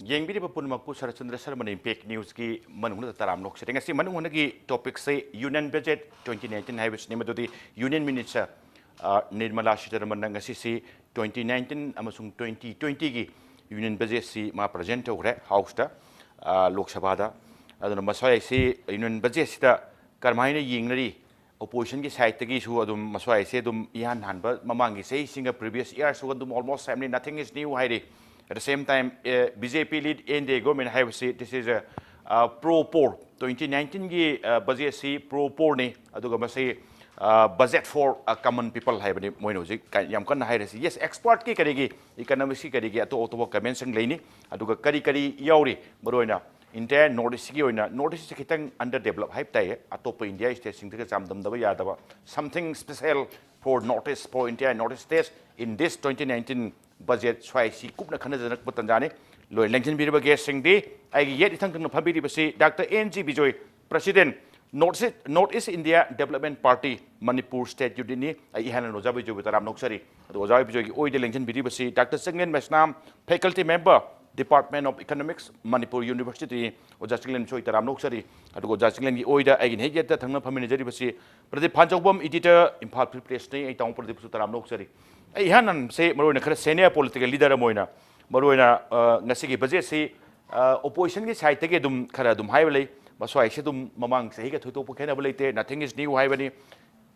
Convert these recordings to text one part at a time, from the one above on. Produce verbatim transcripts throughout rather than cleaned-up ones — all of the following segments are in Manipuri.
ꯌꯦꯡꯕꯤꯔꯤꯕ ꯄꯨꯝꯅꯃꯛꯄꯨ ꯁꯔꯠꯆꯟꯗ꯭ꯔ ꯁꯔꯃꯅ ꯏꯝꯄꯦꯛ ꯅ꯭ꯌꯨꯁꯀꯤ ꯃꯅꯨꯡꯗ ꯇꯔꯥꯝꯅ ꯑꯣꯛꯆꯔꯤ꯫ ꯉꯁꯤ ꯃꯅꯨꯡ ꯍꯨꯠꯅꯒꯤ ꯇꯣꯄꯤꯛꯁꯦ ꯌꯨꯅꯤꯌꯟ ꯕꯖꯦꯠ ꯇ꯭ꯋꯦꯟꯇꯤ ꯅꯥꯏꯟꯇꯤꯟ ꯍꯥꯏꯕꯁꯤꯅꯤ, ꯃꯗꯨꯗꯤ ꯌꯨꯅꯤꯌꯟ ꯃꯤꯅꯤꯁꯇꯔ, ꯑ, ꯅꯤꯔꯃꯂꯥ ꯁꯤꯇꯥꯔꯃꯟꯅ ꯉꯁꯤꯁꯤ ꯇ꯭ꯋꯦꯟꯇꯤ ꯅꯥꯏꯟꯇꯤꯟ ꯑꯃꯁꯨꯡ ꯇ꯭ꯋꯦꯟꯇꯤ ꯇ꯭ꯋꯦꯟꯇꯤꯒꯤ ꯌꯨꯅꯤꯌꯟ ꯕꯖꯦꯠꯁꯤ ꯃꯥ ꯄ꯭ꯔꯖꯦꯟ ꯇꯧꯈ꯭ꯔꯦ ꯍꯥꯎꯁꯇ, ꯑ, ꯂꯣꯛ ꯁꯚꯥꯗ꯫ ꯑꯗꯨꯅ ꯃꯁ꯭ꯋꯥꯏꯁꯤ ꯌꯨꯅꯤꯌꯟ ꯕꯖꯦꯠꯁꯤꯗ ꯀꯔꯝꯍꯥꯏꯅ ꯌꯦꯡꯅꯔꯤ? ꯑꯣꯄꯣꯖꯤꯁꯟꯒꯤ ꯁꯥꯏꯠꯇꯒꯤꯁꯨ ꯑꯗꯨꯝ ꯃꯁ꯭ꯋꯥꯏꯁꯦ ꯑꯗꯨꯝ ꯏꯍꯥꯟ ꯍꯥꯟꯕ, ꯃꯃꯥꯡꯒꯤ ꯆꯍꯤꯁꯤꯡꯒ previous yearꯁꯨ ꯑꯗꯨꯝ almost same ꯅꯤ, nothing is new ꯍꯥꯏꯔꯤ꯫ At the same time, B J P lead N D A government ꯍꯥꯏꯕꯁꯤ, this is a, uh, pro poor, twenty ꯅꯥꯏꯟꯇꯤꯟꯒꯤ, uh, ꯕꯖꯦꯠꯁꯤ pro poorꯅꯤ, ꯑꯗꯨꯒ ꯃꯁꯤ, uh, budget for, uh, common people ꯍꯥꯏꯕꯅꯤ ꯃꯣꯏꯅ ꯍꯧꯖꯤꯛ ꯀ-, ꯌꯥꯝ ꯀꯟꯅ ꯍꯥꯏꯔꯤꯁꯤ꯫ Yes, expertꯀꯤ ꯀꯔꯤꯒꯤ, economicsꯀꯤ ꯀꯔꯤꯒꯤ ꯑꯇꯣꯞ ꯑꯇꯣꯞꯄ commentꯁꯤꯡ ꯂꯩꯅꯤ, ꯑꯗꯨꯒ ꯀꯔꯤ ꯀꯔꯤ ꯌꯥꯎꯔꯤ, ꯃꯔꯨꯑꯣꯏꯅ entire North Eastꯀꯤ ꯑꯣꯏꯅ, North Eastꯁꯦ ꯈꯤꯇꯪ under develop ꯍꯥꯏꯕ ꯇꯥꯏꯌꯦ, ꯑꯇꯣꯞꯄ ꯏꯟꯗꯤꯌꯥ stateꯁꯤꯡꯗꯒ ꯆꯥꯡꯗꯝꯅꯕ ꯌꯥꯗꯕ, something special for North East, for entire North East states in this twenty nineteen budget ꯁ꯭ꯋꯥꯏꯁꯤ ꯀꯨꯞꯅ ꯈꯟꯅꯖꯔꯛꯄ ꯇꯥꯟꯖꯥꯅꯤ꯫ ꯂꯣꯏ ꯂꯦꯡꯁꯤꯟꯕꯤꯔꯤꯕ guestꯁꯤꯡꯗꯤ ꯑꯩꯒꯤ ꯌꯦꯠ ꯏꯊꯪ ꯊꯪꯅ ꯐꯝꯕꯤꯔꯤꯕꯁꯤ doctor N G Bijoy, President, North East, North East India Development Party Manipur State Unitꯅꯤ꯫ ꯑꯩ ꯏꯍꯥꯟ ꯍꯥꯟꯅ ꯑꯣꯖꯥ ꯕꯤꯖꯣꯏꯕꯨ ꯇꯔꯥꯝꯅ ꯑꯣꯛꯆꯔꯤ꯫ ꯑꯗꯨꯒ ꯑꯣꯖꯥ ꯕꯤꯖꯣꯏꯒꯤ ꯑꯣꯏꯗ ꯂꯦꯡꯁꯤꯟꯕꯤꯔꯤꯕꯁꯤ doctor Chinglen Meisnam, Faculty Member, Department of Economics, Manipur University, ꯑꯣꯖꯥ ꯆꯤꯡꯂꯦꯟ ꯕꯤꯖꯣꯏ ꯇꯔꯥꯝꯅ ꯑꯣꯛꯆꯔꯤ꯫ ꯑꯗꯨꯒ ꯑꯣꯖꯥ ꯆꯤꯡꯂꯦꯟꯒꯤ ꯑꯣꯏꯗ ꯑꯩꯒꯤ ꯍꯦꯛ ꯌꯦꯠꯇ ꯊꯪꯅ ꯐꯝꯃꯤꯟꯅꯖꯔꯤꯕꯁꯤ ꯄ꯭ꯔꯗꯤꯞ ꯐꯥꯟꯖꯧꯕꯝ, editor, Imphal Free Pressꯅꯤ꯫ ꯑꯩ ꯇꯥꯃꯣ ꯄ꯭ꯔꯗꯤꯞꯁꯨ ꯇꯔꯥꯝꯅ ꯑꯣꯛꯆꯔꯤ꯫ ꯑꯩ ꯏꯍꯥꯟ ꯍꯥꯟꯕꯁꯦ ꯃꯔꯨꯑꯣꯏꯅ ꯈꯔ senior political leader ꯑꯃ ꯑꯣꯏꯅ, ꯃꯔꯨꯑꯣꯏꯅ, ꯑ, ꯉꯁꯤꯒꯤ ꯕꯖꯦꯠꯁꯤ, ꯑ, ꯑꯣꯄꯣꯖꯤꯁꯟꯒꯤ ꯁꯥꯏꯠꯇꯒꯤ ꯑꯗꯨꯝ ꯈꯔ ꯑꯗꯨꯝ ꯍꯥꯏꯕ ꯂꯩ, ꯃꯁ꯭ꯋꯥꯏꯁꯦ ꯑꯗꯨꯝ ꯃꯃꯥꯡ ꯆꯍꯤꯒ ꯊꯣꯏꯗꯣꯛꯄ ꯈꯦꯠꯅꯕ ꯂꯩꯇꯦ, nothing is new ꯍꯥꯏꯕꯅꯤ꯫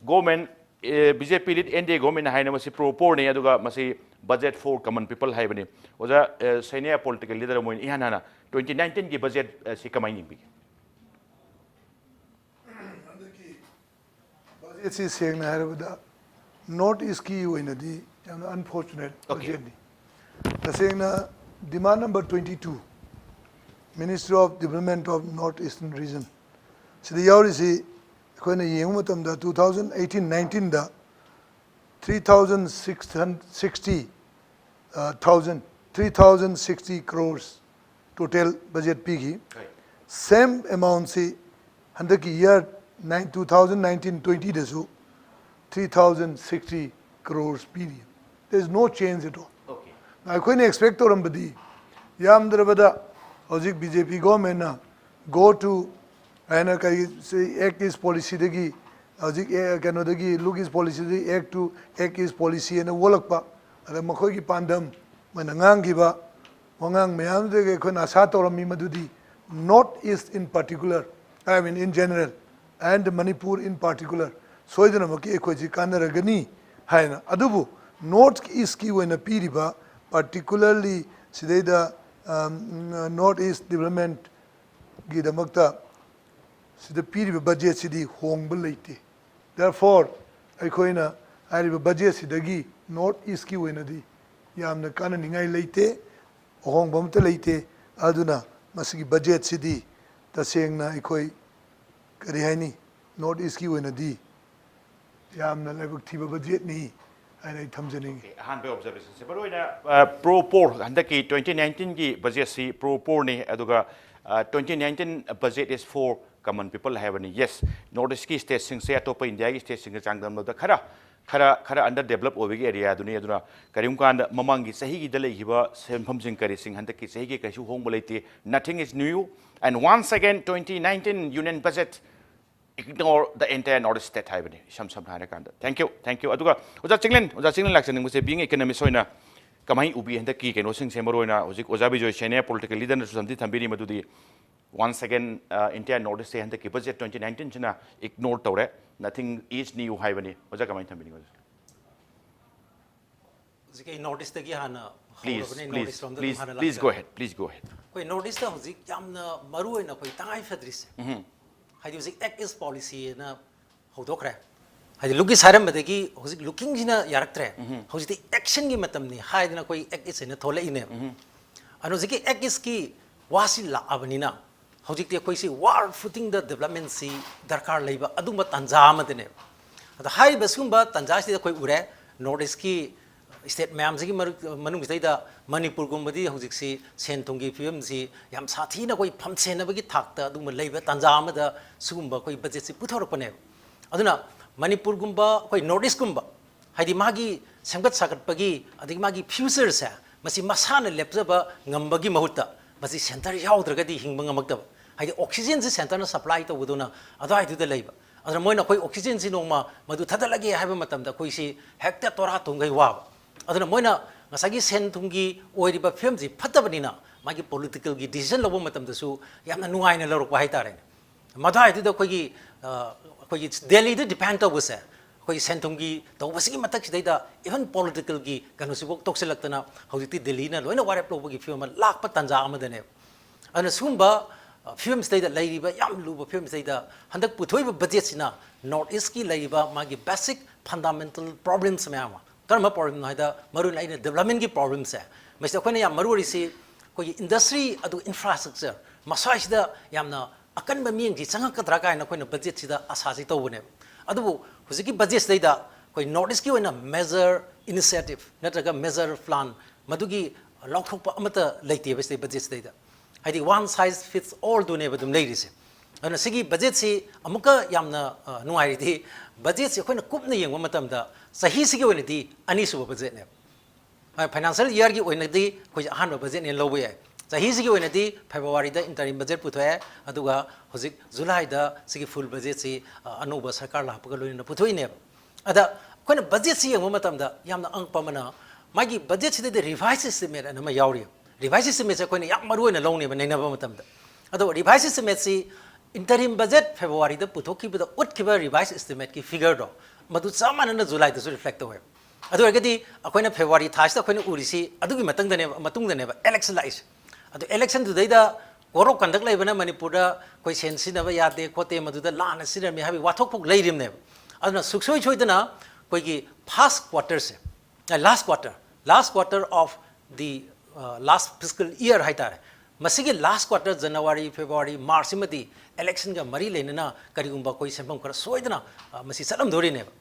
ꯒꯣꯔꯃꯦꯟ, ꯑꯦ, ꯕꯤ ꯖꯦ ꯄꯤ ꯂꯤꯗ ꯑꯦꯟ ꯗꯤ ꯑꯦ ꯒꯣꯔꯃꯦꯟꯅ ꯍꯥꯏꯅ ꯃꯁꯤ pro poorꯅꯤ, ꯑꯗꯨꯒ ꯃꯁꯤ budget for common people ꯍꯥꯏꯕꯅꯤ꯫ ꯑꯣꯖꯥ, ꯑꯦ, senior political leader ꯑꯃ ꯑꯣꯏꯅ ꯏꯍꯥꯟ ꯍꯥꯟꯅ ꯇ꯭ꯋꯦꯟꯇꯤ ꯅꯥꯏꯟꯇꯤꯟꯒꯤ ꯕꯖꯦꯠ ꯑꯁꯤ ꯀꯃꯥꯏꯅ ꯌꯦꯡꯕꯤꯒꯦ? ꯍꯟꯗꯛꯀꯤ ꯕꯖꯦꯠꯁꯤ ꯁꯦꯡꯅ ꯍꯥꯏꯔꯕꯗ North Eastꯀꯤ ꯑꯣꯏꯅꯗꯤ ꯌꯥꯝꯅ unfortunate Okay. ꯕꯖꯦꯠꯅꯤ꯫ ꯇꯁꯦꯡꯅ demand number twenty two, Ministry of Development of North Eastern Region, ꯁꯤꯗ ꯌꯥꯎꯔꯤꯁꯤ ꯑꯩꯈꯣꯏꯅ ꯌꯦꯡꯕ ꯃꯇꯝꯗ two thousand eighteen nineteenꯗ three thousand sixty, uh, thousand, three thousand sixty crores total budget ꯄꯤꯈꯤ꯫ Same amountꯁꯤ ꯍꯟꯗꯛꯀꯤ year nine, two thousand nineteen twentyꯗꯁꯨ three thousand sixty crores ꯄꯤꯔꯤ꯫ There is no change at all. Okay. ꯑꯩꯈꯣꯏꯅ expect ꯇꯧꯔꯝꯕꯗꯤ ꯌꯥꯝꯗ꯭ꯔꯕꯗ ꯍꯧꯖꯤꯛ ꯕꯤ ꯖꯦ ꯄꯤ ꯒꯣꯔꯃꯦꯟꯅ "Go to" ꯍꯥꯏꯅ ꯀꯔꯤ, "Act East" ꯄꯣꯂꯤꯁꯤꯗꯒꯤ, ꯍꯧꯖꯤꯛ ꯑꯦ, ꯀꯩꯅꯣꯗꯒꯤ "Look East" ꯄꯣꯂꯤꯁꯤꯗꯒꯤ "Act to Act East" policy ꯍꯥꯏꯅ ꯑꯣꯜꯂꯛꯄ, ꯑꯗ ꯃꯈꯣꯏꯒꯤ ꯄꯥꯟꯗꯝ, ꯃꯣꯏꯅ ꯉꯥꯡꯈꯤꯕ ꯋꯥꯉꯥꯡ ꯃꯌꯥꯝꯗꯨꯗꯒꯤ ꯑꯩꯈꯣꯏꯅ ꯑꯁꯥ ꯇꯧꯔꯝꯃꯤ, ꯃꯗꯨꯗꯤ North East in particular, I mean in general, and Manipur in particular, ꯁꯣꯏꯗꯅꯃꯛꯀꯤ ꯑꯩꯈꯣꯏꯁꯤ ꯀꯥꯟꯅꯔꯒꯅꯤ ꯍꯥꯏꯅ꯫ ꯑꯗꯨꯕꯨ North East ꯀꯤ ꯑꯣꯏꯅ ꯄꯤꯔꯤꯕ, particularly ꯁꯤꯗꯩꯗ, um, North East Development ꯒꯤꯗꯃꯛꯇ ꯁꯤꯗ ꯄꯤꯔꯤꯕ ꯕꯖꯦꯠꯁꯤꯗꯤ ꯍꯣꯡꯕ ꯂꯩꯇꯦ꯫ Therefore, ꯑꯩꯈꯣꯏꯅ ꯍꯥꯏꯔꯤꯕ ꯕꯖꯦꯠꯁꯤꯗꯒꯤ North East ꯀꯤ ꯑꯣꯏꯅꯗꯤ ꯌꯥꯝꯅ ꯀꯥꯟꯅꯅꯤꯡꯉꯥꯏ ꯂꯩꯇꯦ, ꯑꯍꯣꯡꯕ ꯑꯃꯠꯇ ꯂꯩꯇꯦ꯫ ꯑꯗꯨꯅ ꯃꯁꯤꯒꯤ ꯕꯖꯦꯠꯁꯤꯗꯤ ꯇꯁꯦꯡꯅ ꯑꯩꯈꯣꯏ, ꯀꯔꯤ ꯍꯥꯏꯅꯤ, North East ꯀꯤ ꯑꯣꯏꯅꯗꯤ ꯌꯥꯝꯅ ꯂꯥꯏꯕꯛ ꯊꯤꯕ ꯕꯖꯦꯠꯅꯤ ꯍꯥꯏꯅ ꯑꯩ ꯊꯝꯖꯅꯤꯡꯉꯤ꯫ ꯑꯣꯀꯦ, ꯑꯍꯥꯟꯕ observation ꯁꯦ ꯃꯔꯨꯑꯣꯏꯅ, ꯑ, pro poor, ꯍꯟꯗꯛꯀꯤ twenty nineteen ꯒꯤ ꯕꯖꯦꯠꯁꯤ pro poor ꯅꯤ, ꯑꯗꯨꯒ, ꯑ, "Twenty nineteen budget is for common people" ꯍꯥꯏꯕꯅꯤ꯫ Yes, North East ꯀꯤ state ꯁꯤꯡꯁꯦ ꯑꯇꯣꯞꯄ ꯏꯟꯗꯤꯌꯥꯒꯤ state ꯁꯤꯡꯒ ꯆꯥꯡꯗꯝꯅꯕꯗ ꯈꯔ, ꯈꯔ, ꯈꯔ under develop ꯑꯣꯏꯕꯒꯤ area ꯗꯨꯅꯤ꯫ ꯑꯗꯨꯅ ꯀꯔꯤꯒꯨꯝꯕ ꯀꯥꯟꯗ ꯃꯃꯥꯡꯒꯤ ꯆꯍꯤꯒꯤꯗ ꯂꯩꯈꯤꯕ ꯁꯦꯟꯐꯝꯁꯤꯡ ꯀꯔꯤꯁꯤꯡ ꯍꯟꯗꯛꯀꯤ ꯆꯍꯤꯒꯤ ꯀꯩꯁꯨ ꯍꯣꯡꯕ ꯂꯩꯇꯦ꯫ Nothing is new. And once again, twenty nineteen Union budget ignore the entire North East state ꯍꯥꯏꯕꯅꯤ, ꯏꯁꯝ ꯁꯝꯅ ꯍꯥꯏꯔꯀꯥꯟꯗ꯫ Thank you, thank you꯫ ꯑꯗꯨꯒ ꯑꯣꯖꯥ ꯆꯤꯡꯂꯦꯟ, ꯑꯣꯖꯥ ꯆꯤꯡꯂꯦꯟ ꯂꯥꯛꯆꯅꯤꯡꯕꯁꯦ, being economist ꯑꯣꯏꯅ ꯀꯃꯥꯏꯅ ꯎꯕꯤ ꯍꯟꯗꯛꯀꯤ ꯀꯩꯅꯣꯁꯤꯡꯁꯦ? ꯃꯔꯨꯑꯣꯏꯅ ꯍꯧꯖꯤꯛ ꯑꯣꯖꯥ ꯕꯤꯖꯣꯏ senior political leader ꯅꯁꯨ ꯊꯝꯗꯤ ꯊꯝꯕꯤꯔꯤ, ꯃꯗꯨꯗꯤ once again, uh, entire North East ꯁꯦ ꯍꯟꯗꯛꯀꯤ budget twenty nineteen ꯁꯤꯅ ignore ꯇꯧꯔꯦ, "Nothing is new" ꯍꯥꯏꯕꯅꯤ꯫ ꯑꯣꯖꯥ ꯀꯃꯥꯏꯅ ꯊꯝꯕꯤꯅꯤꯡꯉꯤ ꯑꯣꯖꯥ? ꯍꯧꯖꯤꯛ ꯑꯩ North East ꯇꯒꯤ ꯍꯥꯟꯅ Please, ꯍꯧꯔꯕꯅꯦ꯫ North please, East ꯔꯣꯝꯗ please, ꯑꯗꯨꯝ ꯍꯥꯟꯅ please go ꯂꯥꯛꯆꯔꯒꯦ꯫ Ahead, please go ahead. ꯑꯩꯈꯣꯏ North East ꯇ ꯍꯧꯖꯤꯛ ꯌꯥꯝꯅ ꯃꯔꯨ ꯑꯣꯏꯅ ꯑꯩꯈꯣꯏ ꯇꯉꯥꯏ ꯐꯗ꯭ꯔꯤꯁꯦ, ꯍꯥꯏꯗꯤ ꯍꯧꯖꯤꯛ Act East policy ꯅ ꯍꯧꯗꯣꯛꯈ꯭ꯔꯦ꯫ ꯍꯥꯏꯗꯤ Look East ꯍꯥꯏꯔꯝꯕꯗꯒꯤ ꯍꯧꯖꯤꯛ looking ꯁꯤꯅ ꯌꯥꯔꯛꯇ꯭ꯔꯦ꯫ ꯍꯧꯖꯤꯛꯇꯤ action ꯒꯤ ꯃꯇꯝꯅꯤ ꯍꯥꯏꯗꯅ ꯑꯩꯈꯣꯏ Act East ꯍꯥꯏꯅ ꯊꯣꯛꯂꯛꯏꯅꯦꯕ꯫ ꯑꯗꯣ ꯍꯧꯖꯤꯛꯀꯤ Act East ꯀꯤ ꯋꯥꯁꯤ ꯂꯥꯛꯑꯕꯅꯤꯅ ꯍꯧꯖꯤꯛꯇꯤ ꯑꯩꯈꯣꯏꯁꯤ war footing ꯗ development ꯁꯤ ꯗꯔꯀꯥꯔ ꯂꯩꯕ ꯑꯗꯨꯒꯨꯝꯕ ꯇꯥꯟꯖꯥ ꯑꯃꯗꯅꯦꯕ꯫ ꯑꯗꯣ ꯍꯥꯏꯔꯤꯕ ꯁꯤꯒꯨꯝꯕ ꯇꯥꯟꯖꯥꯁꯤꯗ ꯑꯩꯈꯣꯏ ꯎꯔꯦ, North East ꯀꯤ state ꯃꯌꯥꯝꯁꯤꯒꯤ ꯃꯔꯛ-, ꯃꯅꯨꯡꯁꯤꯗꯩꯗ ꯃꯅꯤꯄꯨꯔꯒꯨꯝꯕꯗꯤ ꯍꯧꯖꯤꯛꯁꯤ ꯁꯦꯟ ꯊꯨꯝꯒꯤ ꯐꯤꯕꯝꯁꯤ ꯌꯥꯝ ꯁꯥꯊꯤꯅ ꯑꯩꯈꯣꯏ ꯐꯝꯁꯦꯟꯅꯕꯒꯤ ꯊꯥꯛꯇ ꯑꯗꯨꯒꯨꯝꯕ ꯂꯩꯕ ꯇꯥꯟꯖꯥ ꯑꯃꯗ ꯁꯤꯒꯨꯝꯕ ꯑꯩꯈꯣꯏ budget ꯁꯤ ꯄꯨꯊꯣꯔꯛꯄꯅꯦꯕ꯫ ꯑꯗꯨꯅ ꯃꯅꯤꯄꯨꯔꯒꯨꯝꯕ, ꯑꯩꯈꯣꯏ North East ꯀꯨꯝꯕ, ꯍꯥꯏꯗꯤ ꯃꯥꯒꯤ ꯁꯦꯝꯒꯠ ꯁꯥꯒꯠꯄꯒꯤ ꯑꯗꯒꯤ ꯃꯥꯒꯤ future ꯁꯦ ꯃꯁꯤ ꯃꯁꯥꯅ ꯂꯦꯞꯆꯕ ꯉꯝꯕꯒꯤ ꯃꯍꯨꯠꯇ ꯃꯁꯤ ꯁꯦꯟꯇꯔ ꯌꯥꯎꯗ꯭ꯔꯒꯗꯤ ꯍꯤꯡꯕ ꯉꯝꯃꯛꯇꯕ, ꯍꯥꯏꯗꯤ ꯑꯣꯛꯁꯤꯖꯦꯟꯁꯤ ꯁꯦꯟꯇꯔꯅ ꯁꯄ꯭ꯂꯥꯏ ꯇꯧꯕꯗꯨꯅ ꯑꯗꯨꯋꯥꯏꯗꯨꯗ ꯂꯩꯕ꯫ ꯑꯗꯨꯅ ꯃꯣꯏꯅ ꯑꯩꯈꯣꯏ ꯑꯣꯛꯁꯤꯖꯦꯟꯁꯤ ꯅꯣꯡꯃ ꯃꯗꯨ ꯊꯥꯗꯠꯂꯒꯦ ꯍꯥꯏꯕ ꯃꯇꯝꯗ ꯑꯩꯈꯣꯏꯁꯤ ꯍꯦꯛꯇ ꯇꯣꯔꯥ ꯇꯨꯡꯈꯩ ꯋꯥꯕ꯫ ꯑꯗꯨꯅ ꯃꯣꯏꯅ ꯉꯁꯥꯏꯒꯤ ꯁꯦꯟ ꯊꯨꯝꯒꯤ ꯑꯣꯏꯔꯤꯕ ꯐꯤꯕꯝꯁꯤ ꯐꯠꯇꯕꯅꯤꯅ ꯃꯥꯒꯤ ꯄꯣꯂꯤꯇꯤꯀꯦꯜꯒꯤ ꯗꯤꯁꯤꯖꯟ ꯂꯧꯕ ꯃꯇꯝꯗꯁꯨ ꯌꯥꯝꯅ ꯅꯨꯡꯉꯥꯏꯅ ꯂꯧꯔꯛꯄ ꯍꯥꯏꯇꯥꯔꯦꯅꯦ꯫ ꯃꯗꯥꯏꯗꯨꯗ ꯑꯩꯈꯣꯏꯒꯤ ꯑꯩꯈꯣꯏꯒꯤ ꯗꯦꯜꯂꯤꯗ ꯗꯤꯄꯦꯟ ꯇꯧꯕꯁꯦ, ꯑꯩꯈꯣꯏꯒꯤ ꯁꯦꯟ ꯊꯨꯝꯒꯤ ꯇꯧꯕꯁꯤꯒꯤ ꯃꯊꯛꯁꯤꯗꯩꯗ ꯏꯚꯟ ꯄꯣꯂꯤꯇꯤꯀꯦꯜꯒꯤ ꯀꯩꯅꯣꯁꯤꯐꯥꯎ ꯇꯣꯛꯁꯤꯜꯂꯛꯇꯅ ꯍꯧꯖꯤꯛꯇꯤ ꯗꯦꯜꯂꯤꯅ ꯂꯣꯏꯅ ꯋꯥꯔꯦꯞ ꯂꯧꯕꯒꯤ ꯐꯤꯕꯝ ꯑꯃ ꯂꯥꯛꯄ ꯇꯥꯟꯖꯥ ꯑꯃꯗꯅꯦꯕ꯫ ꯑꯗꯨꯅ ꯁꯤꯒꯨꯝꯕ ꯐꯤꯕꯝꯁꯤꯗꯩꯗ ꯂꯩꯔꯤꯕ ꯌꯥꯝ ꯂꯨꯕ ꯐꯤꯕꯝꯁꯤꯗꯩꯗ ꯍꯟꯗꯛ ꯄꯨꯊꯣꯛꯏꯕ ꯕꯖꯦꯠꯁꯤꯅ ꯅꯣꯔꯠ ꯏꯁꯀꯤ ꯂꯩꯔꯤꯕ ꯃꯥꯒꯤ ꯕꯦꯁꯤꯛ ꯐꯟꯗꯥꯃꯦꯟꯇꯦꯜ ꯄ꯭ꯔꯣꯕ꯭ꯂꯦꯝꯁ ꯃꯌꯥꯝ ꯑꯃ, ꯀꯔꯝꯕ ꯄ꯭ꯔꯣꯕ꯭ꯂꯦꯝꯅꯣ ꯍꯥꯏꯗ ꯃꯔꯨꯑꯣꯏꯅ ꯑꯩꯅ ꯗꯤꯕꯂꯞꯃꯦꯟꯒꯤ ꯄ꯭ꯔꯣꯕ꯭ꯂꯦꯝꯁꯦ, ꯃꯁꯤꯗ ꯑꯩꯈꯣꯏꯅ ꯌꯥꯝ ꯃꯔꯨ ꯑꯣꯏꯔꯤꯁꯤ ꯑꯩꯈꯣꯏꯒꯤ ꯏꯟꯗꯁꯇ꯭ꯔꯤ ꯑꯗꯨꯒ ꯏꯟꯐ꯭ꯔꯥꯁ꯭ꯇ꯭ꯔꯛꯆꯔ ꯃꯁ꯭ꯋꯥꯏꯁꯤꯗ ꯌꯥꯝꯅ ꯑꯀꯟꯕ ꯃꯤꯠꯌꯦꯡꯁꯤ ꯆꯪꯉꯛꯀꯗ꯭ꯔꯥ ꯀꯥꯏꯅ ꯑꯩꯈꯣꯏꯅ ꯕꯖꯦꯠꯁꯤꯗ ꯑꯁꯥꯁꯤ ꯇꯧꯕꯅꯦꯕ꯫ ꯑꯗꯨꯕꯨ ꯍꯧꯖꯤꯛꯀꯤ ꯕꯖꯦꯠꯁꯤꯗꯩꯗ ꯑꯩꯈꯣꯏ ꯅꯣꯔꯠ ꯏꯁꯀꯤ ꯑꯣꯏꯅ ꯃꯦꯖꯔ ꯏꯅꯤꯁꯤꯌꯦꯇꯤꯞ ꯅꯠꯇ꯭ꯔꯒ ꯃꯦꯖꯔ ꯄ꯭ꯂꯥꯟ ꯃꯗꯨꯒꯤ ꯂꯧꯊꯣꯛꯄ ꯑꯃꯠꯇ ꯂꯩꯇꯦꯕ ꯁꯤꯗꯩ ꯕꯖꯦꯠꯁꯤꯗꯩꯗ꯫ ꯍꯥꯏꯗꯤ ꯋꯥꯟ ꯁꯥꯏꯖ ꯐꯤꯠꯁ ꯑꯣꯜꯗꯨꯅꯦꯕ ꯑꯗꯨꯝ ꯂꯩꯔꯤꯁꯦ꯫ ꯑꯗꯨꯅ ꯁꯤꯒꯤ ꯕꯖꯦꯠꯁꯤ ꯑꯃꯨꯛꯀ ꯌꯥꯝꯅ ꯅꯨꯡꯉꯥꯏꯔꯤꯗꯤ ꯕꯖꯦꯠꯁꯤ ꯑꯩꯈꯣꯏꯅ ꯀꯨꯞꯅ ꯌꯦꯡꯕ ꯃꯇꯝꯗ ꯆꯍꯤꯁꯤꯒꯤ ꯑꯣꯏꯅꯗꯤ ꯑꯅꯤꯁꯨꯕ ꯕꯖꯦꯠꯅꯦꯕ꯫ ꯐꯥꯏꯅꯥꯟꯁꯤꯌꯦꯜ ꯏꯌꯥꯔꯒꯤ ꯑꯣꯏꯅꯗꯤ ꯑꯩꯈꯣꯏꯁꯦ ꯑꯍꯥꯟꯕ ꯕꯖꯦꯠꯅꯦꯅ ꯂꯧꯕ ꯌꯥꯏ꯫ ꯆꯍꯤꯁꯤꯒꯤ ꯑꯣꯏꯅꯗꯤ ꯐꯦꯕ꯭ꯔꯨꯋꯥꯔꯤꯗ ꯏꯟꯇꯔꯤꯝ ꯕꯖꯦꯠ ꯄꯨꯊꯣꯛꯑꯦ, ꯑꯗꯨꯒ ꯍꯧꯖꯤꯛ ꯖꯨꯂꯥꯏꯗ ꯁꯤꯒꯤ ꯐꯨꯜ ꯕꯖꯦꯠꯁꯤ ꯑꯅꯧꯕ ꯁꯔꯀꯥꯔ ꯂꯥꯛꯄꯒ ꯂꯣꯏꯅꯅ ꯄꯨꯊꯣꯛꯏꯅꯦꯕ꯫ ꯑꯗ ꯑꯩꯈꯣꯏꯅ ꯕꯖꯦꯠꯁꯤ ꯌꯦꯡꯕ ꯃꯇꯝꯗ ꯌꯥꯝꯅ ꯑꯉꯛꯄ ꯑꯃꯅ, ꯃꯥꯒꯤ ꯕꯖꯦꯠꯁꯤꯗꯗꯤ ꯔꯤꯚꯥꯏꯁ ꯏꯁꯇꯤꯃꯦꯠ ꯑꯅ ꯑꯃ ꯌꯥꯎꯔꯤ꯫ ꯔꯤꯚꯥꯏꯁ ꯏꯁꯇꯤꯃꯦꯠꯁꯦ ꯑꯩꯈꯣꯏꯅ ꯌꯥꯝ ꯃꯔꯨ ꯑꯣꯏꯅ ꯂꯧꯅꯦꯕ ꯅꯩꯅꯕ ꯃꯇꯝꯗ꯫ ꯑꯗꯣ ꯔꯤꯚꯥꯏꯁ ꯏꯁꯇꯤꯃꯦꯠꯁꯤ ꯏꯟꯇꯔꯤꯝ ꯕꯖꯦꯠ ꯐꯦꯕ꯭ꯔꯨꯋꯥꯔꯤꯗ ꯄꯨꯊꯣꯛꯈꯤꯕꯗ ꯎꯠꯈꯤꯕ ꯔꯤꯚꯥꯏꯁ ꯏꯁꯇꯤꯃꯦꯠꯀꯤ ꯐꯤꯒꯔꯗꯣ ꯃꯗꯨ ꯆꯞ ꯃꯥꯟꯅꯅ ꯖꯨꯂꯥꯏꯗꯁꯨ ꯔꯤꯐ꯭ꯂꯦꯛ ꯇꯧꯋꯦꯕ꯫ ꯑꯗꯨ ꯑꯣꯏꯔꯒꯗꯤ ꯑꯩꯈꯣꯏꯅ ꯐꯦꯕ꯭ꯔꯨꯋꯥꯔꯤ ꯊꯥꯁꯤꯗ ꯑꯩꯈꯣꯏꯅ ꯎꯔꯤꯁꯤ ꯑꯗꯨꯒꯤ ꯃꯇꯨꯡꯗꯅꯦꯕ, ꯃꯇꯨꯡꯗꯅꯦꯕ ꯏꯂꯦꯛꯁꯟ ꯂꯥꯛꯏꯁꯦ꯫ ꯑꯗꯨ ꯏꯂꯦꯛꯁꯟꯗꯨꯗꯩꯗ ꯀꯣꯗ ꯑꯣꯐ ꯀꯟꯗꯛ ꯂꯩꯕꯅ ꯃꯅꯤꯄꯨꯔꯗ ꯑꯩꯈꯣꯏ ꯁꯦꯟ ꯁꯤꯖꯤꯟꯅꯕ ꯌꯥꯗꯦ ꯈꯣꯠꯇꯦ, ꯃꯗꯨꯗ ꯂꯥꯟꯅ ꯁꯤꯖꯤꯟꯅꯔꯝꯃꯤ ꯍꯥꯏꯕꯒꯤ ꯋꯥꯊꯣꯛ ꯐꯥꯎ ꯂꯩꯔꯤꯕꯅꯦꯕ꯫ ꯑꯗꯨꯅ ꯁꯨꯡꯁꯣꯏ ꯁꯣꯏꯗꯅ ꯑꯩꯈꯣꯏꯒꯤ ꯐꯥꯔꯁ ꯀ꯭ꯋꯥꯇꯔꯁꯦ, last quarter, last quarter of the last fiscal year ꯍꯥꯏꯇꯥꯔꯦ, ꯃꯁꯤꯒꯤ ꯂꯥꯁ ꯀ꯭ꯋꯥꯇꯔ, ꯖꯅꯋꯥꯔꯤ, ꯐꯦꯕ꯭ꯔꯨꯋꯥꯔꯤ, ꯃꯥꯔꯆꯁꯤꯃꯗꯤ ꯏꯂꯦꯛꯁꯟꯒ ꯃꯔꯤ ꯂꯩꯅꯅ ꯀꯔꯤꯒꯨꯝꯕ ꯑꯩꯈꯣꯏ ꯁꯦꯟꯐꯝ ꯈꯔ ꯁꯣꯏꯗꯅ ꯑ, ꯃꯁꯤ ꯆꯠꯂꯝꯗꯣꯔꯤꯅꯦꯕ꯫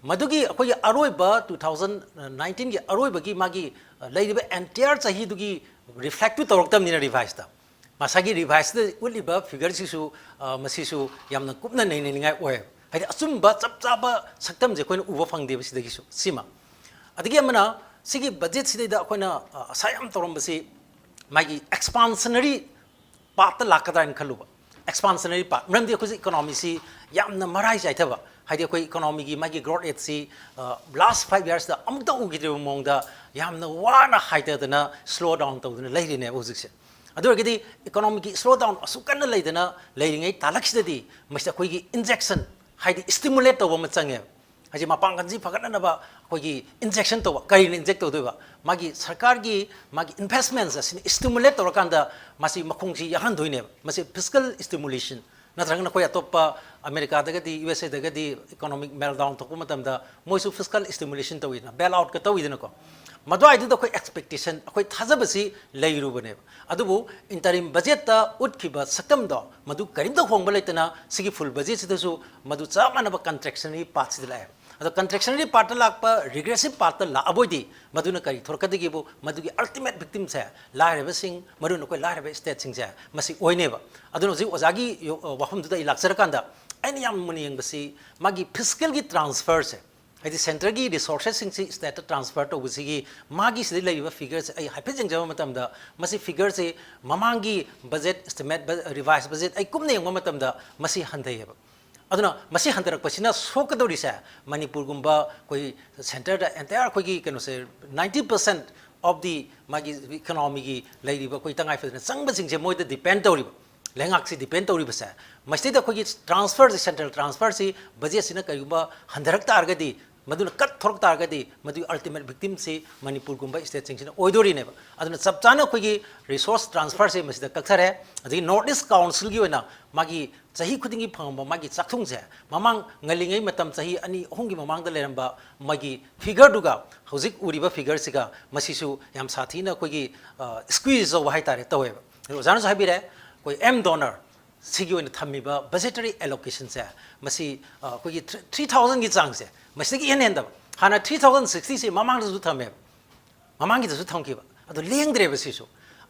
ꯃꯗꯨꯒꯤ ꯑꯩꯈꯣꯏꯒꯤ ꯑꯔꯣꯏꯕ ꯇꯨ ꯊꯥꯎꯖꯟ ꯅꯥꯏꯟꯇꯤꯟꯒꯤ ꯑꯔꯣꯏꯕꯒꯤ ꯃꯥꯒꯤ ꯑ, ꯂꯩꯔꯤꯕ ꯑꯦꯟꯇꯤꯌꯥꯔ ꯆꯍꯤꯗꯨꯒꯤ ꯔꯤꯐ꯭ꯂꯦꯛꯇꯨ ꯇꯧꯔꯛꯇꯕꯅꯤꯅ ꯔꯤꯚꯥꯏꯁꯇ, ꯉꯁꯥꯏꯒꯤ ꯔꯤꯚꯥꯏꯁꯇ ꯎꯠꯂꯤꯕ ꯐꯤꯒꯔꯁꯤꯁꯨ ꯑ, ꯃꯁꯤꯁꯨ ꯌꯥꯝꯅ ꯀꯨꯞꯅ ꯅꯩꯅꯅꯤꯡꯉꯥꯏ ꯑꯣꯏ꯫ ꯍꯥꯏꯗꯤ ꯑꯆꯨꯝꯕ ꯆꯞ ꯆꯥꯕ ꯁꯛꯇꯝꯁꯦ ꯑꯩꯈꯣꯏꯅ ꯎꯕ ꯐꯪꯗꯦꯕ ꯁꯤꯗꯒꯤꯁꯨ꯫ ꯁꯤꯃ꯫ ꯑꯗꯒꯤ ꯑꯃꯅ ꯁꯤꯒꯤ ꯕꯖꯦꯠꯁꯤꯗꯩꯗ ꯑꯩꯈꯣꯏꯅ ꯑ, ꯑꯁꯥ ꯌꯥꯝ ꯇꯧꯔꯝꯕꯁꯤ ꯃꯥꯒꯤ ꯑꯦꯛꯁꯄꯥꯟꯁꯅꯔꯤ ꯄꯥꯠꯇ ꯂꯥꯛꯀꯗ꯭ꯔꯥ ꯍꯥꯏꯅ ꯈꯜꯂꯨꯕ꯫ ꯑꯦꯛꯁꯄꯥꯟꯁꯅꯔꯤ ꯄꯥꯠ, ꯃꯔꯝꯗꯤ ꯑꯩꯈꯣꯏꯁꯦ ꯏꯀꯣꯅꯣꯃꯤꯁꯤ ꯌꯥꯝꯅ ꯃꯔꯥꯏ ꯆꯥꯏꯊꯕ, ꯍꯥꯏꯗꯤ ꯑꯩꯈꯣꯏ ꯏꯀꯣꯅꯣꯃꯤꯒꯤ ꯃꯥꯒꯤ ꯒ꯭ꯔꯣꯠ ꯔꯦꯠꯁꯤ ꯂꯥꯁ ꯐꯥꯏꯚ ꯌꯔꯁꯇ ꯑꯃꯨꯛꯇ ꯎꯈꯤꯗ꯭ꯔꯤꯕ ꯃꯑꯣꯡꯗ ꯌꯥꯝꯅ ꯋꯥꯅ ꯍꯥꯏꯊꯗꯅ ꯁ꯭ꯂꯣ ꯗꯥꯎꯟ ꯇꯧꯗꯨꯅ ꯂꯩꯔꯤꯅꯦꯕ ꯍꯧꯖꯤꯛꯁꯦ꯫ ꯑꯗꯨ ꯑꯣꯏꯔꯒꯗꯤ ꯏꯀꯣꯅꯣꯃꯤꯒꯤ ꯁ꯭ꯂꯣ ꯗꯥꯎꯟ ꯑꯁꯨꯛ ꯀꯟꯅ ꯂꯩꯗꯅ ꯂꯩꯔꯤꯉꯩ ꯇꯥꯂꯛꯁꯤꯗꯗꯤ ꯃꯁꯤꯗ ꯑꯩꯈꯣꯏꯒꯤ ꯏꯟꯖꯦꯛꯁꯟ, ꯍꯥꯏꯗꯤ ꯁ꯭ꯇꯤꯃꯨꯂꯦꯠ ꯇꯧꯕ ꯑꯃ ꯆꯪꯉꯦꯕ꯫ ꯍꯥꯏꯗꯤ ꯃꯄꯥꯡꯒꯜꯁꯤ ꯐꯒꯠꯅꯅꯕ ꯑꯩꯈꯣꯏꯒꯤ ꯏꯟꯖꯦꯛꯁꯟ ꯇꯧꯕ꯫ ꯀꯔꯤꯅ ꯏꯟꯖꯦꯛ ꯇꯧꯗꯣꯏꯕ? ꯃꯥꯒꯤ ꯁꯔꯀꯥꯔꯒꯤ ꯃꯥꯒꯤ ꯏꯟꯚꯦꯁꯃꯦꯟꯁ ꯑꯁꯤꯅ ꯁ꯭ꯇꯤꯃꯨꯂꯦꯠ ꯇꯧꯔꯀꯥꯟꯗ ꯃꯁꯤ ꯃꯈꯣꯡꯁꯤ ꯌꯥꯍꯟꯗꯣꯏꯅꯦꯕ꯫ ꯃꯁꯤ ꯐꯤꯁꯀꯜ ꯁ꯭ꯇꯤꯃꯨꯂꯦꯁꯟ, ꯅꯠꯇ꯭ꯔꯒꯅ ꯑꯩꯈꯣꯏ ꯑꯇꯣꯞꯄ ꯑꯃꯦꯔꯤꯀꯥꯗꯒꯗꯤ, ꯌꯨ ꯑꯦꯁ ꯑꯦꯗꯒꯗꯤ ꯏꯀꯣꯅꯣꯃꯤꯛ ꯃꯦꯜꯗꯥꯎꯟ ꯊꯣꯛꯄ ꯃꯇꯝꯗ ꯃꯣꯏꯁꯨ ꯐꯤꯁꯀꯜ ꯁ꯭ꯇꯤꯃꯨꯂꯦꯁꯟ ꯇꯧꯋꯤꯗꯅ, ꯕꯦꯜ ꯑꯥꯎꯠꯀ ꯇꯧꯋꯤꯗꯅꯀꯣ꯫ ꯃꯗꯨꯋꯥꯏꯗꯨꯗ ꯑꯩꯈꯣꯏ ꯑꯦꯛꯁꯄꯦꯛꯇꯦꯁꯟ, ꯑꯩꯈꯣꯏ ꯊꯥꯖꯕꯁꯤ ꯂꯩꯔꯨꯕꯅꯦꯕ꯫ ꯑꯗꯨꯕꯨ ꯏꯟꯇꯔꯤꯝ ꯕꯖꯦꯠꯇ ꯎꯠꯈꯤꯕ ꯁꯛꯇꯝꯗꯣ ꯃꯗꯨ ꯀꯔꯤꯝꯇ ꯍꯣꯡꯕ ꯂꯩꯇꯅ ꯁꯤꯒꯤ ꯐꯨꯜ ꯕꯖꯦꯠꯁꯤꯗꯁꯨ ꯃꯗꯨ ꯆꯞ ꯃꯥꯟꯅꯕ ꯀꯟꯇ꯭ꯔꯦꯛꯁꯅꯔꯤ ꯄꯥꯠꯁꯤꯗ ꯂꯥꯛꯑꯦ꯫ ꯑꯗꯣ ꯀꯟꯇ꯭ꯔꯦꯛꯁꯅꯔꯤ ꯄꯥꯔꯠꯇ ꯂꯥꯛꯄ, ꯔꯤꯒ꯭ꯔꯦꯁꯤꯞ ꯄꯥꯔꯠꯇ ꯂꯥꯛꯑꯕꯣꯏꯗꯤ ꯃꯗꯨꯅ ꯀꯔꯤ ꯊꯣꯔꯛꯀꯗꯒꯦꯕꯨ, ꯃꯗꯨꯒꯤ ꯑꯜꯇꯤꯃꯦꯠ ꯚꯤꯛꯇꯤꯝꯁꯦ ꯂꯥꯏꯔꯕꯁꯤꯡ, ꯃꯔꯨ ꯑꯣꯏꯅ ꯑꯩꯈꯣꯏ ꯂꯥꯏꯔꯕ ꯁ꯭ꯇꯦꯠꯁꯤꯡꯁꯦ ꯃꯁꯤ ꯑꯣꯏꯅꯦꯕ꯫ ꯑꯗꯨꯅ ꯍꯧꯖꯤꯛ ꯑꯣꯖꯥꯒꯤ ꯌꯣ-, ꯋꯥꯐꯝꯗꯨꯗ ꯑꯩ ꯂꯥꯛꯆꯔꯀꯥꯟꯗ ꯑꯩꯅ ꯌꯥꯝ ꯃꯨꯟꯅ ꯌꯦꯡꯕꯁꯤ ꯃꯥꯒꯤ ꯐꯤꯁꯀꯦꯜꯒꯤ ꯇ꯭ꯔꯥꯟꯁꯐꯔꯁꯦ, ꯍꯥꯏꯗꯤ ꯁꯦꯟꯇꯔꯒꯤ ꯔꯤꯁꯣꯔꯁꯦꯁꯁꯤꯡꯁꯤ ꯁ꯭ꯇꯦꯠꯇ ꯇ꯭ꯔꯥꯟꯁꯐꯔ ꯇꯧꯕꯁꯤꯒꯤ ꯃꯥꯒꯤ ꯁꯤꯗ ꯂꯩꯔꯤꯕ ꯐꯤꯒꯔꯁꯦ ꯑꯩ ꯍꯥꯏꯐꯦꯠ ꯌꯦꯡꯖꯕ ꯃꯇꯝꯗ ꯃꯁꯤ ꯐꯤꯒꯔꯁꯤ ꯃꯃꯥꯡꯒꯤ ꯕꯖꯦꯠ ꯑꯦꯁꯇꯤꯃꯦꯠ, ꯔꯤꯚꯥꯏꯁ ꯕꯖꯦꯠ ꯑꯩ ꯀꯨꯞꯅ ꯌꯦꯡꯕ ꯃꯇꯝꯗ ꯃꯁꯤ ꯍꯟꯊꯩꯌꯦꯕ꯫ ꯑꯗꯨꯅ ꯃꯁꯤ ꯍꯟꯊꯔꯛꯄꯁꯤꯅ ꯁꯣꯛꯀꯗꯧꯔꯤꯁꯦ ꯃꯅꯤꯄꯨꯔꯒꯨꯝꯕ ꯑꯩꯈꯣꯏ ꯁꯦꯟꯇꯔꯗ ꯑꯦꯟꯇꯥꯌꯔ ꯑꯩꯈꯣꯏꯒꯤ ꯀꯩꯅꯣꯁꯦ, ninety percent of the ꯃꯥꯒꯤ ꯏꯀꯣꯅꯣꯃꯤꯒꯤ ꯂꯩꯔꯤꯕ ꯑꯩꯈꯣꯏ ꯇꯉꯥꯏ ꯐꯗꯅ ꯆꯪꯕꯁꯤꯡꯁꯦ ꯃꯣꯏꯗ ꯗꯤꯄꯦꯟ ꯇꯧꯔꯤꯕ, ꯂꯩꯉꯥꯛꯁꯤ ꯗꯤꯄꯦꯟ ꯇꯧꯔꯤꯕꯁꯦ, ꯃꯁꯤꯗꯩꯗ ꯑꯩꯈꯣꯏꯒꯤ ꯇ꯭ꯔꯥꯟꯁꯐꯔꯁꯦ, ꯁꯦꯟꯇ꯭ꯔꯦꯜ ꯇ꯭ꯔꯥꯟꯁꯐꯔꯁꯤ ꯕꯖꯦꯠꯁꯤꯅ ꯀꯔꯤꯒꯨꯝꯕ ꯍꯟꯊꯔꯛ ꯇꯥꯔꯒꯗꯤ, ꯃꯗꯨꯅ ꯀꯠ ꯊꯣꯔꯛ ꯇꯥꯔꯒꯗꯤ ꯃꯗꯨꯒꯤ ꯑꯜꯇꯤꯃꯦꯠ ꯚꯤꯛꯇꯤꯝꯁꯤ ꯃꯅꯤꯄꯨꯔꯒꯨꯝꯕ ꯁ꯭ꯇꯦꯠꯁꯤꯡꯁꯤꯅ ꯑꯣꯏꯗꯣꯔꯤꯅꯦꯕ꯫ ꯑꯗꯨꯅ ꯆꯞ ꯆꯥꯅ ꯑꯩꯈꯣꯏꯒꯤ ꯔꯤꯁꯣꯔꯁ ꯇ꯭ꯔꯥꯟꯁꯐꯔꯁꯦ ꯃꯁꯤꯗ ꯀꯛꯊꯔꯦ꯫ ꯑꯗꯒꯤ ꯅꯣꯔꯠ ꯏꯁ ꯀꯥꯎꯟꯁꯤꯜꯒꯤ ꯑꯣꯏꯅ ꯃꯥꯒꯤ ꯆꯍꯤ ꯈꯨꯗꯤꯡꯒꯤ ꯐꯪꯉꯝꯕ ꯃꯥꯒꯤ ꯆꯥꯛꯊꯨꯡꯁꯦ ꯃꯃꯥꯡ ꯉꯜꯂꯤꯉꯩ ꯃꯇꯝ ꯆꯍꯤ ꯑꯅꯤ ꯑꯍꯨꯝꯒꯤ ꯃꯃꯥꯡꯗ ꯂꯩꯔꯝꯕ ꯃꯥꯒꯤ ꯐꯤꯒꯔꯗꯨꯒ ꯍꯧꯖꯤꯛ ꯎꯔꯤꯕ ꯐꯤꯒꯔꯁꯤꯒ ꯃꯁꯤꯁꯨ ꯌꯥꯝ ꯁꯥꯊꯤꯅ ꯑꯩꯈꯣꯏꯒꯤ, ꯑ, ꯁ꯭ꯀ꯭ꯋꯤꯖ ꯇꯧꯕ ꯍꯥꯏꯇꯥꯔꯦ, ꯇꯧꯋꯦꯕ꯫ ꯑꯗꯣ ꯑꯣꯖꯥꯅꯁꯨ ꯍꯥꯏꯕꯤꯔꯦ, ꯑꯩꯈꯣꯏ ꯑꯦꯝ ꯗꯣꯅꯔ ꯁꯤꯒꯤ ꯑꯣꯏꯅ ꯊꯝꯃꯤꯕ ꯕꯖꯦꯇꯔꯤ ꯑꯦꯂꯣꯀꯦꯁꯟꯁꯦ ꯃꯁꯤ, ꯑ, ꯑꯩꯈꯣꯏꯒꯤ three thousandꯒꯤ ꯆꯥꯡꯁꯦ ꯃꯁꯤꯗꯒꯤ ꯏꯍꯦꯟ ꯍꯦꯟꯗꯕ꯫ ꯍꯥꯟꯅ three thousand sixtyꯁꯤ ꯃꯃꯥꯡꯗꯁꯨ ꯊꯝꯃꯦꯕ, ꯃꯃꯥꯡꯒꯤꯗꯁꯨ ꯊꯝꯈꯤꯕ, ꯑꯗꯣ ꯂꯦꯡꯗ꯭ꯔꯦꯕ ꯁꯤꯁꯨ꯫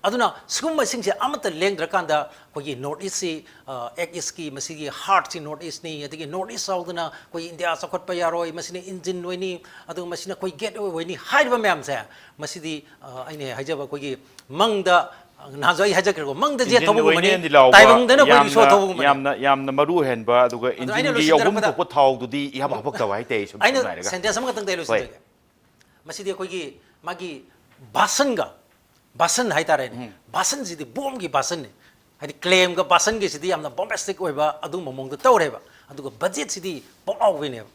ꯑꯗꯨꯅ ꯁꯤꯒꯨꯝꯕꯁꯤꯡꯁꯦ ꯑꯃꯠꯇ ꯂꯦꯡꯗ꯭ꯔꯀꯥꯟꯗ ꯑꯩꯈꯣꯏꯒꯤ ꯅꯣꯔꯠ ꯏꯁꯁꯤ, ꯑꯦꯛ ꯏꯁꯀꯤ ꯃꯁꯤꯒꯤ ꯍꯥꯔꯠꯁꯤ ꯅꯣꯔꯠ ꯏꯁꯅꯤ, ꯑꯗꯒꯤ ꯅꯣꯔꯠ ꯏꯁ ꯌꯥꯎꯗꯅ ꯑꯩꯈꯣꯏ ꯏꯟꯗꯤꯌꯥ ꯆꯥꯎꯈꯠꯄ ꯌꯥꯔꯣꯏ, ꯃꯁꯤꯅ ꯏꯟꯖꯤꯟ ꯑꯣꯏꯅꯤ, ꯑꯗꯨꯒ ꯃꯁꯤꯅ ꯑꯩꯈꯣꯏ ꯒꯦꯠ ꯑꯣꯏꯅꯤ ꯍꯥꯏꯔꯤꯕ ꯃꯌꯥꯝꯁꯦ, ꯃꯁꯤꯗꯤ ꯑꯩꯅ ꯍꯦꯛ ꯍꯥꯏꯖꯕ ꯑꯩꯈꯣꯏꯒꯤ ꯃꯪꯗ, ꯅꯍꯥꯟꯁꯨ ꯑꯩ ꯍꯥꯏꯖꯈ꯭ꯔꯦꯀꯣ, ꯃꯪꯗ ꯖꯦꯠ ꯊꯧꯕꯒꯨꯝꯕꯅꯤ, ꯇꯥꯏꯕꯪꯗꯅ ꯑꯩꯈꯣꯏ ꯔꯤꯛꯁꯣ ꯊꯧꯕꯒꯨꯝꯕꯅꯤ꯫ ꯌꯥꯝꯅ ꯌꯥꯝꯅ ꯃꯔꯨ ꯑꯣꯏꯍꯟꯕ, ꯑꯗꯨꯒ ꯏꯟꯖꯤꯟꯒꯤ ꯌꯥꯎꯐꯝ ꯊꯣꯛꯄ ꯊꯥꯎꯗꯨꯗꯤ ꯏꯍꯥꯞ ꯍꯥꯞꯄꯛꯇꯕ ꯍꯥꯏꯇꯥꯔꯦ꯫ ꯑꯩꯅ ꯁꯦꯟꯇꯦꯟꯁ ꯑꯃꯈꯛꯇꯪꯗ ꯑꯩ ꯂꯣꯏꯁꯤꯟꯖꯒꯦ꯫ ꯃꯁꯤꯗꯤ ꯑꯩꯈꯣꯏꯒꯤ ꯃꯥꯒꯤ ꯕꯥꯁꯟꯒ, ꯕꯥꯁꯟ ꯍꯥꯏꯇꯥꯔꯦꯅꯦ, ꯕꯥꯁꯟꯁꯤꯗꯤ ꯕꯣꯝꯒꯤ ꯕꯥꯁꯟꯅꯤ꯫ ꯍꯥꯏꯗꯤ ꯀ꯭ꯂꯦꯝꯒ ꯕꯥꯁꯟꯒꯤꯁꯤꯗꯤ ꯌꯥꯝꯅ ꯕꯣꯝꯕꯦꯁꯇꯤꯛ ꯑꯣꯏꯕ ꯑꯗꯨꯒꯨꯝꯕ ꯃꯑꯣꯡꯗ ꯇꯧꯔꯦꯕ꯫ ꯑꯗꯨꯒ ꯕꯖꯦꯠꯁꯤꯗꯤ ꯄꯣꯛꯂꯥꯎꯕꯤꯅꯦꯕ꯫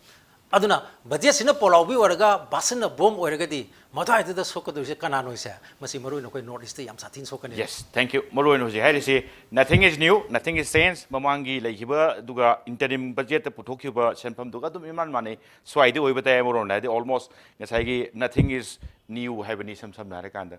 ꯑꯗꯨꯅ ꯕꯖꯦꯠꯁꯤꯅ ꯄꯣꯂꯥꯎꯕꯤ ꯑꯣꯏꯔꯒ ꯕꯥꯁꯟꯅ ꯕꯣꯝ ꯑꯣꯏꯔꯒꯗꯤ ꯃꯗꯨꯋꯥꯏꯗꯨꯗ ꯁꯣꯛꯀꯗꯣꯏꯁꯦ ꯀꯅꯥꯅꯣꯁꯦ? ꯃꯁꯤ ꯃꯔꯨꯑꯣꯏꯅ ꯑꯩꯈꯣꯏ ꯅꯣꯔꯠ ꯏꯁꯇ ꯌꯥꯝ ꯁꯥꯊꯤꯅ ꯁꯣꯛꯀꯅꯤ꯫ Yes, thank you꯫ ꯃꯔꯨꯑꯣꯏꯅ ꯍꯧꯖꯤꯛ ꯍꯥꯏꯔꯤꯁꯤ nothing is new, nothing is change꯫ ꯃꯃꯥꯡꯒꯤ ꯂꯩꯈꯤꯕ ꯑꯗꯨꯒ ꯏꯟꯇꯔꯤꯝ ꯕꯖꯦꯠꯇ ꯄꯨꯊꯣꯛꯈꯤꯕ ꯁꯦꯟꯐꯝꯗꯨꯒ ꯑꯗꯨꯝ ꯏꯃꯥꯟ ꯃꯥꯟꯅꯩ꯫ ꯁ꯭ꯋꯥꯏꯗ ꯑꯣꯏꯕ ꯇꯥꯏ ꯑꯃꯔꯣꯝꯗ ꯍꯥꯏꯗꯤ almost ꯉꯁꯥꯏꯒꯤ nothing is new ꯍꯥꯏꯕꯅꯤ ꯏꯁꯝ ꯁꯝꯅ ꯍꯥꯏꯔꯀꯥꯟꯗ꯫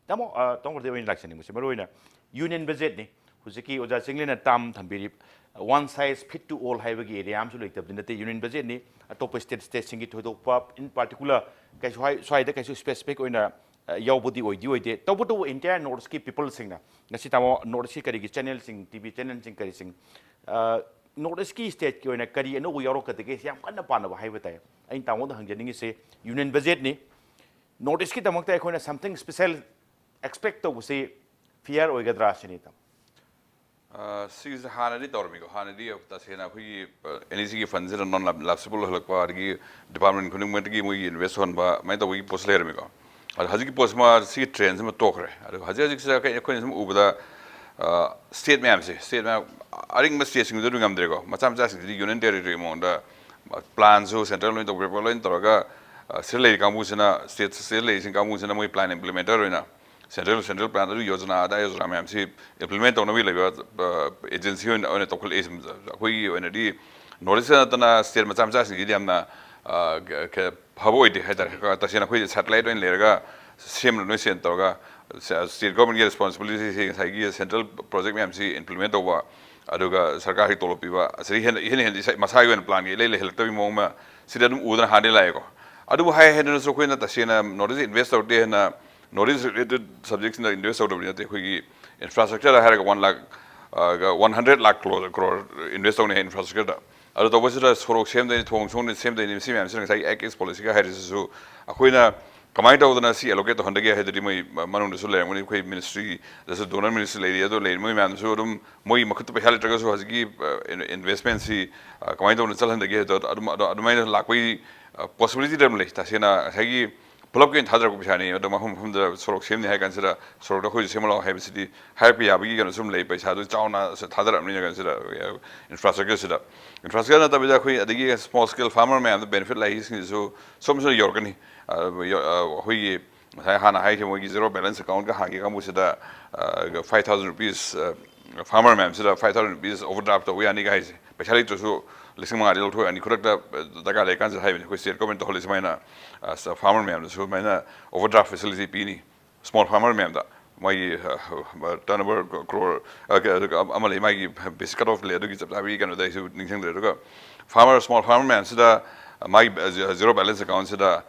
ꯇꯥꯃꯣ, ꯇꯣꯡꯕ꯭ꯔꯗꯤ ꯑꯣꯏꯅ ꯂꯥꯛꯆꯅꯤꯡꯕꯁꯦ ꯃꯔꯨꯑꯣꯏꯅ ꯌꯨꯅꯤꯌꯟ ꯕꯖꯦꯠꯅꯤ꯫ ꯍꯧꯖꯤꯛꯀꯤ ꯑꯣꯖꯥ ꯆꯤꯡꯂꯦꯟꯅ ꯇꯥꯝ ꯊꯝꯕꯤꯔꯤ, one size fit to all ꯍꯥꯏꯕꯒꯤ ꯑꯦꯔꯤꯌꯥ ꯑꯃꯁꯨ ꯂꯩꯇꯕꯗꯤ ꯅꯠꯇꯦ꯫ ꯌꯨꯅꯤꯌꯟ ꯕꯖꯦꯠꯅꯤ, ꯑꯇꯣꯞꯄ ꯁ꯭ꯇꯦꯠ ꯁ꯭ꯇꯦꯠꯁꯤꯡꯒꯤ ꯊꯣꯏꯗꯣꯛꯄ in particular ꯀꯩꯁꯨ ꯍꯥꯏ, ꯁ꯭ꯋꯥꯏꯗ ꯀꯩꯁꯨ ꯁ꯭ꯄꯦꯁꯤꯐꯤꯛ ꯑꯣꯏꯅ ꯌꯥꯎꯕꯗꯤ ꯑꯣꯏꯗꯤ ꯑꯣꯏꯗꯦ꯫ ꯇꯧꯕꯇꯕꯨ entire ꯅꯣꯔꯠ ꯏꯁꯀꯤ ꯄꯤꯄꯜꯁꯤꯡꯅ ꯉꯁꯤ ꯇꯥꯃꯣ ꯅꯣꯔꯠ ꯏꯁꯀꯤ ꯀꯔꯤꯒꯤ ꯆꯦꯅꯦꯜꯁꯤꯡ, ꯇꯤ ꯚꯤ ꯆꯦꯅꯦꯜꯁꯤꯡ ꯀꯔꯤꯁꯤꯡ ꯅꯣꯔꯠ ꯏꯁꯀꯤ ꯁ꯭ꯇꯦꯠꯀꯤ ꯑꯣꯏꯅ ꯀꯔꯤ ꯑꯅꯧꯕ ꯌꯥꯎꯔꯛꯀꯗꯒꯦ ꯌꯥꯝ ꯀꯟꯅ ꯄꯥꯅꯕ ꯍꯥꯏꯕ ꯇꯥꯏ꯫ ꯑꯩꯅ ꯇꯥꯃꯣꯗ ꯍꯪꯖꯅꯤꯡꯉꯤꯁꯦ ꯌꯨꯅꯤꯌꯟ ꯕꯖꯦꯠꯅꯤ, ꯅꯣꯔꯠ ꯏꯁꯀꯤꯗꯃꯛꯇ ꯑꯩꯈꯣꯏꯅ something special expect ꯇꯧꯕꯁꯤ fair ꯑꯣꯏꯒꯗ꯭ꯔꯥ ꯁꯤꯅꯤ ꯇꯥꯃꯣ꯫ ꯁꯤꯒꯤꯁꯦ ꯍꯥꯟꯅꯗꯤ ꯇꯧꯔꯝꯃꯤꯀꯣ꯫ ꯍꯥꯟꯅꯗꯤ ꯇꯁꯦꯡꯅ ꯑꯩꯈꯣꯏꯒꯤ ꯑꯦꯟ ꯏ ꯖꯤꯒꯤ ꯐꯟꯁꯤꯅ ꯅꯣꯟ ꯂꯥꯞꯁꯤꯕꯜ ꯑꯣꯏꯍꯜꯂꯛꯄ, ꯑꯗꯒꯤ ꯗꯤꯄꯥꯔꯠꯃꯦꯟ ꯈꯨꯗꯤꯡꯃꯛꯇꯒꯤ ꯃꯣꯏꯒꯤ ꯏꯟꯚꯦꯁ ꯇꯧꯍꯟꯕ ꯑꯗꯨꯃꯥꯏꯅ ꯇꯧꯕꯒꯤ ꯄꯣꯠꯁꯨ ꯂꯩꯔꯝꯃꯤꯀꯣ꯫ ꯑꯗꯣ ꯍꯧꯖꯤꯛꯀꯤ ꯄꯣꯠꯁꯤꯃ, ꯁꯤꯒꯤ ꯇ꯭ꯔꯦꯟꯁꯤꯃ ꯇꯣꯛꯈ꯭ꯔꯦ꯫ ꯑꯗꯣ ꯍꯧꯖꯤꯛ ꯍꯧꯖꯤꯛꯁꯤꯗ ꯑꯩꯈꯣꯏ, ꯑꯩꯈꯣꯏꯅ ꯁꯨꯝ ꯎꯕꯗ ꯁ꯭ꯇꯦꯠ ꯃꯌꯥꯝꯁꯦ, ꯁ꯭ꯇꯦꯠ ꯃꯌꯥꯝ ꯑꯔꯤꯡꯕ ꯁ꯭ꯇꯦꯠꯁꯤꯡꯗꯨꯗꯤ ꯑꯗꯨꯝ ꯉꯝꯗ꯭ꯔꯦꯀꯣ꯫ ꯃꯆꯥ ꯃꯆꯥꯁꯤꯡꯁꯤꯗꯤ ꯌꯨꯅꯤꯌꯟ ꯇꯦꯔꯤꯇꯣꯔꯤ ꯃꯑꯣꯡꯗ ꯄ꯭ꯂꯥꯟꯁꯨ ꯁꯦꯟꯇ꯭ꯔꯦꯜ ꯂꯣꯏꯅ ꯇꯧꯕꯤꯔꯛꯄ ꯂꯣꯏꯅ ꯇꯧꯔꯒ ꯁꯤꯗ ꯂꯩꯔꯤ ꯀꯥꯡꯕꯨꯁꯤꯅ, ꯁ꯭ꯇꯦꯠ, ꯁ꯭ꯇꯦꯠ ꯂꯩꯔꯤꯁꯤꯡ ꯀꯥꯡꯕꯨꯁꯤꯅ ꯃꯣꯏ ꯄ꯭ꯂꯥꯟ ꯏꯝꯄ꯭ꯂꯤꯃꯦꯟꯇꯔ ꯑꯣꯏꯅ ꯁꯦꯟꯇ꯭ꯔꯦꯜ, ꯁꯦꯟꯇ꯭ꯔꯦꯜ ꯄ꯭ꯂꯥꯟ ꯑꯗꯨ ꯌꯣꯖꯅꯥ ꯑꯗꯥ ꯌꯣꯖꯅꯥ ꯃꯌꯥꯝꯁꯤ ꯏꯝꯄ꯭ꯂꯤꯃꯦꯟ ꯇꯧꯅꯕꯒꯤ ꯂꯩꯕ ꯑꯦꯖꯦꯟꯁꯤ ꯑꯣꯏꯅ, ꯑꯣꯏꯅ ꯇꯧꯈꯠꯂꯛꯏ꯫ ꯑꯩꯈꯣꯏꯒꯤ ꯑꯣꯏꯅꯗꯤ ꯅꯣꯔꯠ ꯏꯁꯇ ꯅꯠꯇꯅ ꯁ꯭ꯇꯦꯠ ꯃꯆꯥ ꯃꯆꯥꯁꯤꯡꯁꯤꯗꯤ ꯌꯥꯝꯅ ꯐꯕ ꯑꯣꯏꯗꯦ ꯍꯥꯏꯇꯥꯔꯦ꯫ ꯇꯁꯦꯡꯅ ꯑꯩꯈꯣꯏ ꯁꯦꯇꯦꯂꯥꯏꯠ ꯑꯣꯏꯅ ꯂꯩꯔꯒ ꯁꯦꯝꯅ ꯂꯣꯏ ꯁꯦꯝ ꯇꯧꯔꯒ ꯁ꯭ꯇꯦꯠ ꯒꯣꯔꯃꯦꯟꯒꯤ ꯔꯦꯁꯄꯣꯟꯁꯤꯕꯤꯂꯤꯇꯤꯁꯤ ꯉꯁꯥꯏꯒꯤ ꯁꯦꯟꯇ꯭ꯔꯦꯜ ꯄ꯭ꯔꯣꯖꯦꯛ ꯃꯌꯥꯝꯁꯤ ꯏꯝꯄ꯭ꯂꯤꯃꯦꯟ ꯇꯧꯕ, ꯑꯗꯨꯒ ꯁꯔꯀꯥꯔꯒꯤ ꯇꯣꯂꯣꯞ ꯄꯤꯕ, ꯑꯁꯤꯗꯒꯤ ꯍꯦꯟꯅ, ꯏꯍꯦꯟ ꯍꯦꯟꯅ ꯏꯁꯥ, ꯃꯁꯥꯒꯤ ꯑꯣꯏꯅ ꯄ꯭ꯂꯥꯟꯒ ꯏꯂꯩ ꯂꯩꯍꯜꯂꯛꯇꯕꯒꯤ ꯃꯑꯣꯡ ꯑꯃ ꯁꯤꯗ ꯑꯗꯨꯝ ꯎꯗꯅ ꯍꯥꯟꯅꯗꯤ ꯂꯥꯛꯑꯦꯀꯣ꯫ ꯑꯗꯨꯕꯨ ꯍꯥꯏ ꯍꯥꯏꯗꯨꯅꯁꯨ ꯑꯩꯈꯣꯏꯅ ꯇꯁꯦꯡꯅ ꯅꯣꯔꯠ ꯏꯁꯇ ꯏꯟꯚꯦꯁ ꯇꯧꯔꯛꯇꯦ ꯍꯥꯏꯅ North East related subjectꯁꯤꯡꯗ invest ꯇꯧꯗꯕꯗꯤ ꯅꯠꯇꯦ꯫ ꯑꯩꯈꯣꯏꯒꯤ infrastructure ꯍꯥꯏꯔꯒ one lakh, ꯑ, ꯒ one hundred lakh crore, crore invest ꯇꯧꯅꯤ ꯍꯥꯏ infrastructureꯗ꯫ ꯑꯗꯨ ꯇꯧꯕꯁꯤꯗ ꯁꯣꯔꯣꯛ ꯁꯦꯝꯗꯣꯏꯅꯤ, ꯊꯣꯡ ꯁꯣꯡꯗꯣꯏꯅꯤ, ꯁꯦꯝꯗꯣꯏꯅꯤ, ꯁꯤ ꯃꯌꯥꯝꯁꯤꯅ ꯉꯁꯥꯏꯒꯤ Act East policyꯒ ꯍꯥꯏꯔꯤꯁꯤꯁꯨ ꯑꯩꯈꯣꯏꯅ ꯀꯃꯥꯏꯅ ꯇꯧꯗꯅ ꯁꯤ allocate ꯇꯧꯍꯟꯗꯒꯦ ꯍꯥꯏꯗꯨꯗꯤ ꯃꯣꯏ ꯃꯅꯨꯡꯗꯁꯨ ꯂꯩꯔꯝꯒꯅꯤ, ꯑꯩꯈꯣꯏ ministryꯗꯁꯨ donor ministry ꯂꯩꯔꯤ, ꯑꯗꯨ ꯂꯩꯔꯤ, ꯃꯣꯏ ꯃꯌꯥꯝꯗꯁꯨ ꯑꯗꯨꯝ ꯃꯣꯏ ꯃꯈꯨꯠꯇ ꯄꯩꯁꯥ ꯂꯩꯇ꯭ꯔꯒꯁꯨ ꯍꯧꯖꯤꯛꯀꯤ, ꯑ, investmentꯁꯤ, ꯑ, ꯀꯃꯥꯏꯅ ꯇꯧꯅ ꯆꯠꯍꯟꯗꯒꯦ ꯍꯥꯏꯗꯣ ꯑꯗꯨꯝ, ꯑꯗꯨ-, ꯑꯗꯨꯃꯥꯏꯅ ꯂꯥꯛꯄꯒꯤ, ꯑ, possibilityꯗꯤ ꯑꯗꯨꯝ ꯂꯩ꯫ ꯇꯁꯦꯡꯅ ꯉꯁꯥꯏꯒꯤ ꯄꯨꯂꯞꯀꯤ ꯑꯣꯏꯅ ꯊꯥꯗꯔꯛꯄ ꯄꯩꯁꯥꯅꯤ, ꯑꯗꯣ ꯃꯐꯝ ꯃꯐꯝꯗ ꯁꯣꯔꯣꯛ ꯁꯦꯝꯅꯤ ꯍꯥꯏ ꯀꯥꯟꯁꯤꯗ ꯁꯣꯔꯣꯛꯇ ꯑꯩꯈꯣꯏꯁꯨ ꯁꯦꯝꯍꯜꯂꯛꯑꯣ ꯍꯥꯏꯕꯁꯤꯗꯤ ꯍꯥꯏꯔꯛꯄ ꯌꯥꯕꯒꯤ ꯀꯩꯅꯣ ꯁꯨꯝ ꯂꯩ꯫ ꯄꯩꯁꯥꯗꯨ ꯆꯥꯎꯅ ꯊꯥꯗꯔꯛꯑꯕꯅꯤꯅ ꯀꯥꯟꯁꯤꯗ, ꯑ, infrastructureꯁꯤꯗ, infrastructure ꯅꯠꯇꯕꯤꯗ ꯑꯩꯈꯣꯏ ꯑꯗꯒꯤ small scale farmer ꯃꯌꯥꯝꯗ benefit ꯂꯥꯛꯏꯁꯤꯡꯁꯤꯁꯨ ꯁꯣꯝꯁꯤꯗ ꯌꯧꯔꯛꯀꯅꯤ꯫ ꯑ, ꯌꯧ-, ꯑ, ꯑꯩꯈꯣꯏꯒꯤ ꯉꯁꯥꯏ ꯍꯥꯟꯅ ꯍꯥꯏꯈꯤꯕ ꯃꯣꯏꯒꯤ zero balance accountꯀ ꯍꯥꯡꯒꯦ ꯀꯥꯡꯕꯨꯁꯤꯗ, ꯑ, five thousand rupees, ꯑ, farmer ꯃꯌꯥꯝꯁꯤꯗ five thousand rupees overdraft ꯇꯧꯕ ꯌꯥꯅꯤꯒ ꯍꯥꯏꯁꯦ꯫ ꯄꯩꯁꯥ ꯂꯩꯇ꯭ꯔꯁꯨ ꯂꯤꯁꯤꯡ ꯃꯉꯥꯗꯤ ꯂꯧꯊꯣꯛ ꯌꯥꯅꯤ ꯈꯨꯗꯛꯇ, ꯑ, ꯗꯔꯀꯥꯔ ꯂꯩꯔꯀꯥꯟꯁꯤꯗ ꯍꯥꯏꯕꯅꯤ꯫ ꯑꯩꯈꯣꯏ state government ꯇꯧꯍꯜꯂꯤ ꯁꯨꯃꯥꯏꯅ, ꯑ, farmer ꯃꯌꯥꯝꯗꯁꯨ ꯁꯨꯃꯥꯏꯅ overdraft facility ꯄꯤꯅꯤ꯫ Small farmer ꯃꯌꯥꯝꯗ ꯃꯣꯏꯒꯤ, ꯑ, turnover crore, ꯑ, ꯀ-, ꯑꯗꯨꯒ ꯑꯃ ꯂꯩ, ꯃꯥꯒꯤ basic cut off ꯂꯩ, ꯑꯗꯨꯒꯤ ꯆꯞ ꯆꯥꯕꯤ ꯀꯩꯅꯣꯗ ꯑꯩꯁꯨ ꯅꯤꯡꯁꯤꯡꯗ꯭ꯔꯦ꯫ ꯑꯗꯨꯒ farmer, small farmer ꯃꯌꯥꯝꯁꯤꯗ ꯃꯥꯒꯤ, ꯑ, zero balance accountꯁꯤꯗ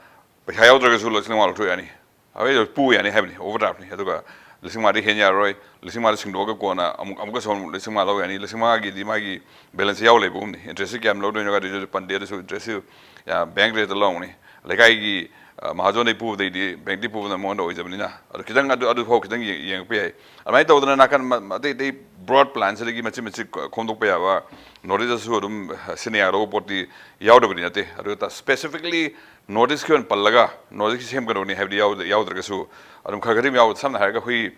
ꯄꯩꯁꯥ ꯌꯥꯎꯗ꯭ꯔꯒꯁꯨ ꯂꯤꯁꯤꯡ ꯃꯉꯥ ꯂꯧꯊꯣꯛ ꯌꯥꯅꯤ꯫ ꯍꯣꯏ, ꯄꯨ ꯌꯥꯅꯤ ꯍꯥꯏꯕꯅꯤ, overdraftꯅꯤ꯫ ꯑꯗꯨꯒ ꯂꯤꯁꯤꯡ ꯃꯉꯥꯗꯤ ꯍꯦꯟ ꯌꯥꯔꯣꯏ꯫ ꯂꯤꯁꯤꯡ ꯃꯉꯥꯗ ꯁꯤꯡꯗꯣꯛꯑꯒ ꯀꯣꯟꯅ ꯑꯃꯨꯛ, ꯑꯃꯨꯛꯀꯁꯨ ꯑꯃꯨꯛ ꯂꯤꯁꯤꯡ ꯃꯉꯥ ꯂꯧ ꯌꯥꯅꯤ꯫ ꯂꯤꯁꯤꯡ ꯃꯉꯥꯒꯤꯗꯤ ꯃꯥꯒꯤ balance ꯌꯥꯎ ꯂꯩꯕꯒꯨꯝꯅꯤ꯫ Interestꯁꯤ ꯀꯌꯥꯝ ꯂꯧꯗꯣꯏꯅꯣ ꯀꯥꯏꯗꯨꯁꯨ ꯄꯟꯗꯦ꯫ ꯑꯗꯨꯁꯨ interestꯁꯤ, ꯑ, bank rateꯇ ꯂꯧꯔꯝꯒꯅꯤ꯫ ꯂꯩꯀꯥꯏꯒꯤ, ꯑ, ꯃꯍꯥꯖꯣꯟꯗꯩ ꯄꯨꯕꯗꯩꯗꯤ bankꯇꯤ ꯄꯨꯕꯅ ꯃꯉꯣꯟꯗ ꯑꯣꯏꯖꯕꯅꯤꯅ꯫ ꯑꯗꯨ ꯈꯤꯇꯪ, ꯑꯗꯨ, ꯑꯗꯨꯐꯥꯎ ꯈꯤꯇꯪ ꯌꯦꯡ-, ꯌꯦꯡꯉꯛꯄ ꯌꯥꯏ꯫ ꯑꯗꯨꯃꯥꯏꯅ ꯇꯧꯗꯅ ꯅꯥꯀꯟ ꯃ-, ꯑꯇꯩ ꯑꯇꯩ broad planꯁꯤꯗꯒꯤ ꯃꯆꯤꯠ ꯃꯆꯤꯠ ꯈꯣꯝꯗꯣꯛꯄ ꯌꯥꯕ, North Eastꯇꯁꯨ ꯑꯗꯨꯝ, ꯑ, ꯁꯤꯟꯅ ꯌꯥꯒꯗꯧꯕ ꯄꯣꯠꯇꯤ ꯌꯥꯎꯗꯕꯗꯤ ꯅꯠꯇꯦ꯫ ꯑꯗꯨ ꯇ-, specifically North Eastꯀꯤ ꯑꯣꯏꯅ ꯄꯜꯂꯒ North Eastꯀꯤ ꯁꯦꯝꯒꯗꯧꯅꯤ ꯍꯥꯏꯕꯗꯤ ꯌꯥꯎꯗ-, ꯌꯥꯎꯗ꯭ꯔꯒꯁꯨ ꯑꯗꯨꯝ ꯈꯔ ꯈꯔꯗꯤ ꯑꯗꯨꯝ ꯌꯥꯎ-, ꯁꯝꯅ ꯍꯥꯏꯔꯒ ꯑꯩꯈꯣꯏ,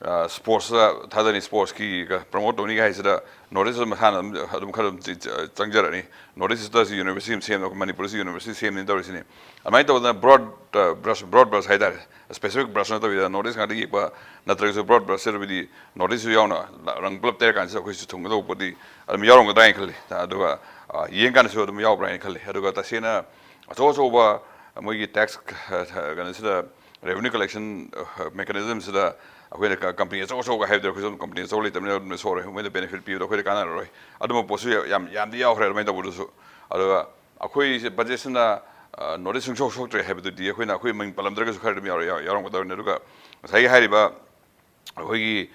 ꯑ, sportsꯇ ꯊꯥꯗꯅꯤ, sportsꯀꯤ promote ꯇꯧꯅꯤꯒ ꯍꯥꯏꯁꯤꯗ North East ꯃꯁꯥꯅ ꯑꯗꯨꯝ, ꯑꯗꯨꯝ ꯈꯔ ꯑꯗꯨꯝ ꯆ-, ꯆ-, ꯆꯪꯖꯔꯅꯤ꯫ North Eastꯇꯁꯨ university ꯑꯃ ꯁꯦꯝ, ꯃꯅꯤꯄꯨꯔꯗꯁꯨ university ꯁꯦꯝꯅꯤ ꯇꯧꯔꯤꯁꯤꯅꯤ꯫ ꯑꯗꯨꯃꯥꯏꯅ ꯇꯧꯗꯅ broad, ꯑ, brush, broad brush ꯍꯥꯏꯇꯥꯔꯦ, specific brush ꯅꯠꯇꯕꯤꯗ North East ꯉꯥꯛꯇ ꯌꯦꯛꯄ ꯅꯠꯇ꯭ꯔꯒꯁꯨ broad brush ꯍꯥꯏꯔꯕꯗꯤ North Eastꯁꯨ ꯌꯥꯎꯅ ꯔꯪ ꯄꯨꯂꯞ ꯇꯩꯔꯀꯥꯟꯁꯤꯗ ꯑꯩꯈꯣꯏꯁꯨ ꯊꯨꯡꯒꯗꯧꯕ ꯄꯣꯠꯇꯤ ꯑꯗꯨꯝ ꯌꯥꯎꯔꯝꯒꯗ꯭ꯔꯥ ꯍꯥꯏꯅ ꯈꯜꯂꯤ꯫ ꯑꯗꯨꯒ, ꯑ, ꯌꯦꯡꯀꯥꯟꯗꯁꯨ ꯑꯗꯨꯝ ꯌꯥꯎꯕ꯭ꯔꯥ ꯍꯥꯏꯅ ꯈꯜꯂꯤ꯫ ꯑꯗꯨꯒ ꯇꯁꯦꯡꯅ ꯑꯆꯧ ꯑꯆꯧꯕ ꯃꯣꯏꯒꯤ tax, ꯑ, ꯀꯩꯅꯣꯁꯤꯗ, revenue collection, ꯑ, mechanismꯁꯤꯗ ꯑꯩꯈꯣꯏꯅ ꯀ-, company ꯑꯆꯧ ꯑꯆꯧꯕ ꯍꯥꯏꯕꯗꯤ ꯑꯩꯈꯣꯏ ꯁꯣꯝ company ꯑꯆꯧꯕ ꯂꯩꯇꯕꯅꯤꯅ ꯑꯗꯨꯝ ꯁꯣꯔꯣꯏ, ꯃꯣꯏꯗ benefit ꯄꯤꯕꯗꯣ ꯑꯩꯈꯣꯏꯗ ꯀꯥꯟꯅꯔꯔꯣꯏ꯫ ꯑꯗꯨꯝꯕ ꯄꯣꯠꯁꯨ ꯌꯥꯝ, ꯌꯥꯝꯗꯤ ꯌꯥꯎꯈ꯭ꯔꯦ ꯑꯗꯨꯃꯥꯏꯅ ꯇꯧꯕꯗꯨꯁꯨ꯫ ꯑꯗꯨꯒ ꯑꯩꯈꯣꯏꯁꯦ budgetꯁꯤꯅ, ꯅꯣꯇꯤꯁ ꯁꯨꯡꯁꯣꯛ ꯁꯣꯛꯇ꯭ꯔꯦ ꯍꯥꯏꯕꯗꯨꯗꯤ ꯑꯩꯈꯣꯏꯅ, ꯑꯩꯈꯣꯏ ꯃꯤꯡ ꯄꯜꯂꯝꯗ꯭ꯔꯒꯁꯨ ꯈꯔ ꯑꯗꯨꯝ ꯌꯥꯎꯔ-, ꯌꯥꯎ-, ꯌꯥꯎꯔꯝꯒꯗꯕꯅꯤ꯫ ꯑꯗꯨꯒ ꯉꯁꯥꯏꯒꯤ ꯍꯥꯏꯔꯤꯕ ꯑꯩꯈꯣꯏꯒꯤ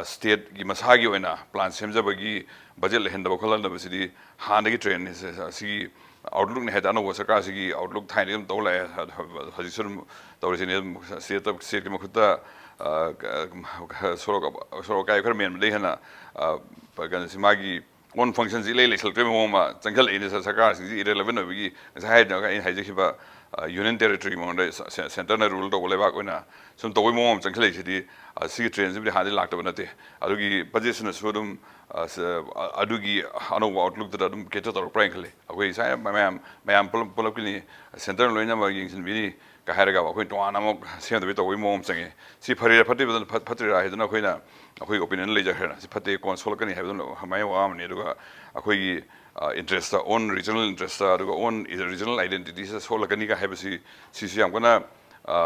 ꯁ꯭ꯇꯦꯠꯀꯤ ꯃꯁꯥꯒꯤ ꯑꯣꯏꯅ ꯄ꯭ꯂꯥꯟ ꯁꯦꯝꯖꯕꯒꯤ ꯕꯖꯦꯠ ꯂꯩꯍꯟꯗꯕ ꯈꯣꯠꯍꯟꯗꯕꯁꯤꯗꯤ ꯍꯥꯟꯅꯗꯒꯤ ꯇ꯭ꯔꯦꯟꯅꯤ꯫ ꯁꯤ-, ꯁꯤꯒꯤ ꯑꯥꯎꯠꯂꯨꯛꯅꯤ ꯍꯥꯏꯗꯤ ꯑꯅꯧꯕ ꯁꯔꯀꯥꯔꯁꯤꯒꯤ ꯑꯥꯎꯠꯂꯨꯛ ꯊꯥꯏꯅꯗꯒꯤ ꯑꯗꯨꯝ ꯇꯧ ꯂꯥꯛꯑꯦ꯫ ꯑꯗꯨ ꯍꯧꯖꯤꯛꯁꯨ ꯑꯗꯨꯝ ꯇꯧꯔꯤꯁꯤꯅꯤ꯫ ꯑꯗꯨꯝ ꯁ꯭ꯇꯦꯠꯇ, ꯁ꯭ꯇꯦꯠꯀꯤ ꯃꯈꯨꯠꯇ, ꯑ, ꯁꯣꯔꯣꯛ, ꯁꯣꯔꯣꯛ ꯑꯀꯥꯏ ꯈꯔ ꯃꯦꯟꯕꯗꯒꯤ ꯍꯦꯟꯅ, ꯑ, ꯀꯩꯅꯣꯁꯤ, ꯃꯥꯒꯤ ꯑꯣꯟ ꯐꯪꯁꯟꯁꯤ ꯏꯂꯩ ꯂꯩꯁꯜꯂꯛꯇ꯭ꯔꯕ ꯃꯑꯣꯡ ꯑꯃ ꯆꯪꯁꯤꯜꯂꯛꯏꯅꯦ꯫ ꯁ-, ꯁꯔꯀꯥꯔꯁꯤꯡꯁꯤ ꯏꯔꯦꯂꯦꯕꯦꯟ ꯑꯣꯏꯕꯒꯤ, ꯉꯁꯥꯏ ꯍꯥꯏꯗꯅ ꯑꯩꯅ ꯍꯥꯏꯖꯈꯤꯕ, ꯑ, ꯌꯨꯅꯤꯌꯟ ꯇꯦꯔꯤꯇꯣꯔꯤ ꯃꯉꯣꯟꯗ ꯁ-, ꯁ-, ꯁꯦꯟꯇꯔꯅ ꯔꯨꯜ ꯇꯧꯕ ꯂꯩꯕꯥꯛ ꯑꯣꯏꯅ ꯁꯨꯝ ꯇꯧꯕꯒꯤ ꯃꯑꯣꯡ ꯑꯃ ꯆꯪꯁꯤꯜꯂꯛꯏꯁꯤꯗꯤ, ꯑ, ꯁꯤꯒꯤ ꯇ꯭ꯔꯦꯟꯁꯤꯕꯨꯗꯤ ꯍꯥꯟꯅꯗꯤ ꯂꯥꯛꯇꯕ ꯅꯠꯇꯦ꯫ ꯑꯗꯨꯒꯤ ꯕꯖꯦꯠꯁꯤꯅꯁꯨ ꯑꯗꯨꯝ, ꯑ, ꯁ-, ꯑ, ꯑꯗꯨꯒꯤ ꯑꯅꯧꯕ ꯑꯥꯎꯠꯂꯨꯛꯇꯨꯗ ꯑꯗꯨꯝ ꯀꯦꯇꯔ ꯇꯧꯔꯛꯄ꯭ꯔꯥ ꯍꯥꯏꯅ ꯈꯜꯂꯤ꯫ ꯑꯩꯈꯣꯏ ꯉꯁꯥꯏ ꯃꯌꯥꯝ, ꯃꯌꯥꯝ ꯄꯨꯂꯞ, ꯄꯨꯂꯞꯀꯤꯅꯤ, ꯁꯦꯟꯇꯔꯅ ꯂꯣꯏꯅꯃꯛ ꯌꯦꯡꯁꯤꯟꯕꯤꯅꯤ ꯀ ꯍꯥꯏꯔꯒ ꯑꯩꯈꯣꯏ ꯇꯣꯉꯥꯟꯅ ꯑꯃꯨꯛ ꯁꯦꯝꯗꯕꯤ ꯇꯧꯕꯒꯤ ꯃꯑꯣꯡ ꯑꯃ ꯆꯪꯉꯦ꯫ ꯁꯤ ꯐꯔꯤꯔꯥ ꯐꯠꯇ꯭ꯔꯤꯕ-, ꯐꯠ-, ꯐꯠꯇ꯭ꯔꯤꯔꯥ ꯍꯥꯏꯗꯨꯅ ꯑꯩꯈꯣꯏꯅ ꯑꯩꯈꯣꯏꯒꯤ ꯑꯣꯄꯤꯅꯤꯌꯟ ꯂꯩꯖꯈ꯭ꯔꯦꯅ꯫ ꯁꯤ ꯐꯠꯇꯦ, ꯀꯣꯟꯅ ꯁꯣꯛꯂꯛꯀꯅꯤ ꯍꯥꯏꯕꯗꯨꯅ ꯃꯌꯥꯝ ꯋꯥ ꯑꯃꯅꯤ꯫ ꯑꯗꯨꯒ ꯑꯩꯈꯣꯏꯒꯤ, ꯑ, ꯏꯟꯇꯔꯦꯁꯇ, ꯑꯣꯟ ꯔꯤꯖꯅꯦꯜ ꯏꯟꯇꯔꯦꯁꯇ, ꯑꯗꯨꯒ ꯑꯣꯟ ꯔꯤꯖꯅꯦꯜ ꯑꯥꯏꯗꯦꯟꯇꯤꯇꯤꯁꯤꯗ ꯁꯣꯛꯂꯛꯀꯅꯤꯒ ꯍꯥꯏꯕꯁꯤ, ꯁꯤꯁꯨ ꯌꯥꯝ ꯀꯟꯅ, ꯑ,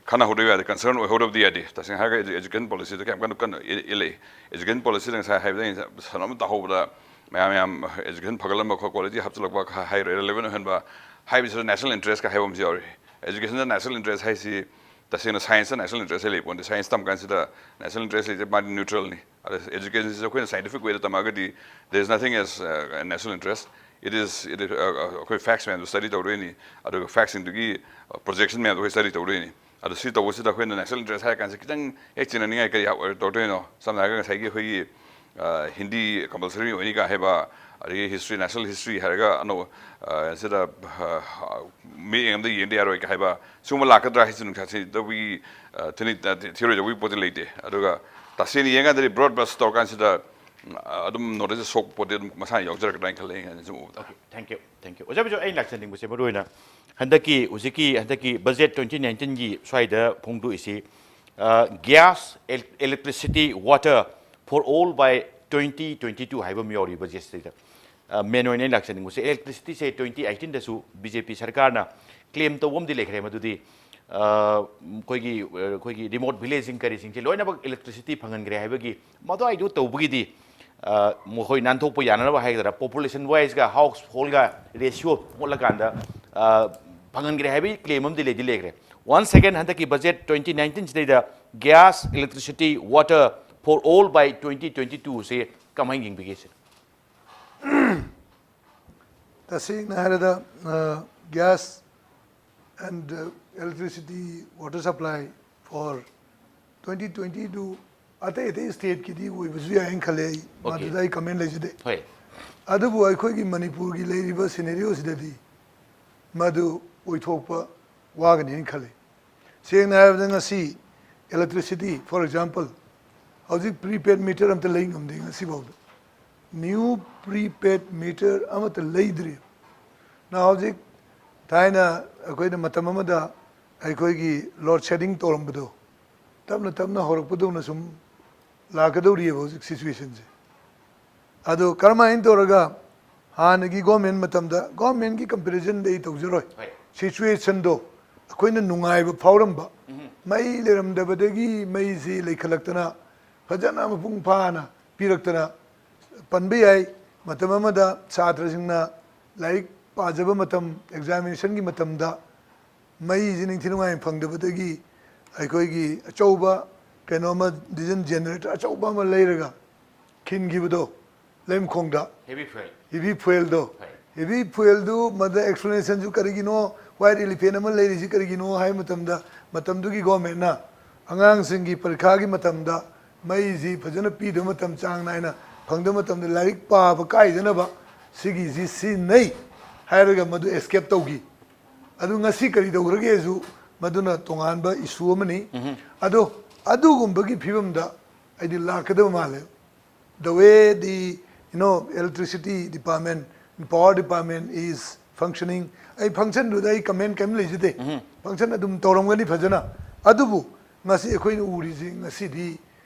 ꯈꯟꯅꯍꯧꯗꯕ ꯌꯥꯗꯦ, ꯀꯟꯁꯔꯟ ꯑꯣꯏꯍꯧꯗꯕꯗꯤ ꯌꯥꯗꯦ꯫ ꯇꯁꯦꯡꯅ ꯍꯥꯏꯔꯒꯗꯤ ꯑꯦꯖꯨꯀꯦꯁꯟ ꯄꯣꯂꯤꯁꯤꯗ ꯀꯌꯥꯝ ꯀꯟꯅ, ꯀꯟꯅ ꯏ-, ꯏꯜꯂꯤ꯫ ꯑꯦꯖꯨꯀꯦꯁꯟ ꯄꯣꯂꯤꯁꯤꯗ ꯉꯁꯥꯏ ꯍꯥꯏꯕꯗ ꯑꯩꯅ ꯁꯟ ꯑꯃ ꯇꯥꯍꯧꯕꯗ ꯃꯌꯥꯝ, ꯃꯌꯥꯝ ꯑꯦꯖꯨꯀꯦꯁꯟ ꯐꯒꯠꯂꯝꯕ, ꯈꯣ-, ꯀ꯭ꯋꯥꯂꯤꯇꯤ ꯍꯥꯞꯆꯤꯜꯂꯛꯄ, ꯈ-, ꯍꯥꯏ ꯔꯦꯂꯦꯕꯦꯟ ꯑꯣꯏꯍꯟꯕ ꯍꯥꯏꯕꯁꯤꯗ ꯅꯦꯁꯅꯦꯜ ꯏꯟꯇꯔꯦꯁꯀ ꯍꯥꯏꯕ ꯑꯃꯁꯨ ꯌꯥꯎꯔꯤ꯫ ꯑꯦꯖꯨꯀꯦꯁꯟꯗ ꯅꯦꯁꯅꯦꯜ ꯏꯟꯇꯔꯦꯁ ꯍꯥꯏꯁꯤ ꯇꯁꯦꯡꯅ ꯁꯥꯏꯟꯁꯇ ꯅꯦꯁꯅꯦꯜ ꯏꯟꯇꯔꯦꯁ ꯂꯩ ꯄꯣꯟꯇꯦ꯫ ꯁꯥꯏꯟꯁ ꯇꯝ ꯀꯥꯟꯁꯤꯗ ꯅꯦꯁꯅꯦꯜ ꯏꯟꯇꯔꯦꯁ ꯂꯩꯇꯦ, ꯃꯥꯗꯤ ꯅ꯭ꯌꯨꯇ꯭ꯔꯦꯜꯅꯤ꯫ ꯑꯗ ꯑꯦꯖꯨꯀꯦꯁꯟꯁꯤꯁꯨ ꯑꯩꯈꯣꯏꯅ scientific ꯋꯦꯗ ꯇꯝꯃꯛꯑꯒꯗꯤ there is nothing as, uh, national interest. It is, it is, uh, ꯑꯩꯈꯣꯏ ꯐꯦꯛꯁ ꯃꯌꯥꯝꯗꯣ ꯁ꯭ꯇꯗꯤ ꯇꯧꯗꯣꯏꯅꯤ, ꯑꯗꯨꯒ ꯐꯦꯛꯁꯤꯡꯗꯨꯒꯤ ꯄ꯭ꯔꯣꯖꯦꯛꯁꯟ ꯃꯌꯥꯝꯗꯣ ꯑꯩꯈꯣꯏ ꯁ꯭ꯇꯗꯤ ꯇꯧꯗꯣꯏꯅꯤ꯫ ꯑꯗꯣ ꯁꯤ ꯇꯧꯕꯁꯤꯗ ꯑꯩꯈꯣꯏꯅ ꯅꯦꯁꯅꯦꯜ ꯏꯟꯇꯔꯦꯁ ꯍꯥꯏꯔ ꯀꯥꯟꯁꯤꯗ ꯈꯤꯇꯪ ꯍꯦꯛ ꯆꯤꯡꯅꯅꯤꯡꯉꯥꯏ ꯀꯔꯤ ꯇꯧꯔꯛꯇꯣꯏꯅꯣ? ꯁꯝꯅ ꯍꯥꯏꯔꯒ ꯉꯁꯥꯏꯒꯤ ꯑꯩꯈꯣꯏꯒꯤ, ꯑ, ꯍꯤꯟꯗꯤ ꯀꯝꯄꯜꯁꯔꯤ ꯑꯣꯏꯅꯤꯒ ꯍꯥꯏꯕ, ꯑꯗꯒꯤ ꯍꯤꯁꯇ꯭ꯔꯤ, ꯅꯦꯁꯅꯦꯜ ꯍꯤꯁꯇ꯭ꯔꯤ ꯍꯥꯏꯔꯒ ꯑꯅꯧꯕ, ꯑ, ꯁꯤꯗ, ꯑ, ꯃꯤꯠꯌꯦꯡ ꯑꯝꯗ ꯌꯦꯡꯗ ꯌꯥꯔꯣꯏꯒ ꯍꯥꯏꯕ, ꯁꯤꯒꯨꯝꯕ ꯂꯥꯛꯀꯗ꯭ꯔꯥ ꯍꯥꯏꯁꯤ ꯅꯨꯡꯁꯥ ꯊꯤꯗꯕꯒꯤ, ꯑ, ꯊꯤꯅꯤ-, ꯑ, ꯊꯤ-, ꯊꯤꯔꯣꯏꯗꯧꯕꯒꯤ ꯄꯣꯠꯇꯤ ꯂꯩꯇꯦ꯫ ꯑꯗꯨꯒ ꯇꯁꯦꯡꯅ ꯌꯦꯡꯀꯥꯟꯗꯗꯤ ꯕ꯭ꯔꯣꯗ ꯕ꯭ꯔꯁ ꯇꯧꯔꯀꯥꯟꯁꯤꯗ, ꯎꯝ, ꯑꯗꯨꯝ ꯅꯣꯇꯤꯁ ꯁꯣꯛꯄ ꯄꯣꯠꯇꯤ ꯑꯗꯨꯝ ꯃꯁꯥꯅ ꯌꯥꯎꯖꯔꯛꯀꯗ꯭ꯔꯥ ꯍꯥꯏꯅ ꯈꯜꯂꯦ, ꯑꯩꯅ ꯁꯨꯝ ꯎꯕꯗ꯫ Okay, thank you, thank you꯫ ꯑꯣꯖꯥ ꯕꯤꯖꯣꯏ, ꯑꯩꯅ ꯂꯥꯛꯆꯅꯤꯡꯕꯁꯦ ꯃꯔꯨꯑꯣꯏꯅ ꯍꯟꯗꯛꯀꯤ, ꯍꯧꯖꯤꯛꯀꯤ, ꯍꯟꯗꯛꯀꯤ ꯕꯖꯦꯠ ꯇ꯭ꯋꯦꯟꯇꯤ ꯅꯥꯏꯟꯇꯤꯟꯒꯤ ꯁ꯭ꯋꯥꯏꯗ ꯐꯣꯡꯗꯣꯛꯏꯁꯤ, ꯑ, gas, el-, electricity, water for all by twenty twenty-two ꯍꯥꯏꯕ ꯑꯃ ꯌꯥꯎꯔꯤ ꯕꯖꯦꯠꯁꯤꯗ꯫ ꯑ, ꯃꯦꯟ ꯑꯣꯏꯅ ꯑꯩꯅ ꯂꯥꯛꯆꯅꯤꯡꯕꯁꯦ, electricityꯁꯦ twenty eighteenꯗꯁꯨ BJP ꯁꯔꯀꯥꯔꯅ claim ꯇꯧꯕ ꯑꯃꯗꯤ ꯂꯩꯈ꯭ꯔꯦ, ꯃꯗꯨꯗꯤ, ꯑ, ꯑꯩꯈꯣꯏꯒꯤ, ꯑ, ꯑꯩꯈꯣꯏꯒꯤ remote villageꯁꯤꯡ ꯀꯔꯤꯁꯤꯡꯁꯦ ꯂꯣꯏꯅꯃꯛ electricity ꯐꯪꯍꯟꯈ꯭ꯔꯦ ꯍꯥꯏꯕꯒꯤ, ꯃꯗꯨꯋꯥꯏꯗꯨ ꯇꯧꯕꯒꯤꯗꯤ, ꯑ, ꯃꯈꯣꯏ ꯅꯥꯟꯊꯣꯛꯄ ꯌꯥꯅꯅꯕ ꯍꯥꯏꯒꯗ꯭ꯔꯥ, population wiseꯒ householdꯒ ratio ꯍꯣꯠꯂꯀꯥꯟꯗ, ꯑ, ꯐꯪꯍꯟꯈ꯭ꯔꯦ ꯍꯥꯏꯕꯒꯤ ꯀ꯭ꯂꯦꯝ ꯑꯃꯗꯤ ꯂꯩꯗꯤ ꯂꯩꯈ꯭ꯔꯦ꯫ Once again, ꯍꯟꯗꯛꯀꯤ ꯕꯖꯦꯠ twenty nineteen ꯁꯤꯗꯩꯗ gas, electricity, water for all by twenty twenty two ꯁꯤ ꯀꯃꯥꯏꯅ ꯌꯦꯡꯕꯤꯒꯦ ꯁꯤꯅꯤ? ꯇꯁꯦꯡꯅ ꯍꯥꯏꯔꯗ, gas and electricity, water supply for twenty twenty two ꯑꯇꯩ ꯑꯇꯩ stateꯀꯤꯗꯤ ꯑꯣꯏꯕꯁꯨ ꯌꯥꯏꯅ ꯈꯜꯂꯦ ꯑꯩ꯫ Okay. ꯃꯗꯨꯗ ꯑꯩ comment ꯂꯩꯖꯗꯦ꯫ ꯍꯣꯏ꯫ ꯑꯗꯨꯕꯨ ꯑꯩꯈꯣꯏꯒꯤ ꯃꯅꯤꯄꯨꯔꯒꯤ ꯂꯩꯔꯤꯕ scenarioꯁꯤꯗꯗꯤ ꯃꯗꯨ ꯑꯣꯏꯊꯣꯛꯄ ꯋꯥꯒꯅꯤ ꯍꯥꯏꯅ ꯈꯜꯂꯤ꯫ ꯁꯦꯡꯅ ꯍꯥꯏꯔꯕꯗ, ꯉꯁꯤ electricity, for example, ꯍꯧꯖꯤꯛ prepaid meter ꯑꯝꯇ ꯂꯩ ꯉꯝꯗꯦ ꯉꯁꯤꯐꯥꯎꯗ꯫ New prepaid meter ꯑꯃꯠꯇ ꯂꯩꯗ꯭ꯔꯤ꯫ ꯅ ꯍꯧꯖꯤꯛ ꯊꯥꯏꯅ ꯑꯩꯈꯣꯏꯅ ꯃꯇꯝ ꯑꯃꯗ ꯑꯩꯈꯣꯏꯒꯤ load shedding ꯇꯧꯔꯝꯕꯗꯣ ꯇꯞꯅ ꯇꯞꯅ ꯍꯧꯔꯛꯄꯗꯧꯅ ꯁꯨꯝ ꯂꯥꯛꯀꯗꯧꯔꯤꯑꯕ ꯍꯧꯖꯤꯛ situationꯁꯦ꯫ ꯑꯗꯣ ꯀꯔꯝꯍꯥꯏꯅ ꯇꯧꯔꯒ ꯍꯥꯟꯅꯒꯤ government ꯃꯇꯝꯗ, governmentꯀꯤ comparisonꯗꯤ ꯑꯩ ꯇꯧꯖꯔꯣꯏ, ꯍꯣꯏ꯫ Situationꯗꯣ ꯑꯩꯈꯣꯏꯅ ꯅꯨꯡꯉꯥꯏꯕ ꯐꯥꯎꯔꯝꯕ, ꯃꯩ ꯂꯩꯔꯝꯗꯕꯗꯒꯤ ꯃꯩꯁꯤ ꯂꯩꯈꯠꯂꯛꯇꯅ ꯐꯖꯅ ꯃꯄꯨꯡ ꯐꯥꯅ ꯄꯤꯔꯛꯇꯅ ꯄꯟꯕ ꯌꯥꯏ꯫ ꯃꯇꯝ ꯑꯃꯗ ꯁꯥꯇ꯭ꯔꯁꯤꯡꯅ ꯂꯥꯏꯔꯤꯛ ꯄꯥꯖꯕ ꯃꯇꯝ, examinationꯒꯤ ꯃꯇꯝꯗ ꯃꯩꯁꯤ ꯅꯤꯡꯊꯤ ꯅꯨꯡꯉꯥꯏꯅ ꯐꯪꯗꯕꯗꯒꯤ ꯑꯩꯈꯣꯏꯒꯤ ꯑꯆꯧꯕ ꯀꯩꯅꯣꯃ diesel generator ꯑꯆꯧꯕ ꯑꯃ ꯂꯩꯔꯒ ꯈꯤꯟꯈꯤꯕꯗꯣ ꯂꯩꯃꯈꯣꯡꯗ, Heavy fuel. heavy fuelꯗꯣ, ꯍꯣꯏ꯫ Heavy fuelꯗꯨ ꯃꯗ explanationꯁꯨ ꯀꯔꯤꯒꯤꯅꯣ, white elephant ꯑꯃ ꯂꯩꯔꯤꯁꯤ ꯀꯔꯤꯒꯤꯅꯣ ꯍꯥꯏꯕ ꯃꯇꯝꯗ, ꯃꯇꯝꯗꯨꯒꯤ governmentꯅ ꯑꯉꯥꯡꯁꯤꯡꯒꯤ ꯄꯔꯤꯈꯥꯒꯤ ꯃꯇꯝꯗ ꯃꯩꯁꯤ ꯐꯖꯅ ꯄꯤꯗꯕ ꯃꯇꯝ, ꯆꯥꯡ ꯅꯥꯏꯅ ꯐꯪꯗꯕ ꯃꯇꯝꯗ ꯂꯥꯏꯔꯤꯛ ꯄꯥꯕ ꯀꯥꯏꯗꯅꯕ ꯁꯤꯒꯤꯁꯤ ꯁꯤꯖꯤꯟꯅꯩ ꯍꯥꯏꯔꯒ ꯃꯗꯨ escape ꯇꯧꯈꯤ꯫ ꯑꯗꯨ ꯉꯁꯤ ꯀꯔꯤ ꯇꯧꯈ꯭ꯔꯒꯦꯁꯨ ꯃꯗꯨꯅ ꯇꯣꯉꯥꯟꯕ issue ꯑꯃꯅꯤ꯫ ꯑꯗꯣ ꯑꯗꯨꯒꯨꯝꯕꯒꯤ ꯐꯤꯕꯝꯗ ꯑꯩꯗꯤ ꯂꯥꯛꯀꯗꯕ ꯃꯥꯜꯂꯦ꯫ The way the, you know, electricity department, power department is functioning, ꯑꯩ functionꯗꯨꯗ ꯑꯩ comment ꯀꯔꯤꯝ ꯂꯩꯖꯗꯦ꯫ Function ꯑꯗꯨꯝ ꯇꯧꯔꯝꯒꯅꯤ ꯐꯖꯅ꯫ ꯑꯗꯨꯕꯨ ꯉꯁꯤ ꯑꯩꯈꯣꯏꯅ ꯎꯔꯤꯁꯤ, ꯉꯁꯤꯗꯤ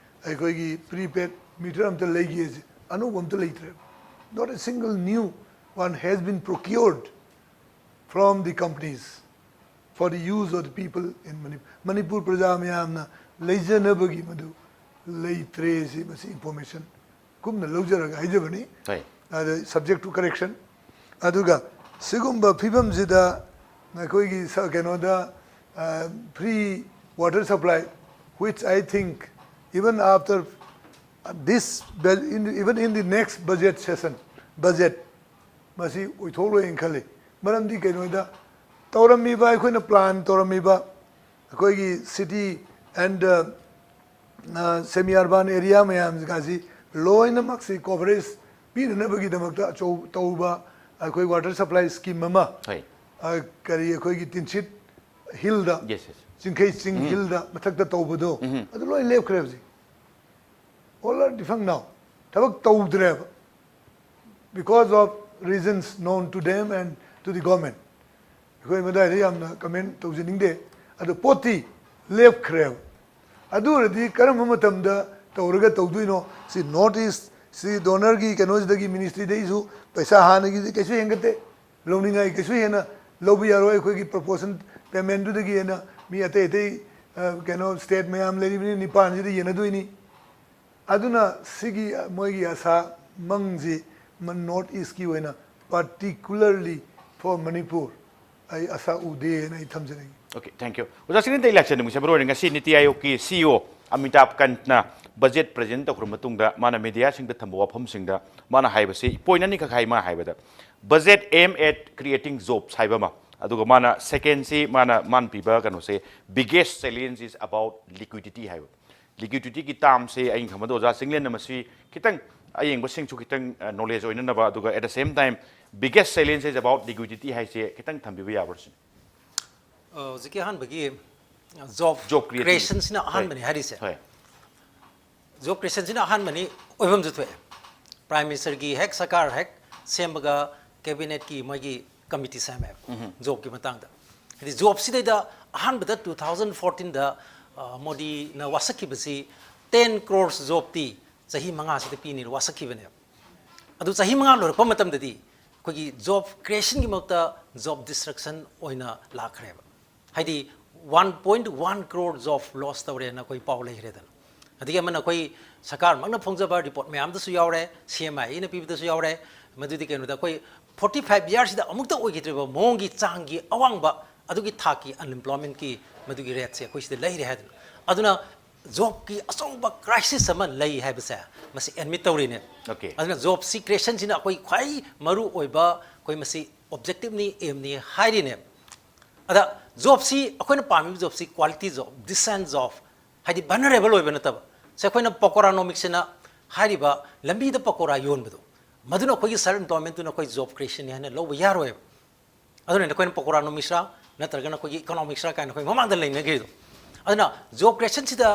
ꯑꯩꯈꯣꯏꯒꯤ prepaid meter ꯑꯝꯇ ꯂꯩꯒꯦꯁꯦ ꯑꯅꯧꯕ ꯑꯝꯇ ꯂꯩꯇ꯭ꯔꯦ꯫ Not a single new one has been procured from the companies for the use of the people in Manipur. Manipur ꯄ꯭ꯔꯖꯥ ꯃꯌꯥꯝꯅ ꯂꯩꯖꯅꯕꯒꯤ ꯃꯗꯨ ꯂꯩꯇ꯭ꯔꯦ꯫ ꯁꯤ ꯃꯁꯤ information ꯀꯨꯝꯅ ꯂꯧꯖꯔꯒ ꯍꯥꯏꯖꯕꯅꯤ꯫ ꯍꯣꯏ꯫ ꯑꯗ subject to correction꯫ ꯑꯗꯨꯒ ꯁꯤꯒꯨꯝꯕ ꯐꯤꯕꯝꯁꯤꯗ ꯑꯩꯈꯣꯏꯒꯤ ꯀꯩꯅꯣꯗ free water supply, which I think even after this, even in the next budget session, budget, ꯃꯁꯤ ꯑꯣꯏꯊꯣꯛꯂꯣꯏꯅ ꯈꯜꯂꯤ꯫ ꯃꯔꯝꯗꯤ ꯀꯩꯅꯣꯗ ꯇꯧꯔꯝꯃꯤꯕ, ꯑꯩꯈꯣꯏꯅ plan ꯇꯧꯔꯝꯃꯤꯕ ꯑꯩꯈꯣꯏꯒꯤ city and semi urban area ꯃꯌꯥꯝꯒꯁꯤ ꯂꯣꯏꯅꯃꯛꯁꯤ coverage ꯄꯤꯅꯅꯕꯒꯤꯗꯃꯛꯇ ꯑꯆꯧ ꯇꯧꯕ ꯑꯩꯈꯣꯏ water supply scheme ꯑꯃ, ꯀꯔꯤ, ꯑꯩꯈꯣꯏꯒꯤ ꯇꯤꯟꯁꯤꯠ hillꯗ, ꯆꯤꯡꯈꯩ ꯆꯤꯡ hillꯗ ꯃꯊꯛꯇ ꯇꯧꯕꯗꯣ, ꯑꯗꯨ ꯂꯣꯏ ꯂꯦꯞꯈ꯭ꯔꯦ ꯍꯧꯖꯤꯛ꯫ All are defunct now. ꯊꯕꯛ ꯇꯧꯗ꯭ꯔꯦꯕ, because of reasons known to them and to the government. ꯑꯩꯈꯣꯏ ꯃꯗꯥꯏꯗ ꯌꯥꯝꯅ comment ꯇꯧꯖꯅꯤꯡꯗꯦ꯫ ꯑꯗꯨ ꯄꯣꯠꯇꯤ ꯂꯦꯞꯈ꯭ꯔꯦꯕ꯫ ꯑꯗꯨ ꯑꯣꯏꯔꯗꯤ ꯀꯔꯝꯕ ꯃꯇꯝꯗ ꯇꯧꯔꯒ ꯇꯧꯗꯣꯏꯅꯣ? ꯁꯤ North East, ꯁꯤ donorꯒꯤ ꯀꯩꯅꯣꯁꯤꯗꯒꯤ, ministryꯗꯒꯤꯁꯨ ꯄꯩꯁꯥ ꯍꯥꯟꯅꯒꯤꯗꯤ ꯀꯩꯁꯨ ꯍꯦꯟꯒꯠꯇꯦ꯫ ꯂꯧꯅꯤꯡꯉꯥꯏ ꯀꯩꯁꯨ ꯍꯦꯟꯅ ꯂꯧꯕ ꯌꯥꯔꯣꯏ꯫ ꯑꯩꯈꯣꯏꯒꯤ proportion paymentꯗꯨꯗꯒꯤ ꯍꯦꯟꯅ ꯃꯤ ꯑꯇꯩ ꯑꯇꯩ ꯀꯩꯅꯣ state ꯃꯌꯥꯝ ꯂꯩꯔꯤꯕꯅꯤ, ꯅꯤꯄꯥꯟꯁꯤꯗ ꯌꯦꯟꯅꯗꯣꯏꯅꯤ꯫ ꯑꯗꯨꯅ ꯁꯤꯒꯤ ꯃꯣꯏꯒꯤ ꯑꯁꯥ ꯃꯪꯁꯤ North Eastꯀꯤ ꯑꯣꯏꯅ, particularly for Manipur, ꯑꯩ ꯑꯁꯥ ꯎꯗꯦꯅ ꯑꯩ ꯊꯝꯖꯅꯤꯡꯉꯤ꯫ Okay, thank you. ꯑꯣꯖꯥ ꯁꯤꯡꯅꯤꯡꯗ ꯏꯂꯦꯛꯁꯟ ꯅꯨꯃꯤꯠꯁꯦ ꯃꯔꯨ ꯑꯣꯏꯅ ꯉꯁꯤ ꯅꯤꯇꯤ ꯑꯥꯌꯣꯒꯀꯤ CEO ꯑꯃꯤꯇꯥꯕ ꯀꯟꯠꯅ budget present ꯇꯧꯈ꯭ꯔ ꯃꯇꯨꯡꯗ ꯃꯥꯅ mediaꯁꯤꯡꯗ ꯊꯝꯕ ꯋꯥꯐꯝꯁꯤꯡꯗ ꯃꯥꯅ ꯍꯥꯏꯕꯁꯤ point ꯑꯅꯤꯈꯛ ꯍꯥꯏ꯫ ꯃꯥ ꯍꯥꯏꯕꯗ, budget aim at creating jobs ꯍꯥꯏꯕ ꯑꯃ, ꯑꯗꯨꯒ ꯃꯥꯅ secondꯁꯤ ꯃꯥꯅ ꯃꯥꯅ ꯄꯤꯕ ꯀꯩꯅꯣꯁꯦ, biggest challenge is about liquidity ꯍꯥꯏꯕ꯫ Liquidityꯒꯤ termꯁꯦ ꯑꯩꯅ ꯈꯪꯕꯗ ꯑꯣꯖꯥ ꯆꯤꯡꯂꯦꯟꯅ ꯃꯁꯤ ꯈꯤꯇꯪ, ꯑꯌꯦꯡꯕꯁꯤꯡꯁꯨ ꯈꯤꯇꯪ knowledge ꯑꯣꯏꯅꯅꯕ, ꯑꯗꯨꯒ at the same time biggest challenge is about liquidity ꯍꯥꯏꯁꯦ ꯈꯤꯇꯪ ꯊꯝꯕꯤꯕ ꯌꯥꯕ꯭ꯔꯥ ꯁꯤꯅꯤ? ꯍꯧꯖꯤꯛꯀꯤ ꯑꯍꯥꯟꯕꯒꯤ job creationꯁꯤꯅ ꯑꯍꯥꯟꯕꯅꯤ ꯍꯥꯏꯔꯤꯁꯦ꯫ Job creationꯁꯤꯅ ꯑꯍꯥꯟꯕꯅꯤ ꯑꯣꯏꯐꯝꯁꯨ ꯊꯣꯛꯑꯦ꯫ Prime Ministerꯒꯤ ꯍꯦꯛ ꯁꯔꯀꯥꯔ ꯍꯦꯛ ꯁꯦꯝꯕꯒ cabinetꯀꯤ ꯃꯣꯏꯒꯤ committee ꯁꯦꯝꯃꯦꯕ jobꯀꯤ ꯃꯇꯥꯡꯗ꯫ ꯍꯥꯏꯗꯤ jobꯁꯤꯗꯩꯗ ꯑꯍꯥꯟꯕꯗ two thousand fourteenꯗ ꯃꯣꯗꯤꯅ ꯋꯥꯁꯛꯈꯤꯕꯁꯤ ten crores jobꯇꯤ ꯆꯍꯤ ꯃꯉꯥꯁꯤꯗ ꯄꯤꯅꯤꯅ ꯋꯥꯁꯛꯈꯤꯕꯅꯦꯕ꯫ ꯑꯗꯨ ꯆꯍꯤ ꯃꯉꯥ ꯂꯣꯏꯔꯛꯄ ꯃꯇꯝꯗꯗꯤ ꯑꯩꯈꯣꯏꯒꯤ job creationꯒꯤ ꯃꯍꯨꯠꯇ job destruction ꯑꯣꯏꯅ ꯂꯥꯛꯈ꯭ꯔꯦꯕ꯫ ꯍꯥꯏꯗꯤ one point one crore job loss ꯇꯧꯔꯦꯅ ꯑꯩꯈꯣꯏ ꯄꯥꯎ ꯂꯩꯈ꯭ꯔꯦꯗꯅ꯫ ꯑꯗꯒꯤ ꯑꯃꯅ ꯑꯩꯈꯣꯏ ꯁꯔꯀꯥꯔꯃꯛꯅ ꯐꯣꯡꯖꯕ report ꯃꯌꯥꯝꯗꯁꯨ ꯌꯥꯎꯔꯦ, CMIAꯅ ꯄꯤꯕꯗꯁꯨ ꯌꯥꯎꯔꯦ꯫ ꯃꯗꯨꯗꯤ ꯀꯩꯅꯣꯗ ꯑꯩꯈꯣꯏ ꯐꯣꯔꯇꯤ ꯐꯥꯏꯚ ꯌꯥꯔꯁꯤꯗ ꯑꯃꯨꯛꯇ ꯑꯣꯏꯈꯤꯗ꯭ꯔꯤꯕ ꯃꯑꯣꯡꯒꯤ ꯆꯥꯡꯒꯤ ꯑꯋꯥꯡꯕ ꯑꯗꯨꯒꯤ ꯊꯥꯛꯀꯤ ꯑꯟꯑꯦꯝꯄ꯭ꯂꯣꯏꯃꯦꯟꯀꯤ ꯃꯗꯨꯒꯤ ꯔꯦꯠꯁꯦ ꯑꯩꯈꯣꯏ ꯁꯤꯗ ꯂꯩꯔꯦ ꯍꯥꯏꯗꯅ꯫ ꯑꯗꯨꯅ ꯖꯣꯕꯀꯤ ꯑꯆꯧꯕ ꯀ꯭ꯔꯥꯏꯁꯤꯁ ꯑꯃ ꯂꯩ ꯍꯥꯏꯕꯁꯦ ꯃꯁꯤ ꯑꯦꯗꯃꯤꯠ ꯇꯧꯔꯤꯅꯦ꯫ Okay. ꯑꯗꯨꯅ ꯖꯣꯕ ꯁꯤ ꯀ꯭ꯔꯤꯌꯦꯁꯟꯁꯤꯅ ꯑꯩꯈꯣꯏ ꯈ꯭ꯋꯥꯏ ꯃꯔꯨ ꯑꯣꯏꯕ ꯑꯩꯈꯣꯏ ꯃꯁꯤ ꯑꯣꯕꯖꯦꯛꯇꯤꯚꯅꯤ, ꯑꯦꯝꯅꯤ ꯍꯥꯏꯔꯤꯅꯦ꯫ ꯑꯗ ꯖꯣꯕꯁꯤ ꯑꯩꯈꯣꯏꯅ ꯄꯥꯝꯃꯤꯕ ꯖꯣꯕꯁꯤ ꯀ꯭ꯋꯥꯂꯤꯇꯤ ꯖꯣꯕ, ꯗꯤꯁꯦꯟ ꯖꯣꯕ, ꯍꯥꯏꯗꯤ ꯚꯜꯅꯔꯦꯕꯜ ꯑꯣꯏꯕ ꯅꯠꯇꯕ꯫ ꯁꯦ ꯑꯩꯈꯣꯏꯅ ꯄꯀꯣꯔꯥꯅꯣꯃꯤꯛꯁꯤꯅ ꯍꯥꯏꯔꯤꯕ ꯂꯝꯕꯤꯗ ꯄꯀꯣꯔꯥ ꯌꯣꯟꯕꯗꯣ, ꯃꯗꯨꯅ ꯑꯩꯈꯣꯏꯒꯤ ꯁꯦꯜꯐ ꯑꯦꯝꯄ꯭ꯂꯣꯏꯃꯦꯟꯇꯨꯅ ꯑꯩꯈꯣꯏ ꯖꯣꯕ ꯀ꯭ꯔꯤꯌꯦꯁꯟꯅꯤ ꯍꯥꯏꯅ ꯂꯧꯕ ꯌꯥꯔꯣꯏꯕ꯫ ꯑꯗꯨꯅ ꯑꯩꯈꯣꯏꯅ ꯄꯀꯣꯔꯥꯅꯣꯃꯤꯛꯁꯔꯥ ꯅꯠꯇ꯭ꯔꯒꯅ ꯑꯩꯈꯣꯏꯒꯤ ꯏꯀꯣꯅꯣꯃꯤꯛꯁꯔꯥ ꯀꯥꯏꯅ ꯑꯩꯈꯣꯏ ꯃꯃꯥꯡꯗ ꯂꯩꯅꯈ꯭ꯔꯤꯗꯣ꯫ ꯑꯗꯨꯅ ꯖꯣꯕ ꯀ꯭ꯔꯤꯌꯦꯁꯟꯁꯤꯗ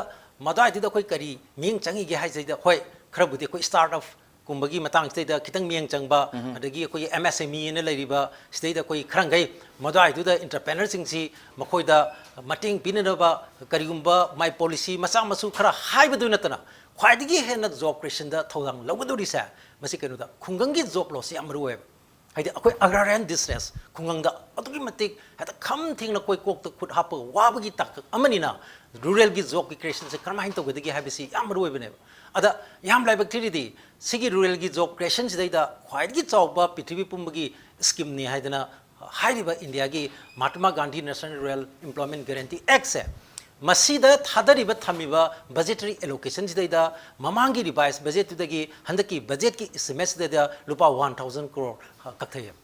ꯃꯗꯥꯏꯗꯨꯗ ꯑꯩꯈꯣꯏ ꯀꯔꯤ ꯃꯤꯠꯌꯦꯡ ꯆꯪꯉꯤꯒꯦ ꯍꯥꯏꯁꯤꯗꯩꯗ, ꯍꯣꯏ, ꯈꯔꯕꯨꯗꯤ ꯑꯩꯈꯣꯏ ꯁ꯭ꯇꯥꯔꯠ ꯑꯞ ꯀꯨꯝꯕꯒꯤ ꯃꯇꯥꯡꯁꯤꯗꯩꯗ ꯈꯤꯇꯪ ꯃꯤꯠꯌꯦꯡ ꯆꯪꯕ, ꯑꯗꯒꯤ ꯑꯩꯈꯣꯏꯒꯤ ꯑꯦꯝ ꯑꯦꯁ ꯑꯦꯝ ꯏ ꯑꯅ ꯂꯩꯔꯤꯕ ꯁꯤꯗꯩꯗ ꯑꯩꯈꯣꯏ ꯈꯔꯪꯈꯩ ꯃꯗꯨꯋꯥꯏꯗꯨꯗ ꯏꯟꯇꯔꯄ꯭ꯔꯦꯅꯔꯁꯤꯡꯁꯤ ꯃꯈꯣꯏꯗ ꯃꯇꯦꯡ ꯄꯤꯅꯅꯕ ꯀꯔꯤꯒꯨꯝꯕ ꯃꯥꯏ ꯄꯣꯂꯤꯁꯤ ꯃꯆꯥ ꯃꯁꯨ ꯈꯔ ꯍꯥꯏꯕꯗꯨ ꯅꯠꯇꯅ ꯈ꯭ꯋꯥꯏꯗꯒꯤ ꯍꯦꯟꯅ ꯖꯣꯕ ꯀ꯭ꯔꯤꯌꯦꯁꯟꯗ ꯊꯧꯗꯥꯡ ꯂꯧꯒꯗꯧꯔꯤꯁꯦ ꯃꯁꯤ ꯀꯩꯅꯣꯗ ꯈꯨꯡꯒꯪꯒꯤ ꯖꯣꯕ ꯂꯣꯁꯁꯤ ꯌꯥꯝ ꯃꯔꯨ ꯑꯣꯏꯌꯦꯕ꯫ ꯍꯥꯏꯗꯤ ꯑꯩꯈꯣꯏ ꯑꯦꯒ꯭ꯔꯥꯔꯤꯌꯟ ꯗꯤꯁꯇ꯭ꯔꯦꯁ, ꯈꯨꯡꯒꯪꯗ ꯑꯗꯨꯛꯀꯤ ꯃꯇꯤꯛ ꯍꯦꯛꯇ ꯈꯝ ꯊꯦꯡꯅ ꯑꯩꯈꯣꯏ ꯀꯣꯛꯇ ꯈꯨꯠ ꯍꯥꯞꯄꯒ ꯋꯥꯕꯒꯤ ꯇꯥꯡꯀꯛ ꯑꯃꯅꯤꯅ ꯔꯨꯔꯦꯜꯒꯤ ꯖꯣꯕꯀꯤ ꯀ꯭ꯔꯤꯌꯦꯁꯟꯁꯦ ꯀꯔꯝꯍꯥꯏꯅ ꯇꯧꯒꯗꯒꯦ ꯍꯥꯏꯕꯁꯤ ꯌꯥꯝ ꯃꯔꯨ ꯑꯣꯏꯕꯅꯦꯕ꯫ ꯑꯗ ꯌꯥꯝ ꯂꯥꯏꯕꯛ ꯊꯤꯔꯤꯗꯤ ꯁꯤꯒꯤ ꯔꯨꯔꯦꯜꯒꯤ ꯖꯣꯕ ꯀ꯭ꯔꯤꯌꯦꯁꯟꯁꯤꯗꯩꯗ ꯈ꯭ꯋꯥꯏꯗꯒꯤ ꯆꯥꯎꯕ ꯄ꯭ꯔꯤꯊꯤꯕꯤ ꯄꯨꯝꯕꯒꯤ ꯁ꯭ꯀꯤꯝꯅꯤ ꯍꯥꯏꯗꯅ ꯍꯥꯏꯔꯤꯕ ꯏꯟꯗꯤꯌꯥꯒꯤ Mahatma Gandhi national rural employment guarantee ꯑꯦꯛꯁꯦ, ꯃꯁꯤꯗ ꯊꯥꯗꯔꯤꯕ ꯊꯝꯃꯤꯕ ꯕꯖꯦꯇꯔꯤ ꯑꯦꯂꯣꯀꯦꯁꯟꯁꯤꯗꯩꯗ ꯃꯃꯥꯡꯒꯤ ꯔꯤꯚꯥꯏꯁ ꯕꯖꯦꯠꯇꯨꯗꯒꯤ ꯍꯟꯗꯛꯀꯤ ꯕꯖꯦꯠꯀꯤ ꯏꯁꯇꯤꯃꯦꯠꯁꯤꯗꯩꯗ ꯂꯨꯄꯥ ꯋꯥꯟ ꯊꯥꯎꯖꯟ ꯀ꯭ꯔꯣꯔ ꯀꯛꯊꯩꯌꯦꯕ꯫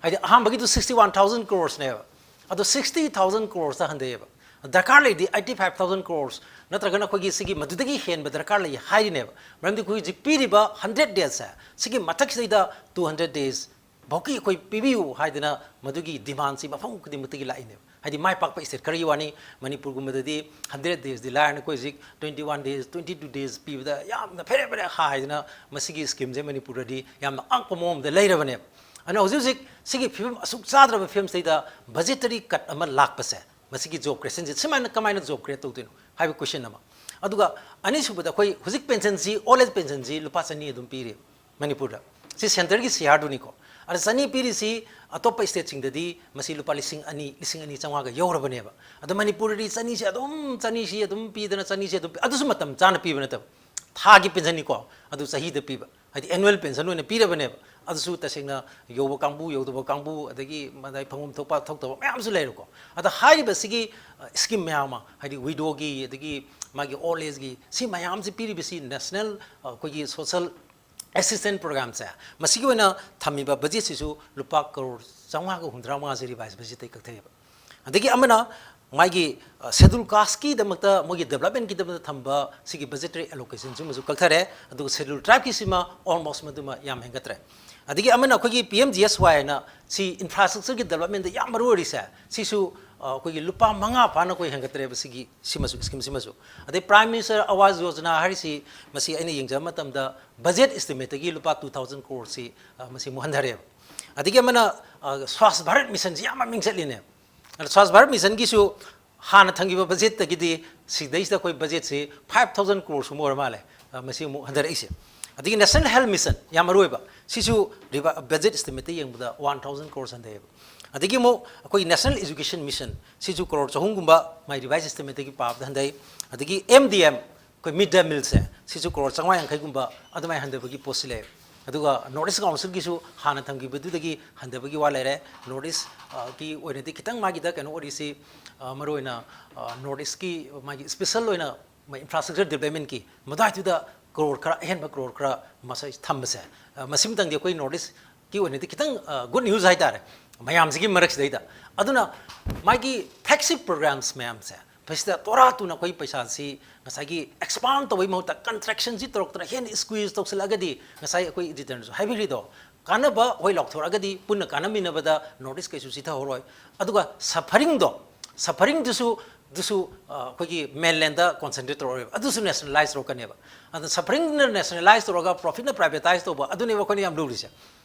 ꯍꯥꯏꯗꯤ ꯑꯍꯥꯟꯕꯒꯤꯗꯨ ꯁꯤꯛꯁꯇꯤ ꯋꯥꯟ ꯊꯥꯎꯖꯟ ꯀ꯭ꯔꯣꯔꯁꯅꯦꯕ, ꯑꯗꯣ ꯁꯤꯛꯁꯇꯤ ꯊꯥꯎꯖꯟ ꯀ꯭ꯔꯣꯔꯁꯇ ꯍꯟꯊꯩꯌꯦꯕ꯫ ꯗꯔꯀꯥꯔ ꯂꯩꯔꯗꯤ ꯑꯩꯠꯇꯤ ꯐꯥꯏꯚ ꯊꯥꯎꯖꯟ ꯀ꯭ꯔꯣꯔꯁ ꯅꯠꯇ꯭ꯔꯒꯅ ꯑꯩꯈꯣꯏꯒꯤ ꯁꯤꯒꯤ ꯃꯗꯨꯗꯒꯤ ꯍꯦꯟꯕ ꯗꯔꯀꯥꯔ ꯂꯩ ꯍꯥꯏꯔꯤꯅꯦꯕ꯫ ꯃꯔꯝꯗꯤ ꯑꯩꯈꯣꯏ ꯍꯧꯖꯤꯛ ꯄꯤꯔꯤꯕ ꯍꯟꯗ꯭ꯔꯦꯠ ꯗꯦꯖꯁꯦ, ꯁꯤꯒꯤ ꯃꯊꯛꯁꯤꯗꯩꯗ ꯇꯨ ꯍꯟꯗ꯭ꯔꯦꯠ ꯗꯦꯖ ꯐꯥꯎꯀꯤ ꯑꯩꯈꯣꯏ ꯄꯤꯕꯤꯌꯨ ꯍꯥꯏꯗꯅ ꯃꯗꯨꯒꯤ ꯗꯤꯃꯥꯟꯁꯤ ꯃꯐꯝ ꯈꯨꯗꯤꯡꯃꯛꯇꯒꯤ ꯂꯥꯛꯏꯅꯦꯕ꯫ ꯍꯥꯏꯗꯤ ꯃꯥꯏ ꯄꯥꯛꯄ ꯁ꯭ꯇꯦꯠ ꯈꯔꯒꯤ ꯋꯥꯅꯤ, ꯃꯅꯤꯄꯨꯔꯒꯨꯝꯕꯗꯗꯤ ꯍꯟꯗ꯭ꯔꯦꯠ ꯗꯦꯖꯇꯤ ꯂꯥꯏꯔꯅ ꯑꯩꯈꯣꯏ ꯍꯧꯖꯤꯛ twenty one days, twenty two days ꯄꯤꯕꯗ ꯌꯥꯝꯅ ꯐꯦꯔꯦ ꯐꯦꯔꯦ ꯍꯥꯏꯗꯅ ꯃꯁꯤꯒꯤ ꯁ꯭ꯀꯤꯝꯁꯦ ꯃꯅꯤꯄꯨꯔꯗꯗꯤ ꯌꯥꯝꯅ ꯑꯉꯛꯄ ꯃꯑꯣꯡ ꯑꯃꯗ ꯂꯩꯔꯕꯅꯦꯕ꯫ ꯑꯗꯨꯅ ꯍꯧꯖꯤꯛ ꯍꯧꯖꯤꯛ ꯁꯤꯒꯤ ꯐꯤꯕꯝ ꯑꯁꯨꯛ ꯆꯥꯗ꯭ꯔꯕ ꯐꯤꯕꯝꯁꯤꯗꯩꯗ ꯕꯖꯦꯇꯔꯤ ꯀꯠ ꯑꯃ ꯂꯥꯛꯄꯁꯦ, ꯃꯁꯤꯒꯤ ꯖꯣꯕ ꯀ꯭ꯔꯤꯌꯦꯁꯟꯁꯦ ꯁꯨꯃꯥꯏꯅ ꯀꯃꯥꯏꯅ ꯖꯣꯕ ꯀ꯭ꯔꯤꯌꯦꯠ ꯇꯧꯗꯣꯏꯅꯣ ꯍꯥꯏꯕ ꯀꯣꯏꯁꯟ ꯑꯃ꯫ ꯑꯗꯨꯒ ꯑꯅꯤꯁꯨꯕꯗ ꯑꯩꯈꯣꯏ ꯍꯧꯖꯤꯛ ꯄꯦꯟꯁꯟꯁꯤ, ꯑꯣꯜ ꯑꯦꯖ ꯄꯦꯟꯁꯟꯁꯤ ꯂꯨꯄꯥ ꯆꯅꯤ ꯑꯗꯨꯝ ꯄꯤꯔꯤ ꯃꯅꯤꯄꯨꯔꯗ꯫ ꯁꯤ ꯁꯦꯟꯇꯔꯒꯤ ꯁꯤꯌꯥꯔꯗꯨꯅꯤꯀꯣ꯫ ꯑꯗ ꯆꯅꯤ ꯄꯤꯔꯤꯁꯤ ꯑꯇꯣꯞꯄ ꯁ꯭ꯇꯦꯠꯁꯤꯡꯗꯗꯤ ꯃꯁꯤ ꯂꯨꯄꯥ ꯂꯤꯁꯤꯡ ꯑꯅꯤ, ꯂꯤꯁꯤꯡ ꯑꯅꯤ ꯆꯥꯝꯃꯉꯥꯒ ꯌꯧꯔꯕꯅꯦꯕ꯫ ꯑꯗꯣ ꯃꯅꯤꯄꯨꯔꯗꯗꯤ ꯆꯅꯤꯁꯤ ꯑꯗꯨꯝ, ꯆꯅꯤꯁꯤ ꯑꯗꯨꯝ ꯄꯤꯗꯅ, ꯆꯅꯤꯁꯤ ꯑꯗꯨꯝ ꯄꯤ-, ꯑꯗꯨꯁꯨ ꯃꯇꯝ ꯆꯥꯅ ꯄꯤꯕ ꯅꯠꯇꯕ, ꯊꯥꯒꯤ ꯄꯦꯟꯁꯟꯅꯤꯀꯣ, ꯑꯗꯨ ꯆꯍꯤꯗ ꯄꯤꯕ, ꯍꯥꯏꯗꯤ ꯑꯦꯅꯨꯋꯦꯜ ꯄꯦꯟꯁꯟ ꯑꯣꯏꯅ ꯄꯤꯔꯕꯅꯦꯕ꯫ ꯑꯗꯨꯁꯨ ꯇꯁꯦꯡꯅ ꯌꯧꯕ ꯀꯥꯡꯕꯨ, ꯌꯧꯗꯕ ꯀꯥꯡꯕꯨ, ꯑꯗꯒꯤ ꯃꯗꯥꯏ ꯐꯪꯐꯝ ꯊꯣꯛꯄ ꯊꯣꯛꯇꯕ ꯃꯌꯥꯝꯁꯨ ꯂꯩꯔꯦꯀꯣ꯫ ꯑꯗ ꯍꯥꯏꯔꯤꯕꯁꯤꯒꯤ ꯁ꯭ꯀꯤꯝ ꯃꯌꯥꯝ ꯑꯃ, ꯍꯥꯏꯗꯤ ꯋꯤꯗꯣꯒꯤ, ꯑꯗꯒꯤ ꯃꯥꯒꯤ ꯑꯣꯜ ꯑꯦꯖꯒꯤ, ꯁꯤ ꯃꯌꯥꯝꯁꯤ ꯄꯤꯔꯤꯕꯁꯤ ꯅꯦꯁꯅꯦꯜ ꯑꯩꯈꯣꯏꯒꯤ ꯁꯣꯁꯦꯜ ꯑꯦꯁꯤꯁꯇꯦꯟ ꯄ꯭ꯔꯣꯒ꯭ꯔꯥꯝꯁꯦ, ꯃꯁꯤꯒꯤ ꯑꯣꯏꯅ ꯊꯝꯃꯤꯕ ꯕꯖꯦꯠꯁꯤꯁꯨ ꯂꯨꯄꯥ ꯀꯔꯣꯔ ꯆꯥꯝꯃꯉꯥꯒ ꯍꯨꯝꯗ꯭ꯔꯥ ꯃꯉꯥꯁꯦ ꯔꯤꯚꯥꯏꯁ ꯕꯖꯦꯠꯇꯒꯤ ꯀꯛꯊꯩꯑꯕ꯫ ꯑꯗꯒꯤ ꯑꯃꯅ ꯃꯥꯒꯤ ꯁꯦꯗꯨꯜ ꯀꯥꯁꯀꯤꯗꯃꯛꯇ, ꯃꯣꯏꯒꯤ ꯗꯦꯕꯂꯞꯃꯦꯟꯒꯤꯗꯃꯛꯇ ꯊꯝꯕ ꯁꯤꯒꯤ ꯕꯖꯦꯇꯔꯤ ꯑꯦꯂꯣꯀꯦꯁꯟ ꯁꯤꯃꯁꯨ ꯀꯛꯊꯔꯦ, ꯑꯗꯨꯒ ꯁꯦꯗꯨꯜ ꯇ꯭ꯔꯥꯏꯕꯀꯤꯁꯤꯃ ꯑꯣꯜꯃꯣꯁ ꯃꯗꯨꯃ ꯌꯥꯝ ꯍꯦꯟꯒꯠꯇ꯭ꯔꯦ꯫ ꯑꯗꯒꯤ ꯑꯃꯅ ꯑꯩꯈꯣꯏꯒꯤ ꯄꯤ ꯑꯦꯝ ꯖꯤ ꯑꯦꯁ ꯋꯥꯏ ꯍꯥꯏꯅ ꯁꯤ ꯏꯟꯐ꯭ꯔꯥꯁ꯭ꯇ꯭ꯔꯛꯆꯔꯒꯤ ꯗꯦꯕꯂꯞꯃꯦꯟꯗ ꯌꯥꯝ ꯃꯔꯨ ꯑꯣꯏꯔꯤꯁꯦ, ꯁꯤꯁꯨ ꯑ, ꯑꯩꯈꯣꯏꯒꯤ ꯂꯨꯄꯥ ꯃꯉꯥ ꯐꯥꯅ ꯑꯩꯈꯣꯏ ꯍꯦꯟꯒꯠꯇ꯭ꯔꯦꯕ ꯁꯤꯒꯤ, ꯁꯤꯃꯁꯨ, ꯁ꯭ꯀꯤꯝꯁꯤꯃꯁꯨ꯫ ꯑꯗꯩ ꯄ꯭ꯔꯥꯏꯝ ꯃꯤꯅꯤꯁꯇꯔ ꯑꯋꯥꯁ ꯌꯣꯖꯅꯥ ꯍꯥꯏꯔꯤꯁꯤ, ꯃꯁꯤ ꯑꯩꯅ ꯌꯦꯡꯖꯕ ꯃꯇꯝꯗ ꯕꯖꯦꯠ ꯑꯦꯁꯇꯤꯃꯦꯠꯇꯒꯤ ꯂꯨꯄꯥ ꯇꯨ ꯊꯥꯎꯖꯟ ꯀ꯭ꯔꯣꯔꯁꯤ, ꯑ, ꯃꯁꯤ ꯑꯃꯨꯛ ꯍꯟꯊꯔꯦꯕ꯫ ꯑꯗꯒꯤ ꯑꯃꯅ, ꯑ, ꯁ꯭ꯋꯥꯁ ꯚꯥꯔꯠ ꯃꯤꯁꯟꯁꯤ ꯌꯥꯝ ꯃꯃꯤꯡ ꯆꯠꯂꯤꯅꯦ꯫ ꯑꯗ ꯁ꯭ꯋꯥꯁ ꯚꯥꯔꯠ ꯃꯤꯁꯟꯒꯤꯁꯨ ꯍꯥꯟꯅ ꯊꯝꯈꯤꯕ ꯕꯖꯦꯠꯇꯒꯤꯗꯤ ꯁꯤꯗꯩꯁꯤꯗ ꯑꯩꯈꯣꯏ ꯕꯖꯦꯠꯁꯤ ꯐꯥꯏꯚ ꯊꯥꯎꯖꯟ ꯀ꯭ꯔꯣꯔꯁ ꯀꯨꯝꯕ ꯑꯣꯏꯔ ꯃꯥꯜꯂꯦ, ꯑ, ꯃꯁꯤ ꯑꯃꯨꯛ ꯍꯟꯊꯔꯛꯏꯁꯦ꯫ ꯑꯗꯒꯤ ꯅꯦꯁꯅꯦꯜ ꯍꯦꯜꯊ ꯃꯤꯁꯟ ꯌꯥꯝ ꯃꯔꯨ ꯑꯣꯏꯕ, ꯁꯤꯁꯨ ꯔꯤꯚ-, ꯕꯖꯦꯠ ꯑꯦꯁꯇꯤꯃꯦꯠꯇ ꯌꯦꯡꯕꯗ ꯋꯥꯟ ꯊꯥꯎꯖꯟ ꯀ꯭ꯔꯣꯔꯁ ꯍꯟꯊꯩꯌꯦꯕ꯫ ꯑꯗꯒꯤ ꯑꯃꯨꯛ ꯑꯩꯈꯣꯏꯒꯤ ꯅꯦꯁꯅꯦꯜ ꯏꯖꯨꯀꯦꯁꯟ ꯃꯤꯁꯟ, ꯁꯤꯁꯨ ꯀ꯭ꯔꯣꯔ ꯆꯍꯨꯝꯒꯨꯝꯕ ꯃꯥꯏ ꯔꯤꯚꯥꯏꯁ ꯑꯦꯁꯇꯤꯃꯦꯠꯇꯒꯤ ꯄꯥꯕꯗ ꯍꯟꯊꯩ꯫ ꯑꯗꯒꯤ ꯑꯦꯝ ꯗꯤ ꯑꯦꯝ, ꯑꯩꯈꯣꯏ ꯃꯤꯗ ꯗꯦ ꯃꯤꯜꯁꯦ, ꯁꯤꯁꯨ ꯀ꯭ꯔꯣꯔ ꯆꯥꯝꯃꯉꯥ ꯌꯥꯡꯈꯩꯒꯨꯝꯕ ꯑꯗꯨꯃꯥꯏꯅ ꯍꯟꯊꯕꯒꯤ ꯄꯣꯠꯁꯤ ꯂꯩ꯫ ꯑꯗꯨꯒ ꯅꯣꯔꯠ ꯏꯁ ꯀꯥꯎꯟꯁꯤꯜꯒꯤꯁꯨ ꯍꯥꯟꯅ ꯊꯝꯈꯤꯕꯗꯨꯗꯒꯤ ꯍꯟꯊꯕꯒꯤ ꯋꯥ ꯂꯩꯔꯦ꯫ ꯅꯣꯔꯠ ꯏꯁ, ꯑ, ꯒꯤ ꯑꯣꯏꯅꯗꯤ ꯈꯤꯇꯪ ꯃꯥꯒꯤꯗ ꯀꯩꯅꯣ ꯑꯣꯏꯔꯤꯁꯤ, ꯑ, ꯃꯔꯨꯑꯣꯏꯅ, ꯑ, ꯅꯣꯔꯠ ꯏꯁꯀꯤ ꯃꯥꯒꯤ ꯏꯁꯄꯤꯁꯦꯜ ꯑꯣꯏꯅ ꯃꯣꯏ ꯏꯟꯐ꯭ꯔꯥꯁ꯭ꯇ꯭ꯔꯛꯆꯔ ꯗꯤꯕ꯭ꯂꯞꯃꯦꯟꯒꯤ ꯃꯗꯨꯋꯥꯏꯗꯨꯗ ꯀ꯭ꯔꯣꯔ ꯈꯔ, ꯑꯍꯦꯟꯕ ꯀ꯭ꯔꯣꯔ ꯈꯔ ꯃꯁꯥꯏ ꯊꯝꯕꯁꯦ, ꯑ, ꯃꯁꯤꯃꯇꯪꯗꯤ ꯑꯩꯈꯣꯏ ꯅꯣꯔꯠ ꯏꯁꯀꯤ ꯑꯣꯏꯅꯗꯤ ꯈꯤꯇꯪ, ꯑ, ꯒꯨꯗ ꯅ꯭ꯌꯨꯁ ꯍꯥꯏꯇꯥꯔꯦ, ꯃꯌꯥꯝꯁꯤꯒꯤ ꯃꯔꯛꯁꯤꯗꯩꯗ꯫ ꯑꯗꯨꯅ ꯃꯥꯒꯤ ꯐ꯭ꯂꯦꯒꯁꯤꯞ ꯄ꯭ꯔꯣꯒ꯭ꯔꯥꯝꯁ ꯃꯌꯥꯝꯁꯦ, ꯃꯁꯤꯗ ꯇꯣꯔꯥ ꯇꯨꯅ ꯑꯩꯈꯣꯏ ꯄꯩꯁꯥꯁꯤ ꯉꯁꯥꯏꯒꯤ ꯑꯦꯛꯁꯄꯥꯟ ꯇꯧꯕꯒꯤ ꯃꯍꯨꯠꯇ ꯀꯟꯇ꯭ꯔꯦꯛꯁꯟꯁꯤ ꯇꯧꯔꯛꯇꯅ ꯍꯦꯟꯅ ꯁ꯭ꯀ꯭ꯋꯤꯖ ꯇꯧꯁꯤꯜꯂꯛꯑꯒꯗꯤ, ꯉꯁꯥꯏ ꯑꯩꯈꯣꯏ ꯏꯗꯤꯇꯔꯅꯁꯨ ꯍꯥꯏꯕꯤꯔꯤꯗꯣ, ꯀꯥꯟꯅꯕ ꯑꯩꯈꯣꯏ ꯂꯥꯎꯊꯣꯔꯛꯑꯒꯗꯤ ꯄꯨꯟꯅ ꯀꯥꯟꯅꯃꯤꯟꯅꯕꯗ ꯅꯣꯔꯠ ꯏꯁ ꯀꯩꯁꯨ ꯁꯤꯊꯍꯧꯔꯣꯏ꯫ ꯑꯗꯨꯒ ꯁꯐꯔꯤꯡꯗꯣ, ꯁꯐꯔꯤꯡꯗꯨꯁꯨ, ꯗꯨꯁꯨ, ꯑ, ꯑꯩꯈꯣꯏꯒꯤ ꯃꯦꯟꯂꯦꯟꯗ ꯀꯣꯟꯁꯦꯟꯇ꯭ꯔꯦꯠ ꯇꯧꯔꯛꯑꯣꯏꯕ, ꯑꯗꯨꯁꯨ ꯅꯦꯁꯅꯦꯂꯥꯏꯁ ꯇꯧꯔꯛꯀꯅꯦꯕ꯫ ꯑꯗꯨꯅ ꯁꯐꯔꯤꯡꯅ ꯅꯦꯁꯅꯦꯂꯥꯏꯁ ꯇꯧꯔꯒ ꯄ꯭ꯔꯣꯐꯤꯠꯅ ꯄ꯭ꯔꯥꯏꯚꯦꯇꯥꯏꯁ ꯇꯧꯕ, ꯑꯗꯨꯅꯦꯕ ꯑꯩꯈꯣꯏꯅ ꯌꯥꯝ ꯂꯨꯔꯤꯁꯦ꯫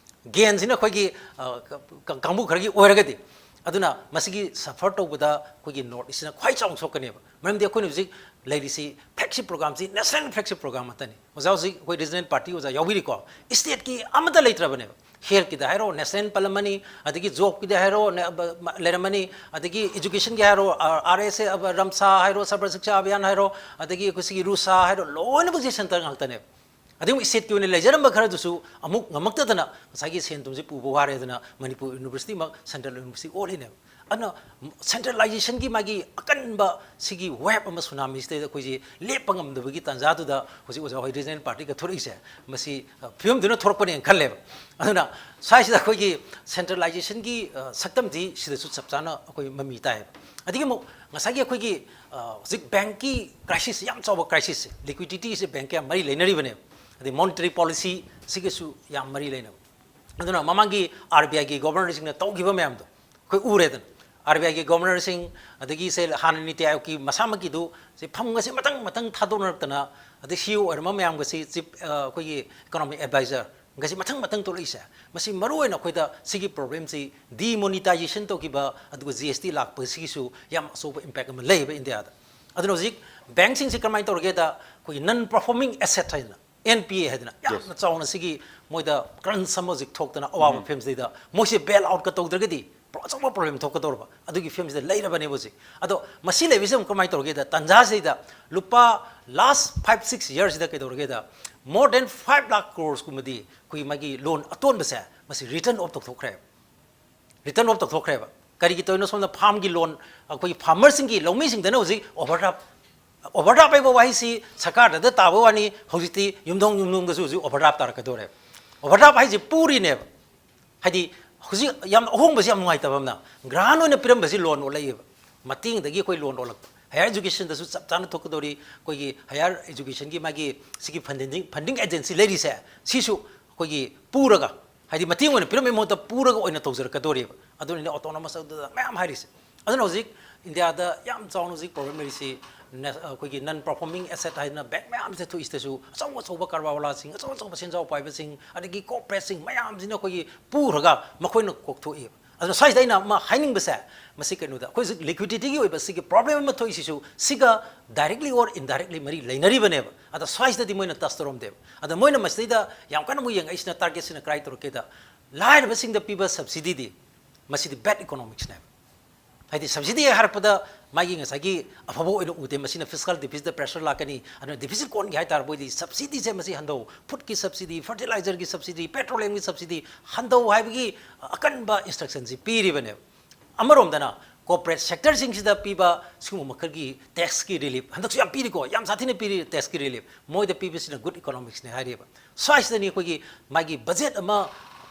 ꯒꯦꯟꯁꯤꯅ ꯑꯩꯈꯣꯏꯒꯤ, ꯑ, ꯀ-, ꯀ-, ꯀꯥꯡꯕꯨ ꯈꯔꯒꯤ ꯑꯣꯏꯔꯒꯗꯤ, ꯑꯗꯨꯅ ꯃꯁꯤꯒꯤ ꯁꯐꯔ ꯇꯧꯕꯗ ꯑꯩꯈꯣꯏꯒꯤ ꯅꯣꯔꯠ ꯏꯁꯁꯤꯅ ꯈ꯭ꯋꯥꯏ ꯆꯥꯎꯅ ꯁꯣꯛꯀꯅꯦꯕ꯫ ꯃꯔꯝꯗꯤ ꯑꯩꯈꯣꯏꯅ ꯍꯧꯖꯤꯛ ꯂꯩꯔꯤꯁꯤ ꯐ꯭ꯂꯦꯒꯁꯤꯞ ꯄ꯭ꯔꯣꯒ꯭ꯔꯥꯝꯁꯤ ꯅꯦꯁꯅꯦꯜ ꯐ꯭ꯂꯦꯒꯁꯤꯞ ꯄ꯭ꯔꯣꯒ꯭ꯔꯥꯝ ꯉꯥꯛꯇꯅꯤ꯫ ꯑꯣꯖꯥ ꯍꯧꯖꯤꯛ ꯑꯩꯈꯣꯏ ꯔꯤꯖꯅꯦꯜ ꯄꯥꯔꯇꯤ ꯑꯣꯖꯥ ꯌꯥꯎꯕꯤꯔꯤꯀꯣ, ꯏꯁꯇꯦꯠꯀꯤ ꯑꯃꯠꯇ ꯂꯩꯇ꯭ꯔꯕꯅꯦꯕ꯫ ꯍꯦꯜꯠꯀꯤꯗ ꯍꯥꯏꯔꯣ, ꯅꯦꯁꯅꯦꯜ ꯄꯜꯂꯝꯃꯅꯤ, ꯑꯗꯒꯤ ꯖꯣꯕꯀꯤꯗ ꯍꯥꯏꯔꯣ, ꯅꯦ-, ꯕ-, ꯃ-, ꯂꯩꯔꯝꯃꯅꯤ, ꯑꯗꯒꯤ ꯏꯖꯨꯀꯦꯁꯟꯒꯤ ꯍꯥꯏꯔꯣ, ꯑꯥꯔ-, ꯑꯥꯔ ꯑꯦꯁ ꯑꯦ, ꯑꯕ-, ꯔꯝꯁꯥ ꯍꯥꯏꯔꯣ, ꯁꯔꯕ ꯁꯤꯛꯁꯥ ꯑꯚꯤꯌꯥꯟ ꯍꯥꯏꯔꯣ, ꯑꯗꯒꯤ ꯑꯩꯈꯣꯏ ꯁꯤꯒꯤ ꯔꯨꯁꯥ ꯍꯥꯏꯔꯣ, ꯂꯣꯏꯅꯃꯛꯁꯦ ꯁꯦꯟꯇꯔ ꯉꯥꯛꯇꯅꯦꯕ꯫ ꯑꯗꯨꯝ ꯏꯁꯇꯦꯠꯀꯤ ꯑꯣꯏꯅ ꯂꯩꯖꯔꯝꯕ ꯈꯔꯗꯨꯁꯨ ꯑꯃꯨꯛ ꯉꯝꯃꯛꯇꯗꯅ ꯉꯁꯥꯏꯒꯤ ꯁꯦꯟ ꯊꯨꯝꯁꯤ ꯄꯨꯕ ꯋꯥꯔꯦꯗꯅ ꯃꯅꯤꯄꯨꯔ ꯌꯨꯅꯤꯚꯔꯁꯤꯇꯤꯃꯛ ꯁꯦꯟꯇ꯭ꯔꯦꯜ ꯌꯨꯅꯤꯚꯔꯁꯤꯇꯤ ꯑꯣꯜꯂꯤꯅꯦꯕ꯫ ꯑꯗꯨꯅ ꯁꯦꯟꯇ꯭ꯔꯦꯂꯥꯏꯖꯦꯁꯟꯒꯤ ꯃꯥꯒꯤ ꯑꯀꯟꯕ ꯁꯤꯒꯤ ꯋꯦꯕ ꯑꯃ ꯁꯨꯅꯥꯃꯤꯁꯤꯗꯩꯗ ꯑꯩꯈꯣꯏꯁꯤ ꯂꯦꯞꯄ ꯉꯝꯗꯕꯒꯤ ꯇꯥꯟꯖꯥꯗꯨꯗ ꯍꯧꯖꯤꯛ ꯑꯣꯖꯥ ꯍꯣꯏ ꯔꯤꯖꯅꯦꯜ ꯄꯥꯔꯇꯤꯒ ꯊꯣꯔꯛꯏꯁꯦ, ꯃꯁꯤ ꯐꯤꯕꯝꯗꯨꯅ ꯊꯣꯔꯛꯄꯅꯦꯅ ꯈꯜꯂꯦꯕ꯫ ꯑꯗꯨꯅ ꯁ꯭ꯋꯥꯏꯁꯤꯗ ꯑꯩꯈꯣꯏꯒꯤ ꯁꯦꯟꯇ꯭ꯔꯦꯂꯥꯏꯖꯦꯁꯟꯒꯤ ꯁꯛꯇꯝꯗꯤ ꯁꯤꯗꯁꯨ ꯆꯞ ꯆꯥꯅ ꯑꯩꯈꯣꯏ ꯃꯃꯤ ꯇꯥꯏꯌꯦꯕ꯫ ꯑꯗꯒꯤ ꯑꯃꯨꯛ ꯉꯁꯥꯏꯒꯤ ꯑꯩꯈꯣꯏꯒꯤ ꯍꯧꯖꯤꯛ ꯕꯦꯡꯀꯤ ꯀ꯭ꯔꯥꯏꯁꯤꯁ, ꯌꯥꯝ ꯆꯥꯎꯕ ꯀ꯭ꯔꯥꯏꯁꯤꯁꯁꯦ, ꯂꯤꯀ꯭ꯋꯤꯗꯤꯇꯤꯁꯦ ꯕꯦꯡꯀ ꯌꯥꯝ ꯃꯔꯤ ꯂꯩꯅꯔꯤꯕꯅꯦꯕ꯫ ꯑꯗꯩ ꯃꯣꯅꯤꯇꯔꯤ ꯄꯣꯂꯤꯁꯤ ꯁꯤꯒꯁꯨ ꯌꯥꯝ ꯃꯔꯤ ꯂꯩꯅꯕ꯫ ꯑꯗꯨꯅ ꯃꯃꯥꯡꯒꯤ ꯑꯥꯔ ꯕꯤ ꯑꯥꯏꯒꯤ ꯒꯣꯕꯔꯅꯔꯁꯤꯡꯅ ꯇꯧꯈꯤꯕ ꯃꯌꯥꯝꯗꯣ ꯑꯩꯈꯣꯏ ꯎꯔꯦꯗꯅ꯫ ꯑꯥꯔ ꯕꯤ ꯑꯥꯏꯒꯤ ꯒꯣꯕꯔꯅꯔꯁꯤꯡ, ꯑꯗꯒꯤ ꯁꯦ ꯍꯥꯟꯅ ꯅꯤꯇꯤ ꯑꯥꯌꯣꯒꯀꯤ ꯃꯁꯥꯃꯛꯀꯤꯗꯨ ꯁꯤ ꯐꯝꯒꯁꯤ ꯃꯊꯪ ꯃꯊꯪ ꯊꯥꯗꯣꯛꯅꯔꯛꯇꯅ, ꯑꯗꯩ ꯁꯤ ꯏ ꯑꯣ ꯑꯣꯏꯔꯝꯕ ꯃꯌꯥꯝꯒꯁꯤ ꯆꯤꯞ, ꯑꯩꯈꯣꯏꯒꯤ ꯏꯀꯣꯅꯣꯃꯤꯛ ꯑꯦꯗꯚꯥꯏꯖꯔꯒꯁꯤ ꯃꯊꯪ ꯃꯊꯪ ꯊꯣꯛꯂꯛꯏꯁꯦ, ꯃꯁꯤ ꯃꯔꯨꯑꯣꯏꯅ ꯑꯩꯈꯣꯏꯗ ꯁꯤꯒꯤ ꯄ꯭ꯔꯣꯕ꯭ꯂꯦꯝꯁꯤ ꯗꯤꯃꯣꯅꯤꯇꯥꯏꯖꯦꯁꯟ ꯇꯧꯈꯤꯕ ꯑꯗꯨꯒ ꯖꯤ ꯑꯦꯁ ꯇꯤ ꯂꯥꯛꯄꯁꯤꯒꯤꯁꯨ ꯌꯥꯝ ꯑꯆꯧꯕ ꯏꯝꯄꯦꯛ ꯑꯃ ꯂꯩꯌꯦꯕ ꯏꯟꯗꯤꯌꯥꯗ꯫ ꯑꯗꯨꯅ ꯍꯧꯖꯤꯛ ꯕꯦꯡꯁꯤꯡꯁꯤ ꯀꯔꯝꯍꯥꯏꯅ ꯇꯧꯔꯒꯦꯗ, ꯑꯩꯈꯣꯏꯒꯤ ꯅꯟ ꯄꯔꯐꯣꯔꯃꯤꯡ ꯑꯦꯁꯦꯠ ꯍꯥꯏꯅ ꯑꯦꯟ ꯄꯤ ꯑꯦ ꯍꯥꯏꯗꯅ ꯌꯥꯝꯅ ꯆꯥꯎꯅ ꯁꯤꯒꯤ ꯃꯣꯏꯗ ꯀ꯭ꯔꯟꯁ ꯑꯃ ꯍꯧꯖꯤꯛ ꯊꯣꯛꯇꯅ ꯑꯋꯥꯕ ꯐꯤꯕꯝꯁꯤꯗꯩꯗ ꯃꯣꯏꯁꯦ ꯕꯦꯜ ꯑꯥꯎꯠꯀ ꯇꯧꯗ꯭ꯔꯒꯗꯤ ꯄꯨꯔꯥ ꯑꯆꯧꯕ ꯄ꯭ꯔꯣꯕ꯭ꯂꯦꯝ ꯊꯣꯛꯀꯗꯧꯔꯕ ꯑꯗꯨꯒꯤ ꯐꯤꯕꯝꯁꯤꯗ ꯂꯩꯔꯕꯅꯦꯕ ꯍꯧꯖꯤꯛ꯫ ꯑꯗꯣ ꯃꯁꯤ ꯂꯩꯕꯁꯤꯗ ꯑꯃꯨꯛ ꯀꯃꯥꯏꯅ ꯇꯧꯔꯒꯦꯗ, ꯇꯥꯟꯖꯥꯁꯤꯗꯩꯗ ꯂꯨꯄꯥ ꯂꯥꯁ ꯐꯥꯏꯚ ꯁꯤꯛꯁ ꯌꯔꯁꯤꯗ ꯀꯩꯗꯧꯔꯒꯦꯗ, ꯃꯣꯔ ꯗꯦꯟ ꯐꯥꯏꯚ ꯂꯥꯈ ꯀ꯭ꯔꯣꯔꯁꯀꯨꯝꯕꯗꯤ ꯑꯩꯈꯣꯏꯒꯤ ꯃꯥꯒꯤ ꯂꯣꯟ ꯑꯇꯣꯟꯕꯁꯦ ꯃꯁꯤ ꯔꯤꯇꯔꯟ ꯑꯣꯐ ꯇꯧꯊꯣꯛꯈ꯭ꯔꯦ꯫ ꯔꯤꯇꯔꯟ ꯑꯣꯐ ꯇꯧꯊꯣꯛꯈ꯭ꯔꯦꯕ꯫ ꯀꯔꯤꯒꯤ ꯇꯧꯔꯤꯅꯣ? ꯁꯣꯝꯗ ꯐꯥꯔꯝꯒꯤ ꯂꯣꯟ, ꯑꯩꯈꯣꯏꯒꯤ ꯐꯥꯔꯃꯔꯁꯤꯡꯒꯤ, ꯂꯧꯃꯤꯁꯤꯡꯗꯅ ꯍꯧꯖꯤꯛ ꯑꯣꯚꯔꯗ꯭ꯔꯥꯐ, ꯑꯣꯚꯔꯗ꯭ꯔꯥꯐ ꯍꯥꯏꯕ ꯋꯥꯍꯩꯁꯤ ꯁꯔꯀꯥꯔꯗ ꯇꯥꯕ ꯋꯥꯅꯤ, ꯍꯧꯖꯤꯛꯇꯤ ꯌꯨꯝꯊꯣꯡ ꯌꯨꯝꯊꯣꯡꯗꯁꯨ ꯍꯧꯖꯤꯛ ꯑꯣꯚꯔꯗ꯭ꯔꯥꯐ ꯇꯥꯔꯛꯀꯗꯧꯔꯦꯕ꯫ ꯑꯣꯚꯔꯗ꯭ꯔꯥꯐ ꯍꯥꯏꯁꯤ ꯄꯨꯔꯤꯅꯦꯕ꯫ ꯍꯥꯏꯗꯤ ꯍꯧꯖꯤꯛ ꯌꯥꯝ ꯑꯍꯣꯡꯕꯁꯤ ꯌꯥꯝ ꯅꯨꯡꯉꯥꯏꯇꯕ ꯑꯃꯅ, ꯒ꯭ꯔꯥꯟ ꯑꯣꯏꯅ ꯄꯤꯔꯝꯕꯁꯤ ꯂꯣꯟ ꯑꯣꯜꯂꯛꯏꯕ꯫ ꯃꯇꯦꯡꯗꯒꯤ ꯑꯩꯈꯣꯏ ꯂꯣꯟ ꯑꯣꯜꯂꯛꯄ꯫ ꯍꯥꯌꯔ ꯏꯖꯨꯀꯦꯁꯟꯗꯁꯨ ꯆꯞ ꯆꯥꯅ ꯊꯣꯛꯀꯗꯧꯔꯤ꯫ ꯑꯩꯈꯣꯏꯒꯤ ꯍꯥꯌꯔ ꯏꯖꯨꯀꯦꯁꯟꯒꯤ ꯃꯥꯒꯤ ꯁꯤꯒꯤ ꯐꯟꯗꯤꯡ, ꯐꯟꯗꯤꯡ ꯑꯦꯖꯦꯟꯁꯤ ꯂꯩꯔꯤꯁꯦ, ꯁꯤꯁꯨ ꯑꯩꯈꯣꯏꯒꯤ ꯄꯨꯔꯒ, ꯍꯥꯏꯗꯤ ꯃꯇꯦꯡ ꯑꯣꯏꯅ ꯄꯤꯔꯝꯕꯒꯤ ꯃꯍꯨꯠꯇ ꯄꯨꯔꯒ ꯑꯣꯏꯅ ꯇꯧꯖꯔꯛꯀꯗꯧꯔꯤꯕ꯫ ꯑꯗꯨꯅꯤꯅ ꯑꯣꯇꯣꯅꯣꯃꯁ ꯑꯗꯨꯗ ꯃꯌꯥꯝ ꯍꯥꯏꯔꯤꯁꯦ꯫ ꯑꯗꯨꯅ ꯍꯧꯖꯤꯛ ꯏꯟꯗꯤꯌꯥꯗ ꯌꯥꯝ ꯆꯥꯎꯅ ꯍꯧꯖꯤꯛ ꯄ꯭ꯔꯣꯕ꯭ꯂꯦꯝ ꯂꯩꯔꯤꯁꯤ ꯅꯦ-, ꯑꯩꯈꯣꯏꯒꯤ ꯅꯟ ꯄꯔꯐꯣꯔꯃꯤꯡ ꯑꯦꯁꯦꯠ ꯍꯥꯏꯗꯅ ꯕꯦꯡꯛ ꯃꯌꯥꯝꯁꯦ ꯊꯣꯛꯏꯁꯤꯗꯁꯨ ꯑꯆꯧ ꯑꯆꯧꯕ ꯀꯔꯕꯥꯔ ꯋꯥꯂꯥꯁꯤꯡ, ꯑꯆꯧ ꯑꯆꯧꯕ ꯁꯦꯟꯖꯥꯎ ꯄꯥꯏꯕꯁꯤꯡ, ꯑꯗꯒꯤ ꯀꯣꯔꯄꯣꯔꯦꯠꯁꯤꯡ ꯃꯌꯥꯝꯁꯤꯅ ꯑꯩꯈꯣꯏꯒꯤ ꯄꯨꯔꯒ ꯃꯈꯣꯏꯅ ꯀꯣꯛꯊꯣꯛꯏꯕ꯫ ꯑꯗꯨꯅ ꯁ꯭ꯋꯥꯏꯁꯤꯗ ꯑꯩꯅ ꯑꯃ ꯍꯥꯏꯅꯤꯡꯕꯁꯦ, ꯃꯁꯤ ꯀꯩꯅꯣꯗ ꯑꯩꯈꯣꯏ ꯍꯧꯖꯤꯛ ꯂꯤꯀ꯭ꯋꯤꯗꯤꯇꯤꯒꯤ ꯑꯣꯏꯕ ꯁꯤꯒꯤ ꯄ꯭ꯔꯣꯕ꯭ꯂꯦꯝ ꯑꯃ ꯊꯣꯛꯏꯁꯤꯁꯨ ꯁꯤꯒ directly or indirectly ꯃꯔꯤ ꯂꯩꯅꯔꯤꯕꯅꯦꯕ꯫ ꯑꯗ ꯁ꯭ꯋꯥꯏꯁꯤꯗꯗꯤ ꯃꯣꯏꯅ ꯇꯁ ꯇꯧꯔꯝꯗꯦꯕ꯫ ꯑꯗ ꯃꯣꯏꯅ ꯃꯁꯤꯗꯩꯗ ꯌꯥꯝ ꯀꯟꯅ ꯑꯃꯨꯛ ꯌꯦꯡꯉꯛꯏꯁꯤꯅ, ꯇꯥꯔꯒꯦꯠꯁꯤꯅ ꯀꯗꯥꯏ ꯇꯧꯔꯛꯀꯦꯗ, ꯂꯥꯏꯔꯕꯁꯤꯡꯗ ꯄꯤꯕ ꯁꯕꯁꯤꯗꯤꯗꯤ ꯃꯁꯤꯗꯤ ꯕꯦꯗ ꯏꯀꯣꯅꯣꯃꯤꯛꯁꯅꯦꯕ꯫ ꯍꯥꯏꯗꯤ ꯁꯕꯁꯤꯗꯤ ꯍꯥꯏꯔꯛꯄꯗ ꯃꯥꯒꯤ ꯉꯁꯥꯏꯒꯤ ꯑꯐꯕ ꯑꯣꯏꯅ ꯎꯗꯦ꯫ ꯃꯁꯤꯅ ꯐꯤꯁꯀꯜ ꯗꯤꯐꯤꯁꯤꯠꯇ ꯄ꯭ꯔꯦꯁꯔ ꯂꯥꯛꯀꯅꯤ꯫ ꯑꯗꯨꯅ ꯗꯤꯐꯤꯁꯤꯠ ꯀꯣꯟꯒꯤ ꯍꯥꯏ ꯇꯥꯔꯕꯣꯏꯗꯤ ꯁꯕꯁꯤꯗꯤꯁꯦ ꯃꯁꯤ ꯍꯟꯊꯧ, ꯐꯨꯗꯀꯤ ꯁꯕꯁꯤꯗꯤ, ꯐꯔꯇꯤꯂꯥꯏꯖꯔꯒꯤ ꯁꯕꯁꯤꯗꯤ, ꯄꯦꯇ꯭ꯔꯣꯂꯤꯌꯝꯒꯤ ꯁꯕꯁꯤꯗꯤ ꯍꯟꯊꯧ ꯍꯥꯏꯕꯒꯤ ꯑꯀꯟꯕ ꯏꯟꯁꯇ꯭ꯔꯛꯁꯟꯁꯤ ꯄꯤꯔꯤꯕꯅꯦꯕ꯫ ꯑꯃꯔꯣꯝꯗꯅ ꯀꯣꯔꯄꯣꯔꯦꯠ ꯁꯦꯛꯇꯔꯁꯤꯡꯁꯤꯗ ꯄꯤꯕ ꯁꯤꯒꯨꯝꯕ ꯃꯈꯜꯒꯤ ꯇꯦꯛꯁꯀꯤ ꯔꯤꯂꯤꯐ, ꯍꯟꯗꯛꯁꯨ ꯌꯥꯝ ꯄꯤꯔꯤꯀꯣ, ꯌꯥꯝ ꯁꯥꯊꯤꯅ ꯄꯤꯔꯤ ꯇꯦꯛꯁꯀꯤ ꯔꯤꯂꯤꯐ꯫ ꯃꯣꯏꯗ ꯄꯤꯕꯁꯤꯅ ꯒꯨꯗ ꯏꯀꯣꯅꯣꯃꯤꯛꯁꯅꯦ ꯍꯥꯏꯔꯤꯕ꯫ ꯁ꯭ꯋꯥꯏꯁꯤꯗꯅꯤ ꯑꯩꯈꯣꯏꯒꯤ ꯃꯥꯒꯤ ꯕꯖꯦꯠ ꯑꯃ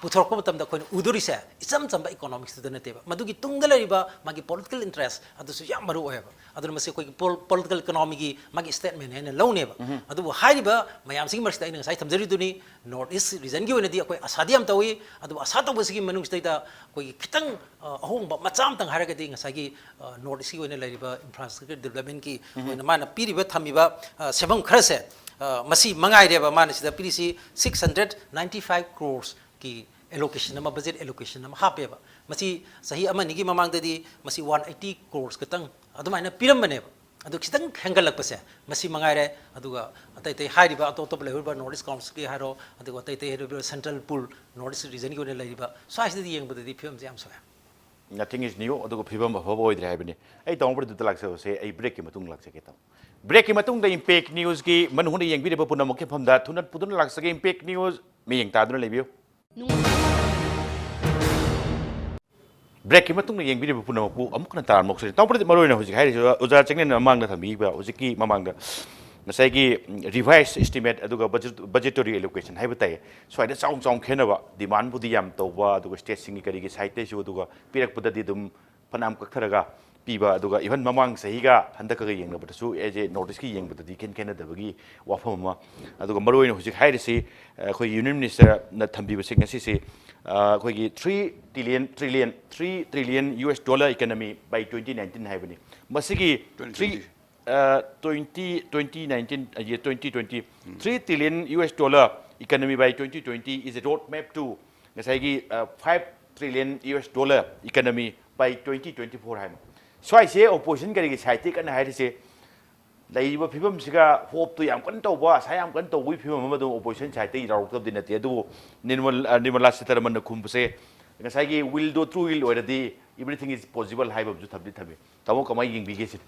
ꯄꯨꯊꯣꯔꯛꯄ ꯃꯇꯝꯗ ꯑꯩꯈꯣꯏꯅ ꯎꯗꯣꯔꯤꯁꯦ ꯏꯆꯝ ꯆꯝꯕ ꯏꯀꯣꯅꯣꯃꯤꯛꯁꯇꯨꯗ ꯅꯠꯇꯦꯕ, ꯃꯗꯨꯒꯤ ꯇꯨꯡꯗ ꯂꯩꯔꯤꯕ ꯃꯥꯒꯤ ꯄꯣꯂꯤꯇꯤꯀꯦꯜ ꯏꯟꯇꯔꯦꯁ ꯑꯗꯨꯁꯨ ꯌꯥꯝ ꯃꯔꯨ ꯑꯣꯏꯌꯦꯕ꯫ ꯑꯗꯨꯅ ꯃꯁꯤ ꯑꯩꯈꯣꯏꯒꯤ ꯄꯣꯂꯤꯇꯤꯀꯦꯜ ꯏꯀꯣꯅꯣꯃꯤꯒꯤ ꯃꯥꯒꯤ ꯁ꯭ꯇꯦꯠꯃꯦꯟ ꯍꯥꯏꯅ ꯂꯧꯅꯦꯕ꯫ ꯑꯗꯨꯕꯨ ꯍꯥꯏꯔꯤꯕ ꯃꯌꯥꯝꯁꯤꯒꯤ ꯃꯔꯛꯁꯤꯗ ꯑꯩꯅ ꯉꯁꯥꯏ ꯊꯝꯖꯔꯤꯗꯨꯅꯤ, ꯅꯣꯔꯠ ꯏꯁ ꯔꯤꯖꯟꯒꯤ ꯑꯣꯏꯅꯗꯤ ꯑꯩꯈꯣꯏ ꯑꯁꯥꯗꯤ ꯌꯥꯝ ꯇꯧꯏ꯫ ꯑꯗꯨꯕꯨ ꯑꯁꯥ ꯇꯧꯕꯁꯤꯒꯤ ꯃꯅꯨꯡꯁꯤꯗꯩꯗ ꯑꯩꯈꯣꯏꯒꯤ ꯈꯤꯇꯪ ꯑ, ꯑꯍꯣꯡꯕ ꯃꯆꯥ ꯑꯃꯇꯪ ꯍꯥꯏꯔꯒꯗꯤ ꯉꯁꯥꯏꯒꯤ ꯅꯣꯔꯠ ꯏꯁꯀꯤ ꯑꯣꯏꯅ ꯂꯩꯔꯤꯕ ꯏꯟꯐ꯭ꯔꯥꯁ꯭ꯇ꯭ꯔꯛꯆꯔ ꯗꯤꯕꯂꯞꯃꯦꯟꯒꯤ ꯑꯣꯏꯅ ꯃꯥꯅ ꯄꯤꯔꯤꯕ ꯊꯝꯃꯤꯕ ꯑ, ꯁꯦꯟꯐꯝ ꯈꯔꯁꯦ, ꯑ, ꯃꯁꯤ ꯃꯉꯥꯏꯔꯦꯕ ꯃꯥꯅ ꯁꯤꯗ ꯄꯤꯔꯤꯁꯤ꯫ Six hundred ninety five crores ꯀꯤ ꯑꯦꯂꯣꯀꯦꯁꯟ ꯑꯃ, ꯕꯖꯦꯠ ꯑꯦꯂꯣꯀꯦꯁꯟ ꯑꯃ ꯍꯥꯞꯄꯦꯕ꯫ ꯃꯁꯤ ꯆꯍꯤ ꯑꯃ ꯑꯅꯤꯒꯤ ꯃꯃꯥꯡꯗꯗꯤ ꯃꯁꯤ one eighty crores ꯈꯛꯇꯪ ꯑꯗꯨꯃꯥꯏꯅ ꯄꯤꯔꯝꯕꯅꯦꯕ꯫ ꯑꯗꯨ ꯈꯤꯇꯪ ꯍꯦꯟꯒꯠꯂꯛꯄꯁꯦ ꯃꯁꯤ ꯃꯉꯥꯏꯔꯦ꯫ ꯑꯗꯨꯒ ꯑꯇꯩ ꯑꯇꯩ ꯍꯥꯏꯔꯤꯕ ꯑꯇꯣꯞ ꯑꯇꯣꯞꯄ ꯂꯩꯍꯧꯔꯤꯕ ꯅꯣꯔꯠ ꯏꯁ ꯀꯥꯎꯟꯁꯤꯜꯒꯤ ꯍꯥꯏꯔꯣ, ꯑꯗꯨꯒ ꯑꯇꯩ ꯑꯇꯩ ꯍꯥꯏꯔꯤꯕ ꯁꯦꯟꯇ꯭ꯔꯦꯜ ꯄꯨꯜ, ꯅꯣꯔꯠ ꯏꯁ ꯔꯤꯖꯟꯒꯤ ꯑꯣꯏꯅ ꯂꯩꯔꯤꯕ ꯁ꯭ꯋꯥꯏꯁꯤꯗꯗꯤ ꯌꯦꯡꯕꯗꯗꯤ ꯐꯤꯕꯝꯁꯦ ꯌꯥꯝ ꯁꯣꯛꯑꯦ꯫ Nothing is new, ꯑꯗꯨꯒ ꯐꯤꯕꯝ ꯑꯐꯕ ꯑꯣꯏꯗ꯭ꯔꯦ ꯍꯥꯏꯕꯅꯤ꯫ ꯑꯩ ꯇꯥꯃꯣ ꯄ꯭ꯔꯗꯤꯞꯇ ꯂꯥꯛꯆꯕꯁꯦ ꯑꯩ ꯕ꯭ꯔꯦꯛꯀꯤ ꯃꯇꯨꯡ ꯂꯥꯛꯆꯒꯦ ꯇꯥꯃꯣ꯫ ꯕ꯭ꯔꯦꯛꯀꯤ ꯃꯇꯨꯡꯗ ꯏꯝꯄꯦꯛ ꯅ꯭ꯌꯨꯁꯀꯤ ꯃꯅꯨꯡꯗ ꯌꯦꯡꯕꯤꯔꯤꯕ ꯄꯨꯝꯅꯃꯛꯀꯤ ꯃꯐꯝꯗ ꯊꯨꯅ ꯄꯨꯗꯨꯅ ꯂꯥꯛꯆꯒꯦ꯫ ꯏꯝꯄꯦꯛ ꯅ꯭ꯌꯨꯁ ꯃꯤꯠꯌꯦꯡ ꯇꯥꯗꯨꯅ ꯂꯩꯕꯤꯌꯨ꯫ ꯕ꯭ꯔꯦꯛꯀꯤ ꯃꯇꯨꯡꯗ ꯌꯦꯡꯕꯤꯔꯤꯕ ꯄꯨꯝꯅꯃꯛꯄꯨ ꯑꯃꯨꯛ ꯍꯟꯅ ꯇꯔꯥꯝꯅ ꯑꯣꯛꯆꯔꯤ꯫ ꯇꯥꯃꯣ ꯄ꯭ꯔꯗꯤꯞ, ꯃꯔꯨꯑꯣꯏꯅ ꯍꯧꯖꯤꯛ ꯍꯥꯏꯔꯤꯁꯤꯗ ꯑꯣꯖꯥ ꯆꯦꯡꯅꯦꯟ ꯃꯃꯥꯡꯗ ꯊꯝꯕꯤꯈꯤꯕ ꯍꯧꯖꯤꯛꯀꯤ ꯃꯃꯥꯡꯗ ꯉꯁꯥꯏꯒꯤ ꯔꯤꯚꯥꯏꯁ ꯏꯁꯇꯤꯃꯦꯠ ꯑꯗꯨꯒ ꯕꯖꯦꯠ, ꯕꯖꯦꯇꯔꯤ ꯑꯦꯂꯣꯀꯦꯁꯟ ꯍꯥꯏꯕ ꯇꯥꯏ꯫ ꯁ꯭ꯋꯥꯏꯗ ꯆꯥꯎꯅ ꯆꯥꯎꯅ ꯈꯦꯠꯅꯕ, ꯗꯤꯃꯥꯟꯕꯨꯗꯤ ꯌꯥꯝ ꯇꯧꯕ, ꯑꯗꯨꯒ ꯁ꯭ꯇꯦꯠꯁꯤꯡꯒꯤ ꯀꯔꯤꯒꯤ ꯁꯥꯏꯠꯇꯩꯁꯨ, ꯑꯗꯨꯒ ꯄꯤꯔꯛꯄꯗꯗꯤ ꯑꯗꯨꯝ ꯐꯅꯌꯥꯝ ꯀꯛꯊꯔꯒ ꯄꯤꯕ, ꯑꯗꯨꯒ ꯏꯚꯟ ꯃꯃꯥꯡ ꯆꯍꯤꯒ ꯍꯟꯗꯛꯀꯒ ꯌꯦꯡꯅꯕꯗꯁꯨ ꯑꯦꯖ ꯑꯦ ꯅꯣꯔꯠ ꯏꯁꯀꯤ ꯌꯦꯡꯕꯗꯗꯤ ꯏꯈꯦꯟ ꯈꯦꯠꯅꯗꯕꯒꯤ ꯋꯥꯐꯝ ꯑꯃ꯫ ꯑꯗꯨꯒ ꯃꯔꯨꯑꯣꯏꯅ ꯍꯧꯖꯤꯛ ꯍꯥꯏꯔꯤꯁꯤ, ꯑꯩꯈꯣꯏ ꯌꯨꯅꯤꯌꯟ ꯃꯤꯅꯤꯁꯇꯔꯅ ꯊꯝꯕꯤꯕꯁꯤ ꯉꯁꯤꯁꯤ, ꯑꯩꯈꯣꯏꯒꯤ three trillion, trillion, three trillion U S dollar economy by twenty nineteen ꯍꯥꯏꯕꯅꯤ꯫ ꯃꯁꯤꯒꯤ three, twenty twenty, twenty nineteen, twenty twenty, three trillion U S dollar economy by twenty twenty is a road map to ꯉꯁꯥꯏꯒꯤ five trillion U S dollar economy by twenty twenty four ꯍꯥꯏꯅ꯫ ꯁ꯭ꯋꯥꯏꯁꯦ ꯑꯣꯄꯣꯖꯤꯁꯟ ꯀꯔꯤꯒꯤ ꯁꯥꯏꯠꯇꯒꯤ ꯀꯟꯅ ꯍꯥꯏꯔꯤꯁꯦ, ꯂꯩꯔꯤꯕ ꯐꯤꯕꯝꯁꯤꯒ ꯍꯣꯞꯇꯨ ꯌꯥꯝ ꯀꯟꯅ ꯇꯧꯕ, ꯑꯁꯥ ꯌꯥꯝ ꯀꯟꯅ ꯇꯧꯕꯒꯤ ꯐꯤꯕꯝ ꯑꯃ ꯑꯗꯨꯝ ꯑꯣꯄꯣꯖꯤꯁꯟ ꯁꯥꯏꯠꯇꯒꯤ ꯌꯥꯎꯔꯛꯇꯕꯗꯤ ꯅꯠꯇꯦ꯫ ꯑꯗꯨꯕꯨ ꯅꯤꯔꯃꯜ-, ꯑ, ꯅꯤꯔꯃꯂꯥ ꯁꯤꯇꯥꯔꯥꯃꯟꯅ ꯈꯨꯝꯕꯁꯦ ꯉꯁꯥꯏꯒꯤ ꯋꯤꯜꯗꯣ ꯇ꯭ꯔꯨ ꯋꯤꯜ ꯑꯣꯏꯔꯗꯤ Everything is possible ꯍꯥꯏꯕ ꯑꯃꯁꯨ ꯊꯝꯗꯤ ꯊꯝꯃꯤ꯫ ꯇꯥꯃꯣ ꯀꯃꯥꯏꯅ ꯌꯦꯡꯕꯤꯒꯦ ꯁꯤꯗꯤ?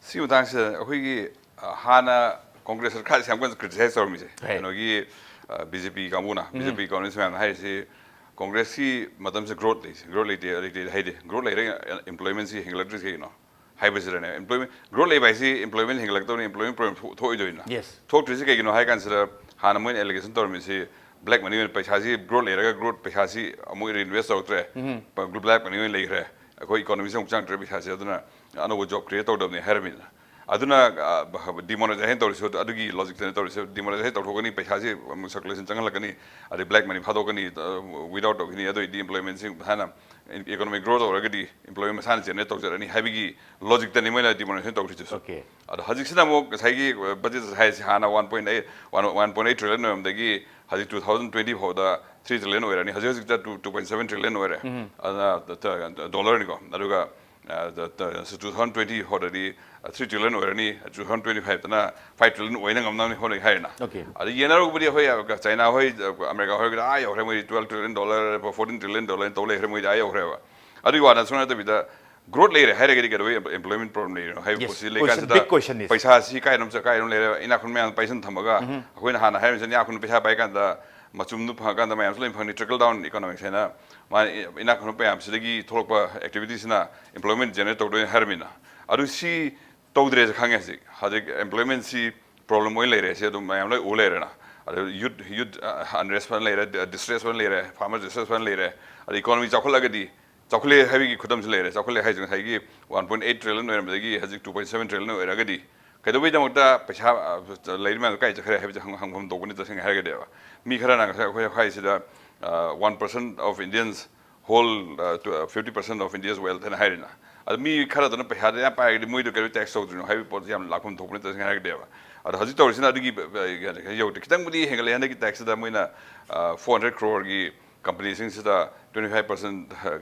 ꯁꯤ ꯃꯇꯥꯡꯁꯤꯗ ꯑꯩꯈꯣꯏꯒꯤ, ꯑ, ꯍꯥꯟꯅ ꯀꯣꯡꯒ꯭ꯔꯦꯁ ꯁꯔꯀꯥꯔꯁꯦ ꯌꯥꯝ ꯀꯟꯅ ꯀ꯭ꯔꯤꯇꯤꯁꯥꯏꯁ ꯇꯧꯔꯝꯃꯤꯁꯦ, ꯍꯣꯏ꯫ ꯀꯩꯅꯣꯒꯤ, ꯕꯤ ꯖꯦ ꯄꯤ ꯀꯥꯡꯕꯨꯅ, ꯕꯤ ꯖꯦ ꯄꯤ ꯏꯀꯣꯅꯣꯃꯤꯁ ꯃꯌꯥꯝꯅ ꯍꯥꯏꯔꯤꯁꯤ, ꯀꯣꯡꯒ꯭ꯔꯦꯁꯀꯤ ꯃꯇꯝꯁꯦ ꯒ꯭ꯔꯣꯠ ꯂꯩꯁꯦ, ꯒ꯭ꯔꯣꯠ ꯂꯩꯇꯦ, ꯂꯩꯇꯦ ꯍꯥꯏꯗꯦ, ꯒ꯭ꯔꯣꯠ ꯂꯩꯔꯦ, ꯑꯦꯝꯄ꯭ꯂꯣꯏꯃꯦꯟꯁꯤ ꯍꯦꯟꯒꯠꯂꯛꯇ꯭ꯔꯤꯁꯦ ꯀꯩꯒꯤꯅꯣ ꯍꯥꯏꯕꯁꯤꯗꯅꯦ, ꯑꯦꯝꯄ꯭ꯂꯣꯏꯃꯦꯟ, ꯒ꯭ꯔꯣꯠ ꯂꯩꯕ ꯍꯥꯏꯁꯤ ꯑꯦꯝꯄ꯭ꯂꯣꯏꯃꯦꯟ ꯍꯦꯟꯒꯠꯂꯛꯇꯧꯅꯤ, ꯑꯦꯝꯄ꯭ꯂꯣꯏꯃꯦꯟ ꯄ꯭ꯔꯣꯕ꯭ꯂꯦꯝ ꯊꯣꯛꯑꯣꯏꯗꯣꯏꯅ꯫ Yes. ꯊꯣꯛꯇ꯭ꯔꯤꯁꯤ ꯀꯩꯒꯤꯅꯣ ꯍꯥꯏ ꯀꯥꯟꯁꯤꯗ, ꯍꯥꯟꯅ ꯃꯣꯏꯅ ꯑꯦꯂꯤꯒꯦꯁꯟ ꯇꯧꯔꯝꯃꯤꯁꯤ, ꯕ꯭ꯂꯦꯛ ꯃꯅꯤ ꯑꯣꯏꯅ, ꯄꯩꯁꯥꯁꯤ ꯒ꯭ꯔꯣꯠ ꯂꯩꯔꯒ ꯒ꯭ꯔꯣꯠ ꯄꯩꯁꯥꯁꯤ ꯑꯃꯨꯛ ꯔꯤꯏꯟꯚꯦꯁ ꯇꯧꯔꯛꯇ꯭ꯔꯦ, ꯕ꯭ꯂꯦꯛ ꯃꯅꯤ ꯑꯣꯏꯅ ꯂꯩꯈ꯭ꯔꯦ, ꯑꯩꯈꯣꯏ ꯏꯀꯣꯅꯣꯃꯤꯁꯤ ꯑꯃꯨꯛ ꯆꯪꯉꯛꯇ꯭ꯔꯦ ꯄꯩꯁꯥꯁꯦ, ꯑꯗꯨꯅ ꯑꯅꯧꯕ ꯖꯣꯕ ꯀ꯭ꯔꯤꯌꯦꯠ ꯇꯧꯗꯕꯅꯤ ꯍꯥꯏꯔꯕꯅꯤꯅ꯫ ꯑꯗꯨꯅ ꯗꯤꯃꯣꯅꯥꯏꯖꯦꯁꯟ ꯇꯧꯔꯤꯁꯨ ꯑꯗꯨꯒꯤ ꯂꯣꯖꯤꯛꯇꯅꯦ ꯇꯧꯔꯤꯁꯦ꯫ ꯗꯤꯃꯣꯅꯥꯏꯖꯦꯁꯟ ꯇꯧꯊꯣꯛꯀꯅꯤ, ꯄꯩꯁꯥꯁꯤ ꯑꯃꯨꯛ ꯁꯔꯀꯨꯂꯦꯁꯟ ꯆꯪꯍꯜꯂꯛꯀꯅꯤ, ꯑꯗꯩ ꯕ꯭ꯂꯦꯛ ꯃꯅꯤ ꯐꯥꯗꯣꯛꯀꯅꯤ, ꯋꯤꯗ ꯑꯥꯎꯠ ꯇꯧꯈꯤꯅꯤ, ꯑꯗꯨꯑꯣꯏꯗꯤ ꯑꯦꯝꯄ꯭ꯂꯣꯏꯃꯦꯟꯁꯤ ꯃꯁꯥꯅ, ꯏꯀꯣꯅꯣꯃꯤ ꯒ꯭ꯔꯣ ꯇꯧꯔꯒꯗꯤ ꯑꯦꯝꯄ꯭ꯂꯣꯏꯃꯦꯟ ꯃꯁꯥꯅ ꯖꯦꯅꯔꯦꯠ ꯇꯧꯖꯔꯅꯤ ꯍꯥꯏꯕꯒꯤ ꯂꯣꯖꯤꯛꯇꯅꯤ ꯃꯣꯏꯅ ꯗꯤꯃꯣꯅꯥꯏꯖꯦꯁꯟ ꯇꯧꯈ꯭ꯔꯤꯗꯨꯁꯨ꯫ Okay. ꯑꯗꯣ ꯍꯧꯖꯤꯛꯁꯤꯅ ꯑꯃꯨꯛ ꯉꯁꯥꯏꯒꯤ ꯕꯖꯦꯠ ꯍꯥꯏꯁꯤ ꯍꯥꯟꯅ one point eight, one point eight trillion ꯑꯣꯏꯔꯝꯗꯒꯤ ꯍꯧꯖꯤꯛ ꯇꯨ ꯊꯥꯎꯖꯟ ꯇ꯭ꯋꯦꯟꯇꯤ ꯐꯣꯔꯗ ꯊ꯭ꯔꯤ ꯇ꯭ꯔꯤꯂꯤꯌꯟ ꯑꯣꯏꯔꯅꯤ꯫ ꯍꯧꯖꯤꯛ ꯍꯧꯖꯤꯛꯇ two, two point seven trillion ꯑꯣꯏꯔꯦ꯫ ꯑꯗꯨꯅ ꯗꯣꯂꯔꯅꯤꯀꯣ꯫ ꯑꯗꯨꯒ ꯇꯨ ꯊꯥꯎꯖꯟ ꯇ꯭ꯋꯦꯟꯇꯤ ꯐꯣꯔꯗꯗꯤ ꯊ꯭ꯔꯤ ꯇ꯭ꯔꯤꯂꯤꯌꯟ ꯑꯣꯏꯔꯅꯤ, ꯇꯨ ꯊꯥꯎꯖꯟ ꯇ꯭ꯋꯦꯟꯇꯤ ꯐꯥꯏꯚꯇꯅ ꯐꯥꯏꯚ ꯇ꯭ꯔꯤꯂꯤꯌꯟ ꯑꯣꯏꯅ ꯉꯝꯅꯕꯅꯤ ꯍꯣꯠꯅꯒꯦ ꯍꯥꯏꯔꯦꯅ꯫ Okay. ꯑꯗ ꯌꯦꯡꯅꯔꯨꯕꯗꯤ ꯑꯩꯈꯣꯏ ꯆꯥꯏꯅꯥ ꯍꯣꯏ, ꯑꯃꯦꯔꯤꯀꯥ ꯍꯣꯏꯒꯤꯗꯤ ꯑꯥ ꯌꯧꯈ꯭ꯔꯦ, ꯃꯣꯏꯗꯤ twelve trillion dollar, fourteen trillion dollar ꯇꯧ ꯂꯩꯈ꯭ꯔꯦ, ꯃꯣꯏꯗꯤ ꯑꯥ ꯌꯧꯈ꯭ꯔꯦꯕ꯫ ꯑꯗꯨꯒꯤ ꯋꯥ ꯅꯠꯇꯅ ꯅꯠꯇꯕꯤꯗ ꯒ꯭ꯔꯣꯠ ꯂꯩꯔꯦ ꯍꯥꯏꯔꯒꯗꯤ ꯀꯩꯗꯧꯕꯩ ꯑꯦꯝꯄ꯭ꯂꯣꯏꯃꯦꯟ ꯄ꯭ꯔꯣꯕ꯭ꯂꯦꯝ ꯂꯩꯔꯤꯅꯣ ꯍꯥꯏꯕ Yes, ꯄꯣꯠꯁꯤ question, ꯂꯩꯀꯥꯟꯁꯤꯗ big question is. ꯄꯩꯁꯥꯁꯤ ꯀꯥꯏꯗꯅꯣꯝ ꯆꯠ-, ꯀꯥꯏꯗꯅꯣꯝ ꯂꯩꯔꯦ, ꯏꯅꯥꯛ ꯈꯨꯟꯕ ꯃꯌꯥꯝ ꯄꯩꯁꯥ ꯊꯝꯃꯒ ꯑꯩꯈꯣꯏꯅ ꯍꯥꯟꯅ ꯍꯥꯏꯔꯤꯁꯤꯅ ꯏꯅꯥꯛ ꯈꯨꯟꯕ ꯄꯩꯁꯥ ꯄꯥꯏ ꯀꯥꯟꯗ ꯃꯆꯨꯝꯗꯨ ꯐꯪꯉꯀꯥꯟꯗ ꯃꯌꯥꯝꯁꯨ ꯂꯣꯏ ꯐꯪꯅꯤ, ꯇ꯭ꯔꯤꯀꯜ ꯗꯥꯎꯟ ꯏꯀꯣꯅꯣꯃꯤꯛꯁ ꯍꯥꯏꯅ ꯃꯥ ꯏꯅꯥꯛ ꯈꯨꯟꯕ ꯃꯌꯥꯝꯁꯤꯗꯒꯤ ꯊꯣꯛꯂꯛꯄ ꯑꯦꯛꯇꯤꯚꯤꯇꯤꯁꯤꯅ ꯑꯦꯝꯄ꯭ꯂꯣꯏꯃꯦꯟ ꯖꯦꯅꯔꯦꯠ ꯇꯧꯗꯣꯏꯅꯤ ꯍꯥꯏꯔꯃꯤꯅ꯫ ꯑꯗꯨ ꯁꯤ ꯇꯧꯗ꯭ꯔꯦꯁꯦ ꯈꯪꯉꯦ ꯍꯧꯖꯤꯛ꯫ ꯍꯧꯖꯤꯛ ꯑꯦꯝꯄ꯭ꯂꯣꯏꯃꯦꯟꯁꯤ ꯄ꯭ꯔꯣꯕ꯭ꯂꯦꯝ ꯑꯣꯏꯅ ꯂꯩꯔꯦ, ꯁꯤ ꯑꯗꯨꯝ ꯃꯌꯥꯝ ꯂꯣꯏ ꯎ ꯂꯩꯔꯦꯅ꯫ ꯑꯗꯨ ꯌꯨꯠ, ꯌꯨꯠ ꯑꯟꯔꯦꯁ ꯐꯖꯅ ꯂꯩꯔꯦ, ꯗꯤꯁꯇ꯭ꯔꯦꯁ ꯐꯖꯅ ꯂꯩꯔꯦ, ꯐꯥꯔꯃꯔ ꯗꯤꯁꯇ꯭ꯔꯦꯁ ꯐꯖꯅ ꯂꯩꯔꯦ꯫ ꯑꯗ ꯏꯀꯣꯅꯣꯃꯤ ꯆꯥꯎꯈꯠꯂꯒꯗꯤ, ꯆꯥꯎꯈꯠꯂꯦ ꯍꯥꯏꯕꯒꯤ ꯈꯨꯗꯝꯁꯨ ꯂꯩꯔꯦ꯫ ꯆꯥꯎꯈꯠꯂꯦ ꯍꯥꯏꯁꯦ ꯉꯁꯥꯏꯒꯤ ꯋꯥꯟ ꯄꯣꯏꯟ ꯑꯩꯠ ꯇ꯭ꯔꯤꯂꯤꯌꯟ ꯑꯣꯏꯔꯝꯕꯗꯒꯤ ꯍꯧꯖꯤꯛ ꯇꯨ ꯄꯣꯏꯟ ꯁꯕꯦꯟ ꯇ꯭ꯔꯤꯂꯤꯌꯟ ꯑꯣꯏꯔꯒꯗꯤ ꯀꯩꯗꯧꯕꯩꯗꯃꯛꯇ ꯄꯩꯁꯥ, ꯑ, ꯂꯩꯔꯤ ꯃꯌꯥꯝꯗꯣ ꯀꯥꯏ ꯆꯠꯈ꯭ꯔꯦ ꯍꯥꯏꯕꯁꯦ ꯍꯪ-, ꯍꯪꯐꯝ ꯊꯣꯛꯄꯅꯤ ꯇꯁꯦꯡꯅ ꯍꯥꯏꯔꯒꯗꯤꯕ꯫ ꯃꯤ ꯈꯔꯅ ꯉꯁꯥꯏ ꯑꯩꯈꯣꯏ ꯍꯥꯏꯁꯤꯗ, ꯑ, one percent of Indians hold, uh, to, uh, fifty percent of India's wealth ꯍꯥꯏꯅ ꯍꯥꯏꯔꯤꯅ꯫ ꯑꯗ ꯃꯤ ꯈꯔꯗꯨꯅ ꯄꯩꯁꯥꯗꯣ ꯌꯥꯝ ꯄꯥꯏꯔꯒꯗꯤ ꯃꯣꯏꯗꯣ ꯀꯩꯗꯧ ꯇꯦꯛꯁ ꯇꯧꯗ꯭ꯔꯤꯅꯣ ꯍꯥꯏꯕꯒꯤ ꯄꯣꯠꯁꯦ ꯌꯥꯝ ꯂꯥꯛꯐꯝ ꯊꯣꯛꯄꯅꯤ ꯇꯁꯦꯡꯅ ꯍꯥꯏꯔꯒꯗꯤꯕ꯫ ꯑꯗꯣ ꯍꯧꯖꯤꯛ ꯇꯧꯔꯤꯁꯤꯅ ꯑꯗꯨꯒꯤ, ꯑ, ꯌꯧꯗꯦ꯫ ꯈꯤꯇꯪꯕꯨꯗꯤ ꯍꯦꯟꯒꯠꯂꯦ ꯍꯟꯗꯛꯀꯤ ꯇꯦꯛꯁꯁꯤꯗ ꯃꯣꯏꯅ, ꯑ, four hundred crore ꯒꯤ ꯀꯝꯄꯅꯤꯁꯤꯡꯁꯤꯗ twenty five percent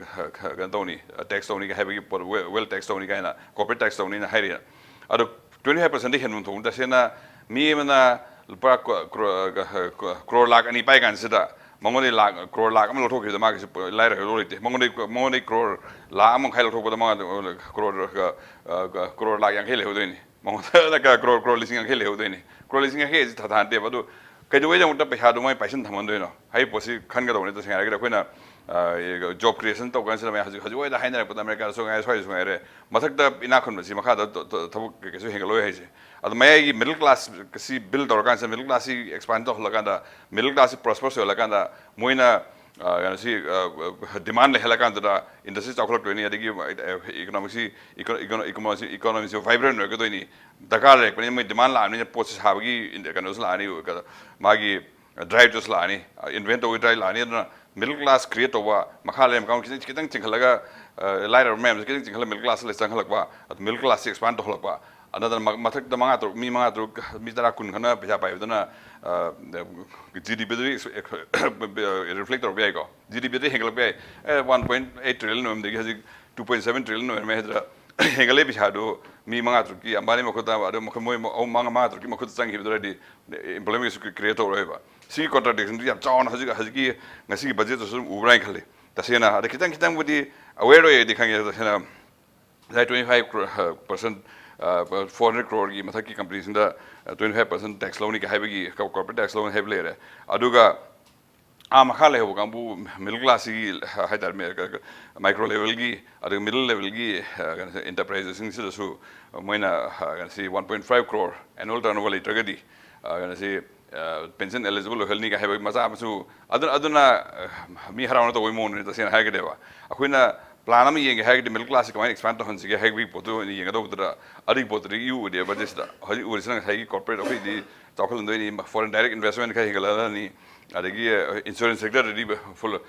ꯀꯩꯅꯣ ꯇꯧꯅꯤ, ꯇꯦꯛꯁ ꯇꯧꯅꯤ ꯍꯥꯏꯕꯒꯤ ꯄꯣꯠ, ꯋꯦꯜ ꯇꯦꯛꯁ ꯇꯧꯅꯤ ꯀꯥꯏꯅ, ꯀꯣꯔꯄꯣꯔꯦꯠ ꯇꯦꯛꯁ ꯇꯧꯅꯤꯅ ꯍꯥꯏꯔꯤ꯫ ꯑꯗꯣ twenty five percent ꯗꯤ ꯍꯦꯟꯕ ꯊꯣꯛꯄ ꯇꯁꯦꯡꯅ ꯃꯤ ꯑꯃꯅ ꯂꯨꯄꯥ ꯀ꯭ꯔꯣ-, ꯀ꯭ꯔꯣ-, ꯀ꯭ꯔꯣꯔ ꯂꯥꯛ ꯑꯅꯤ ꯄꯥꯏ ꯀꯥꯟꯁꯤꯗ ꯃꯉꯣꯟꯗꯩ ꯂꯥꯛ ꯀ꯭ꯔꯣꯔ ꯂꯥꯛ ꯑꯃ ꯂꯧꯊꯣꯛꯈꯤꯕꯗ ꯃꯥ ꯀꯩꯁꯨ ꯂꯥꯏꯔꯕ ꯂꯩꯇꯦ꯫ ꯃꯉꯣꯟꯗꯩ ꯃꯉꯣꯟꯗꯩ ꯀ꯭ꯔꯣꯔ ꯂꯥꯛ ꯑꯃ ꯃꯈꯥꯏ ꯂꯧꯊꯣꯛꯄꯗ ꯃꯉꯣꯟꯗ ꯀ꯭ꯔꯣꯔ ꯀ꯭ꯔꯣꯔ ꯂꯥꯛ ꯌꯥꯡꯈꯩ ꯂꯩꯍꯧꯗꯣꯏꯅꯤ꯫ ꯃꯉꯣꯟꯗ ꯀ꯭ꯔꯣꯔ ꯀ꯭ꯔꯣꯔ ꯂꯤꯁꯤꯡ ꯌꯥꯡꯈꯩ ꯂꯩꯍꯧꯗꯣꯏꯅꯤ꯫ ꯀ꯭ꯔꯣꯔ ꯂꯤꯁꯤꯡ ꯌꯥꯡꯈꯩ ꯑꯁꯤ ꯊꯥꯊꯥ ꯅꯠꯇꯦꯕ꯫ ꯑꯗꯨ ꯀꯩꯗꯧꯕꯩꯗꯃꯛꯇ ꯄꯩꯁꯥꯗꯣ ꯃꯣꯏ ꯄꯥꯏꯁꯟ ꯊꯝꯍꯟꯗꯣꯏꯅꯣ ꯍꯥꯏꯕ ꯄꯣꯠꯁꯤ ꯈꯟꯒꯗꯧꯕꯅꯤ꯫ ꯇꯁꯦꯡꯅ ꯍꯥꯏꯔꯒꯗꯤ ꯑꯩꯈꯣꯏꯅ ꯖꯣꯕ ꯀ꯭ꯔꯤꯌꯦꯁꯟ ꯇꯧ ꯀꯥꯟꯁꯤꯗ ꯃꯌꯥꯝ ꯍꯧꯖꯤꯛ ꯍꯧꯖꯤꯛ ꯋꯥꯏꯗ ꯍꯥꯏꯅꯔꯛꯄꯗ ꯑꯃꯦꯔꯤꯀꯥꯗꯁꯨ ꯉꯥꯏꯔꯦ, ꯁ꯭ꯋꯥꯏꯗꯁꯨ ꯉꯥꯏꯔꯦ, ꯃꯊꯛꯇ ꯏꯅꯥꯛ ꯈꯨꯟꯕꯁꯤ ꯃꯈꯥꯗ ꯊꯕꯛ ꯀꯩꯁꯨ ꯍꯦꯟꯒꯠꯂꯣꯏ ꯍꯥꯏꯁꯦ꯫ ꯑꯗꯣ ꯃꯌꯥꯏꯒꯤ ꯃꯤꯗꯜ ꯀ꯭ꯂꯥꯁꯁꯤ ꯕꯤꯜ ꯇꯧꯔꯀꯥꯟꯁꯤꯗ, ꯃꯤꯗꯜ ꯀ꯭ꯂꯥꯁꯁꯤ ꯑꯦꯛꯁꯄꯥꯟ ꯇꯧꯍꯜꯂꯀꯥꯟꯗ, ꯃꯤꯗꯜ ꯀ꯭ꯂꯥꯁꯁꯤ ꯄ꯭ꯔꯣꯁꯄꯔꯁ ꯑꯣꯏꯍꯜꯂꯀꯥꯟꯗ ꯃꯣꯏꯅ ꯀꯩꯅꯣꯁꯤ ꯗꯤꯃꯥꯟ ꯂꯩꯍꯜꯂꯀꯥꯟꯗꯨꯗ ꯏꯟꯗꯁꯇ꯭ꯔꯤ ꯆꯥꯎꯈꯠꯂꯛꯇꯣꯏꯅꯤ, ꯑꯗꯒꯤ ꯏꯀꯣꯅꯣꯃꯤꯛꯁꯤ ꯏꯀꯣꯅꯣꯃꯤꯁꯤ ꯚꯥꯏꯕ꯭ꯔꯦꯟ ꯑꯣꯏꯔꯛꯀꯗꯣꯏꯅꯤ꯫ ꯗꯔꯀꯥꯔ ꯂꯩꯔꯛꯄꯅꯤꯅ ꯃꯣꯏ ꯗꯤꯃꯥꯟ ꯂꯥꯛꯑꯕꯅꯤꯅ ꯄꯣꯠꯁꯤ ꯁꯥꯕꯒꯤ ꯀꯩꯅꯣꯁꯨ ꯂꯥꯛꯑꯅꯤ, ꯃꯥꯒꯤ ꯗ꯭ꯔꯥꯏꯕꯇꯨꯁꯨ ꯂꯥꯛꯑꯅꯤ, ꯏꯟꯚꯦꯟ ꯇꯧꯕꯒꯤ ꯗ꯭ꯔꯥꯏꯕ ꯂꯥꯛꯑꯅꯤ꯫ ꯑꯗꯨꯅ ꯃꯤꯗꯜ ꯀ꯭ꯂꯥꯁ ꯀ꯭ꯔꯤꯌꯦꯠ ꯇꯧꯕ, ꯃꯈꯥ ꯂꯩꯕ ꯀꯥꯡꯕꯨ ꯈꯤꯇꯪ ꯈꯤꯇꯪ ꯆꯤꯡꯈꯠꯂꯒ ꯂꯥꯏꯔꯕ ꯃꯌꯥꯝꯁꯦ ꯈꯤꯇꯪ ꯆꯤꯡꯈꯠꯂꯒ ꯃꯤꯗꯜ ꯀ꯭ꯂꯥꯁꯇ ꯂꯩ ꯆꯪꯍꯜꯂꯛꯄ, ꯑꯗꯨ ꯃꯤꯗꯜ ꯀ꯭ꯂꯥꯁꯁꯤ ꯑꯦꯛꯁꯄꯥꯟ ꯇꯧꯍꯜꯂꯛꯄ꯫ ꯑꯗꯨꯅ ꯃꯊꯛꯇ ꯃꯉꯥ ꯇꯔꯨꯛ, ꯃꯤ ꯃꯉꯥ ꯇꯔꯨꯛ, ꯃꯤ ꯇꯔꯥ ꯀꯨꯟ ꯈꯛꯅ ꯄꯩꯁꯥ ꯄꯥꯏꯕꯗꯨꯅ ꯖꯤ ꯗꯤ ꯄꯤꯗ ꯔꯤꯐ꯭ꯂꯦꯛ ꯇꯧꯔꯛꯄ ꯌꯥꯏꯀꯣ꯫ ꯖꯤ ꯗꯤ ꯄꯤꯗ ꯍꯦꯟꯒꯠꯂꯛꯄ ꯌꯥꯏ꯫ ꯑꯦ, ꯋꯥꯟ ꯄꯣꯏꯟ ꯑꯩꯠ ꯇ꯭ꯔꯤꯂꯤꯌꯟ ꯑꯣꯏꯔꯝꯗꯒꯤ ꯍꯧꯖꯤꯛ ꯇꯨ ꯄꯣꯏꯟ ꯁꯕꯦꯟ ꯇ꯭ꯔꯤꯂꯤꯌꯟ ꯑꯣꯏꯔꯝꯃꯦ ꯍꯥꯏꯗ꯭ꯔꯥ? ꯍꯦꯟꯒꯠꯂꯛꯏ ꯄꯩꯁꯥꯗꯨ ꯃꯤ ꯃꯉꯥ ꯇꯔꯨꯛꯀꯤ, ꯑꯝꯕꯥꯅꯤ ꯃꯈꯨꯠꯇ, ꯑꯗꯨ ꯃꯈꯣꯏ ꯃꯣꯏ ꯑꯍꯨꯝ ꯃꯉꯥ ꯃꯉꯥ ꯇꯔꯨꯛꯀꯤ ꯃꯈꯨꯠꯇ ꯆꯪꯈꯤꯕꯗꯨꯔꯗꯤ ꯑꯦꯝꯄ꯭ꯂꯣꯏꯃꯦꯟꯁꯨ ꯀ꯭ꯔꯤꯌꯦꯠ ꯇꯧꯔꯣꯏꯕ꯫ ꯁꯤꯒꯤ ꯀꯣꯟꯇ꯭ꯔꯥꯗꯤꯛꯁꯟꯗꯨ ꯌꯥꯝ ꯆꯥꯎꯅ ꯍꯧꯖꯤꯛ ꯍꯧꯖꯤꯛꯀꯤ ꯉꯁꯤꯒꯤ ꯕꯖꯦꯠꯇꯁꯨ ꯑꯗꯨꯝ ꯎꯕ꯭ꯔꯥ ꯍꯥꯏꯅ ꯈꯜꯂꯤ꯫ ꯇꯁꯦꯡꯅ ꯑꯗ ꯈꯤꯇꯪ ꯈꯤꯇꯪꯕꯨꯗꯤ ꯑꯋꯦꯔ ꯑꯣꯏꯌꯦꯗꯤ ꯈꯪꯉꯦ꯫ ꯇꯁꯦꯡꯅ ꯉꯁꯥꯏ twenty five percent, four hundred ꯀ꯭ꯔꯣꯔꯒꯤ ꯃꯊꯛꯀꯤ ꯀꯝꯄꯅꯤꯁꯤꯡꯗ ꯇ꯭ꯋꯦꯟꯇꯤ ꯐꯥꯏꯚ ꯄꯔꯁꯦꯟ ꯇꯦꯛꯁ ꯂꯧꯅꯤ ꯍꯥꯏꯕꯒꯤ, ꯀꯣꯔꯄꯣꯔꯦꯠ ꯇꯦꯛꯁ ꯂꯧꯅꯤ ꯍꯥꯏꯕ ꯂꯩꯔꯦ꯫ ꯑꯗꯨꯒ ꯑꯥ ꯃꯈꯥ ꯂꯩꯍꯧꯕ ꯀꯥꯡꯕꯨ, ꯃꯤꯗꯜ ꯀ꯭ꯂꯥꯁꯁꯤꯒꯤ ꯍꯥꯏꯇꯥꯔꯦ, ꯃꯥꯏꯀ꯭ꯔꯣ ꯂꯦꯚꯦꯜꯒꯤ ꯑꯗꯨꯒ ꯃꯤꯗꯜ ꯂꯦꯚꯦꯜꯒꯤ ꯀꯩꯅꯣꯁꯦ, ꯏꯟꯇꯔꯄ꯭ꯔꯥꯏꯖꯦꯁꯁꯤꯡꯁꯤꯗꯁꯨ ꯃꯣꯏꯅ ꯀꯩꯅꯣꯁꯤ one point five crore annual turnover ꯂꯩꯇ꯭ꯔꯒꯗꯤ ꯀꯩꯅꯣꯁꯤ ꯄꯦꯟꯁꯟ ꯑꯦꯂꯤꯖꯤꯕꯜ ꯑꯣꯏꯍꯜꯂꯅꯤꯒ ꯍꯥꯏꯕꯒꯤ ꯃꯆꯥ ꯃꯁꯨ ꯑꯗꯨꯅ, ꯑꯗꯨꯅ ꯃꯤ ꯍꯔꯥꯎꯅ ꯇꯧꯕꯒꯤ ꯃꯑꯣꯡꯅꯤ꯫ ꯇꯁꯦꯡꯅ ꯍꯥꯏꯔꯒꯗꯤꯕ ꯑꯩꯈꯣꯏꯅ ꯄ꯭ꯂꯥꯟ ꯑꯃ ꯌꯦꯡꯒꯦ ꯍꯥꯏꯔꯒꯗꯤ ꯃꯤꯗꯜ ꯀ꯭ꯂꯥꯁꯁꯤ ꯀꯃꯥꯏꯅ ꯑꯦꯛꯁꯄꯥꯟ ꯇꯧꯍꯟꯁꯤꯒꯦ ꯍꯥꯏꯕꯒꯤ ꯄꯣꯠꯇꯨ ꯑꯣꯏꯅ ꯌꯦꯡꯒꯗꯧꯕꯗꯨꯗ ꯑꯗꯨꯒꯤ ꯄꯣꯠꯇꯨꯗꯤ ꯏꯎ ꯎꯗꯦ ꯕꯖꯦꯠꯁꯤꯗ꯫ ꯍꯧꯖꯤꯛ ꯎꯔꯤꯁꯤꯅ ꯉꯁꯥꯏꯒꯤ ꯀꯣꯔꯄꯣꯔꯦꯠ ꯑꯩꯈꯣꯏꯗꯤ ꯆꯥꯎꯈꯠꯍꯟꯗꯣꯏꯅꯤ, ꯐꯣꯔꯦꯟ ꯗꯥꯏꯔꯦꯛ ꯏꯟꯚꯦꯁꯃꯦꯟ ꯈꯔ ꯍꯦꯟꯒꯠꯍꯜꯂꯅꯤ, ꯑꯗꯒꯤ ꯏꯟꯁꯨꯔꯦꯟꯁ ꯁꯦꯛꯇꯔꯗꯗꯤ ꯐꯨꯜ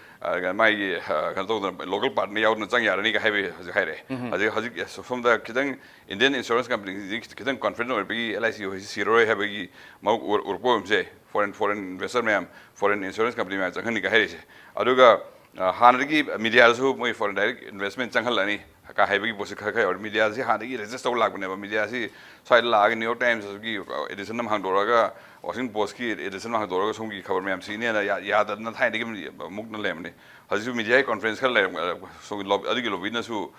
ꯃꯥꯒꯤ ꯀꯩꯅꯣ ꯇꯧꯗꯅ ꯂꯣꯀꯦꯜ ꯄꯥꯔꯠꯅꯔ ꯌꯥꯎꯗꯅ ꯆꯪ ꯌꯥꯔꯅꯤꯒ ꯍꯥꯏꯕ ꯍꯧꯖꯤꯛ ꯍꯥꯏꯔꯛꯑꯦ꯫ ꯍꯧꯖꯤꯛ ꯍꯧꯖꯤꯛ ꯁꯣꯝꯗ ꯈꯤꯇꯪ ꯏꯟꯗꯤꯌꯟ ꯏꯟꯁꯨꯔꯦꯟꯁ ꯀꯝꯄꯅꯤꯁꯤꯡꯁꯤ ꯈꯤꯇꯪ ꯀꯣꯟꯐꯤꯗꯦꯟ ꯑꯣꯏꯕꯒꯤ ꯑꯦꯜ ꯑꯥꯏ ꯁꯤ ꯍꯣꯏꯁꯤ ꯁꯤꯔꯔꯣꯏ ꯍꯥꯏꯕꯒꯤ ꯃꯑꯣꯡ ꯎꯔꯛꯄ ꯑꯣꯏꯔꯝꯁꯦ꯫ ꯐꯣꯔꯦꯟ ꯐꯣꯔꯦꯟ ꯏꯟꯚꯦꯁꯇꯔ ꯃꯌꯥꯝ, ꯐꯣꯔꯦꯟ ꯏꯟꯁꯨꯔꯦꯟꯁ ꯀꯝꯄꯅꯤ ꯃꯌꯥꯝ ꯆꯪꯍꯟꯅꯤꯡꯒꯦ ꯍꯥꯏꯔꯤꯁꯦ꯫ ꯑꯗꯨꯒ ꯍꯥꯟꯅꯗꯒꯤ ꯃꯤꯗꯤꯌꯥꯗꯁꯨ ꯃꯣꯏ ꯐꯣꯔꯦꯟ ꯗꯥꯏꯔꯦꯛ ꯏꯟꯚꯦꯁꯃꯦꯟ ꯆꯪꯍꯜꯂꯅꯤ, ꯀꯥ ꯍꯥꯏꯕꯒꯤ ꯄꯣꯠꯁꯤ ꯈꯔ ꯈꯔ ꯌꯥꯎꯔꯦ꯫ ꯃꯤꯗꯤꯌꯥꯁꯤ ꯍꯥꯟꯅꯗꯒꯤ ꯔꯦꯖꯤꯁ ꯇꯧꯕ ꯂꯥꯛꯄꯅꯦꯕ꯫ ꯃꯤꯗꯤꯌꯥꯁꯤ ꯁ꯭ꯋꯥꯏꯗ ꯂꯥꯛꯑꯒ ꯅ꯭ꯌꯨ ꯌꯣꯔꯛ ꯇꯥꯏꯝꯁꯀꯤ ꯑꯦꯗꯤꯁꯟ ꯑꯃ ꯍꯥꯡꯗꯣꯔꯛꯑꯒ, ꯋꯥꯁꯤꯡꯇꯟ ꯄꯣꯁꯀꯤ ꯑꯦꯗꯤꯁꯟ ꯑꯃ ꯍꯥꯡꯗꯣꯔꯛꯑꯒ ꯁꯣꯝꯒꯤ ꯈꯕꯔ ꯃꯌꯥꯝ ꯁꯤꯅꯦꯅ ꯌꯥ-, ꯌꯥꯗꯗꯅ ꯊꯥꯏꯅꯗꯒꯤ ꯃꯨꯛꯅ ꯂꯩꯔꯝꯕꯅꯤ꯫ ꯍꯧꯖꯤꯛꯁꯨ ꯃꯤꯗꯤꯌꯥꯒꯤ ꯀꯣꯟꯐ꯭ꯔꯦꯟꯁ ꯈꯔ ꯂꯩꯔꯝ-, ꯁꯣꯝꯒꯤ ꯂꯣꯕꯤ, ꯑꯗꯨꯒꯤ ꯂꯣꯕꯤꯅꯁꯨ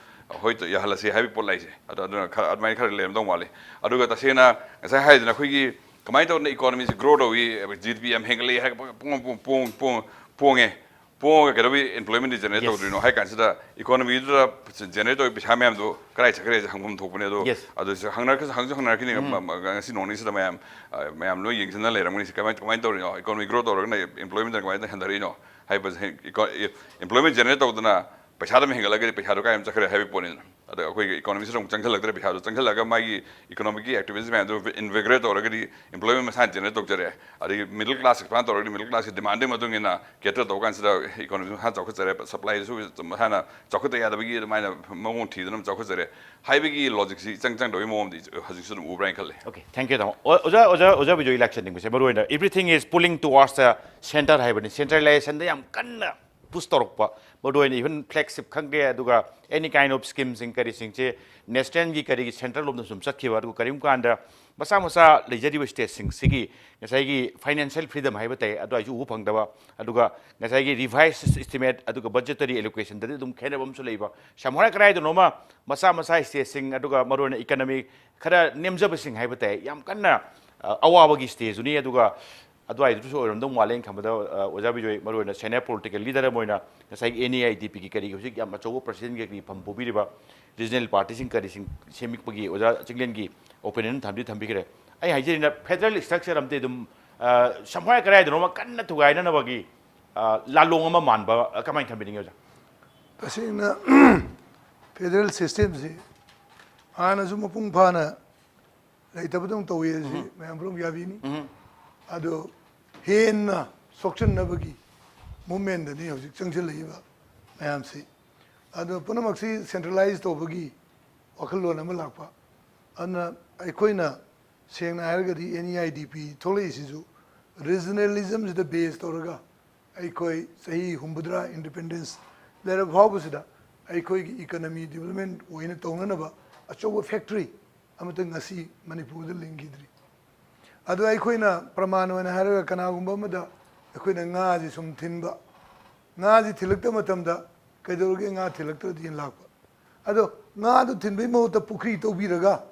ꯍꯣꯏ ꯌꯥꯍꯜꯂꯁꯤ ꯍꯥꯏꯕꯒꯤ ꯄꯣꯠ ꯂꯩꯁꯦ꯫ ꯑꯗꯣ ꯑꯗꯨꯅ ꯈꯔ ꯑꯗꯨꯃꯥꯏꯅ ꯈꯔ ꯂꯩꯔꯝꯗꯧ ꯃꯥꯜꯂꯤ꯫ ꯑꯗꯨꯒ ꯇꯁꯦꯡꯅ ꯉꯁꯥꯏ ꯍꯥꯏꯗꯅ ꯑꯩꯈꯣꯏꯒꯤ ꯀꯃꯥꯏꯅ ꯇꯧꯗꯅ ꯏꯀꯣꯅꯣꯃꯤꯁꯤ ꯒ꯭ꯔꯣ ꯇꯧꯏ, ꯖꯤ ꯗꯤ ꯄꯤ ꯌꯥꯝ ꯍꯦꯟꯒꯠꯂꯛꯏ ꯍꯥꯏꯔꯒ ꯄꯣꯡ-, ꯄꯣꯡ-, ꯄꯣꯡ-, ꯄꯣꯡ-, ꯄꯣꯡꯉꯦ꯫ ꯄꯣꯡꯉꯒ ꯀꯩꯗꯧꯕꯩ employment generate Yes. ꯇꯧꯗ꯭ꯔꯤꯅꯣ ꯍꯥꯏ ꯀꯥꯟꯁꯤꯗ, economy ꯗꯨꯗ generate ꯇꯧꯔꯤꯕ ꯄꯩꯁꯥ ꯃꯌꯥꯝꯗꯣ ꯀꯗꯥꯏ ꯆꯠꯈ꯭ꯔꯦꯁꯦ ꯍꯪꯐꯝ ꯊꯣꯛꯄꯅꯦ꯫ ꯑꯗꯣ Yes. ꯑꯗꯨꯁꯨ ꯍꯪꯅꯔꯛ-, ꯍꯪꯁꯨ ꯍꯪꯅꯔꯛꯈꯤꯅꯤ꯫ ꯎꯝ꯫ ꯃ-, ꯃ-, ꯉꯁꯤ ꯅꯣꯡ ꯅꯤꯅꯤꯁꯤꯗ ꯃꯌꯥꯝ, ꯑ, ꯃꯌꯥꯝ ꯂꯣꯏ ꯌꯦꯡꯁꯤꯟꯅ ꯂꯩꯔꯝꯒꯅꯤ꯫ ꯁꯤ ꯀꯃꯥꯏ-, ꯀꯃꯥꯏꯅ ꯇꯧꯔꯤꯅꯣ? Economy grow ꯇꯧꯔꯒꯅ employment ꯀꯃꯥꯏꯅ ꯍꯟꯊꯔꯛꯏꯅꯣ ꯍꯥꯏꯕꯁꯦ, eco-, employment generate ꯇꯧꯗꯅ ꯄꯩꯁꯥ ꯑꯗꯨꯝ ꯍꯦꯟꯒꯠꯂꯒꯗꯤ ꯄꯩꯁꯥꯗꯣ ꯀꯥꯏ ꯑꯗꯨꯝ ꯆꯠꯈ꯭ꯔꯦ ꯍꯥꯏꯕꯒꯤ ꯄꯣꯠꯅꯤꯅ꯫ ꯑꯗꯣ ꯑꯩꯈꯣꯏꯒꯤ economy ꯁꯤꯗ ꯑꯃꯨꯛ ꯆꯪꯁꯤꯜꯂꯛꯇ꯭ꯔꯦ꯫ ꯄꯩꯁꯥꯗꯣ ꯆꯪꯁꯤꯜꯂꯒ ꯃꯥꯒꯤ economic ꯒꯤ activities ꯃꯌꯥꯝꯗꯣ invigorate ꯇꯧꯔꯒꯗꯤ employment ꯃꯁꯥꯅ generate ꯇꯧꯖꯔꯦ꯫ ꯑꯗꯒꯤ middle class expand ꯇꯧꯔꯒꯗꯤ middle class ꯀꯤ demand ꯗꯨꯒꯤ ꯃꯇꯨꯡ ꯏꯟꯅ cater ꯇꯧꯕ ꯀꯥꯟꯁꯤꯗ economy ꯃꯁꯥꯅ ꯆꯥꯎꯈꯠꯆꯔꯦ, supply ꯁꯨ ꯃꯁꯥꯅ ꯆꯥꯎꯈꯠꯇ ꯌꯥꯗꯕꯒꯤ ꯑꯗꯨꯃꯥꯏꯅ ꯃꯑꯣꯡ ꯊꯤꯗꯨꯅ ꯑꯗꯨꯝ ꯆꯥꯎꯈꯠꯆꯔꯦ ꯍꯥꯏꯕꯒꯤ logic ꯁꯤ ꯏꯆꯪ ꯆꯪꯗꯕꯒꯤ ꯃꯑꯣꯡꯗꯤ ꯍꯧꯖꯤꯛꯁꯨ ꯑꯗꯨꯝ ꯎꯕ꯭ꯔꯥ ꯍꯥꯏꯅ ꯈꯜꯂꯦ꯫ Okay, thank you, ꯇꯥꯃꯣ꯫ ꯑꯣ-, ꯑꯣꯖꯥ, ꯑꯣꯖꯥ, ꯑꯣꯖꯥ ꯕꯤꯖꯣꯏ ꯂꯥꯛꯆꯅꯤꯡꯕꯁꯦ ꯃꯔꯨ ꯑꯣꯏꯅ everything is pulling towards the centre ꯍꯥꯏꯕꯅꯤ꯫ Centralisation ꯗ ꯌꯥꯝ ꯀꯟꯅ push ꯇꯧꯔꯛꯄ, ꯃꯔꯨ ꯑꯣꯏꯅ even flagship ꯈꯪꯗꯦ, ꯑꯗꯨꯒ any kind of scheme ꯁꯤꯡ ꯀꯔꯤꯁꯤꯡꯁꯦ national ꯒꯤ ꯀꯔꯤꯒꯤ central ꯂꯣꯝꯗ ꯁꯨꯝ ꯆꯠꯈꯤꯕ, ꯑꯗꯨꯒ ꯀꯔꯤꯒꯨꯝꯕ ꯀꯥꯟꯗ ꯃꯆꯥ ꯃꯆꯥ ꯂꯩꯖꯔꯤꯕ state ꯁꯤꯡꯁꯤꯒꯤ ꯉꯁꯥꯏꯒꯤ financial freedom ꯍꯥꯏꯕ ꯇꯥꯏ, ꯑꯗꯨꯋꯥꯏꯁꯨ ꯎꯕ ꯐꯪꯗꯕ, ꯑꯗꯨꯒ ꯉꯁꯥꯏꯒꯤ revised estimate ꯑꯗꯨꯒ budgetary allocation ꯗꯗꯤ ꯑꯗꯨꯝ ꯈꯦꯠꯅꯕ ꯑꯃꯁꯨ ꯂꯩꯕ꯫ ꯁꯝꯍꯥꯏ ꯀꯗꯥꯏꯗꯅꯣꯃ ꯃꯆꯥ ꯃꯆꯥ state ꯁꯤꯡ, ꯑꯗꯨꯒ ꯃꯔꯨ ꯑꯣꯏꯅ economy ꯈꯔ ꯅꯦꯝꯖꯕꯁꯤꯡ ꯍꯥꯏꯕ ꯇꯥꯏ, ꯌꯥꯝ ꯀꯟꯅ, ꯑ, ꯑꯋꯥꯕꯒꯤ stage ꯗꯨꯅꯤ꯫ ꯑꯗꯨꯒ ꯑꯗꯨꯋꯥꯏꯗꯨꯁꯨ ꯑꯣꯏꯔꯝꯗꯧ ꯃꯥꯜꯂꯦ ꯑꯩꯅ ꯈꯟꯕꯗ, ꯑ, ꯑꯣꯖꯥ ꯕꯤꯖꯣꯏ, ꯃꯔꯨ ꯑꯣꯏꯅ senior political leader ꯑꯃ ꯑꯣꯏꯅ ꯉꯁꯥꯏꯒꯤ N E I D P ꯒꯤ ꯀꯔꯤꯒꯤ ꯍꯧꯖꯤꯛ ꯌꯥꯝ ꯑꯆꯧꯕ president ꯒꯤ ꯀꯔꯤ ꯐꯝ ꯄꯨꯕꯤꯔꯤꯕ regional party ꯁꯤꯡ ꯀꯔꯤꯁꯤꯡ ꯁꯦꯝꯃꯛꯄꯒꯤ ꯑꯣꯖꯥ ꯆꯤꯡꯂꯦꯟꯒꯤ opinion ꯊꯝꯗꯤ ꯊꯝꯕꯤꯈ꯭ꯔꯦ꯫ ꯑꯩ ꯍꯥꯏꯖꯔꯤꯅ federal structure ꯑꯃꯗꯤ ꯑꯗꯨꯝ, ꯑ, ꯁꯝꯍꯥꯏ ꯀꯗꯥꯏꯗꯅꯣꯃ ꯀꯟꯅ ꯊꯨꯒꯥꯏꯅꯅꯕꯒꯤ, ꯑ, ꯂꯥꯂꯣꯡ ꯑꯃ ꯃꯥꯟꯕ, ꯑ, ꯀꯃꯥꯏꯅ ꯊꯝꯕꯤꯅꯤꯡꯉꯤ ꯑꯣꯖꯥ? ꯇꯁꯦꯡꯅ federal system ꯁꯤ ꯍꯥꯟꯅꯁꯨ ꯃꯄꯨꯡ ꯐꯥꯅ ꯂꯩꯇꯕꯗꯧꯅ ꯇꯧꯏ ꯍꯥꯏꯁꯤ ꯎꯝ꯫ ꯃꯌꯥꯝ ꯄꯨꯝꯅꯃꯛ ꯌꯥꯕꯤꯅꯤ꯫ ꯎꯝ꯫ ꯑꯗꯣ ꯍꯦꯟꯅ ꯁꯣꯛꯆꯟꯅꯕꯒꯤ movement ꯇꯅꯤ ꯍꯧꯖꯤꯛ ꯆꯪꯁꯤꯜꯂꯛꯏꯕ ꯃꯌꯥꯝꯁꯤ꯫ ꯑꯗꯣ ꯄꯨꯝꯅꯃꯛꯁꯤ centralize ꯇꯧꯕꯒꯤ ꯋꯥꯈꯜꯂꯣꯟ ꯑꯃ ꯂꯥꯛꯄ꯫ ꯑꯗꯨꯅ ꯑꯩꯈꯣꯏꯅ ꯁꯦꯡꯅ ꯍꯥꯏꯔꯒꯗꯤ N E I D P ꯊꯣꯛꯂꯛꯏꯁꯤꯁꯨ regionalism ꯁꯤꯗ base ꯇꯧꯔꯒ ꯑꯩꯈꯣꯏ ꯆꯍꯤ ꯍꯨꯝꯐꯨꯇꯔꯥ independence ꯂꯩꯔꯕ ꯐꯥꯎꯕꯁꯤꯗ ꯑꯩꯈꯣꯏꯒꯤ economy development ꯑꯣꯏꯅ ꯇꯧꯅꯅꯕ ꯑꯆꯧꯕ factory ꯑꯃꯇ ꯉꯁꯤ ꯃꯅꯤꯄꯨꯔꯗ ꯂꯤꯡꯈꯤꯗ꯭ꯔꯤ꯫ ꯑꯗꯣ ꯑꯩꯈꯣꯏꯅ ꯄ꯭ꯔꯃꯥꯟ ꯑꯣꯏꯅ ꯍꯥꯏꯔꯒ, ꯀꯅꯥꯒꯨꯝꯕ ꯑꯃꯗ ꯑꯩꯈꯣꯏꯅ ꯉꯥꯁꯤ ꯁꯨꯝ ꯊꯤꯟꯕ, ꯉꯥꯁꯤ ꯊꯤꯜꯂꯛꯇꯕ ꯃꯇꯝꯗ, "ꯀꯩꯗꯧꯔꯒꯦ ꯉꯥ ꯊꯤꯜꯂꯛꯇ꯭ꯔꯗꯤꯅ" ꯂꯥꯛꯄ꯫ ꯑꯗꯣ ꯉꯥꯗꯨ ꯊꯤꯟꯕꯒꯤ ꯃꯍꯨꯠꯇ ꯄꯨꯈ꯭ꯔꯤ ꯇꯧꯕꯤꯔꯒ,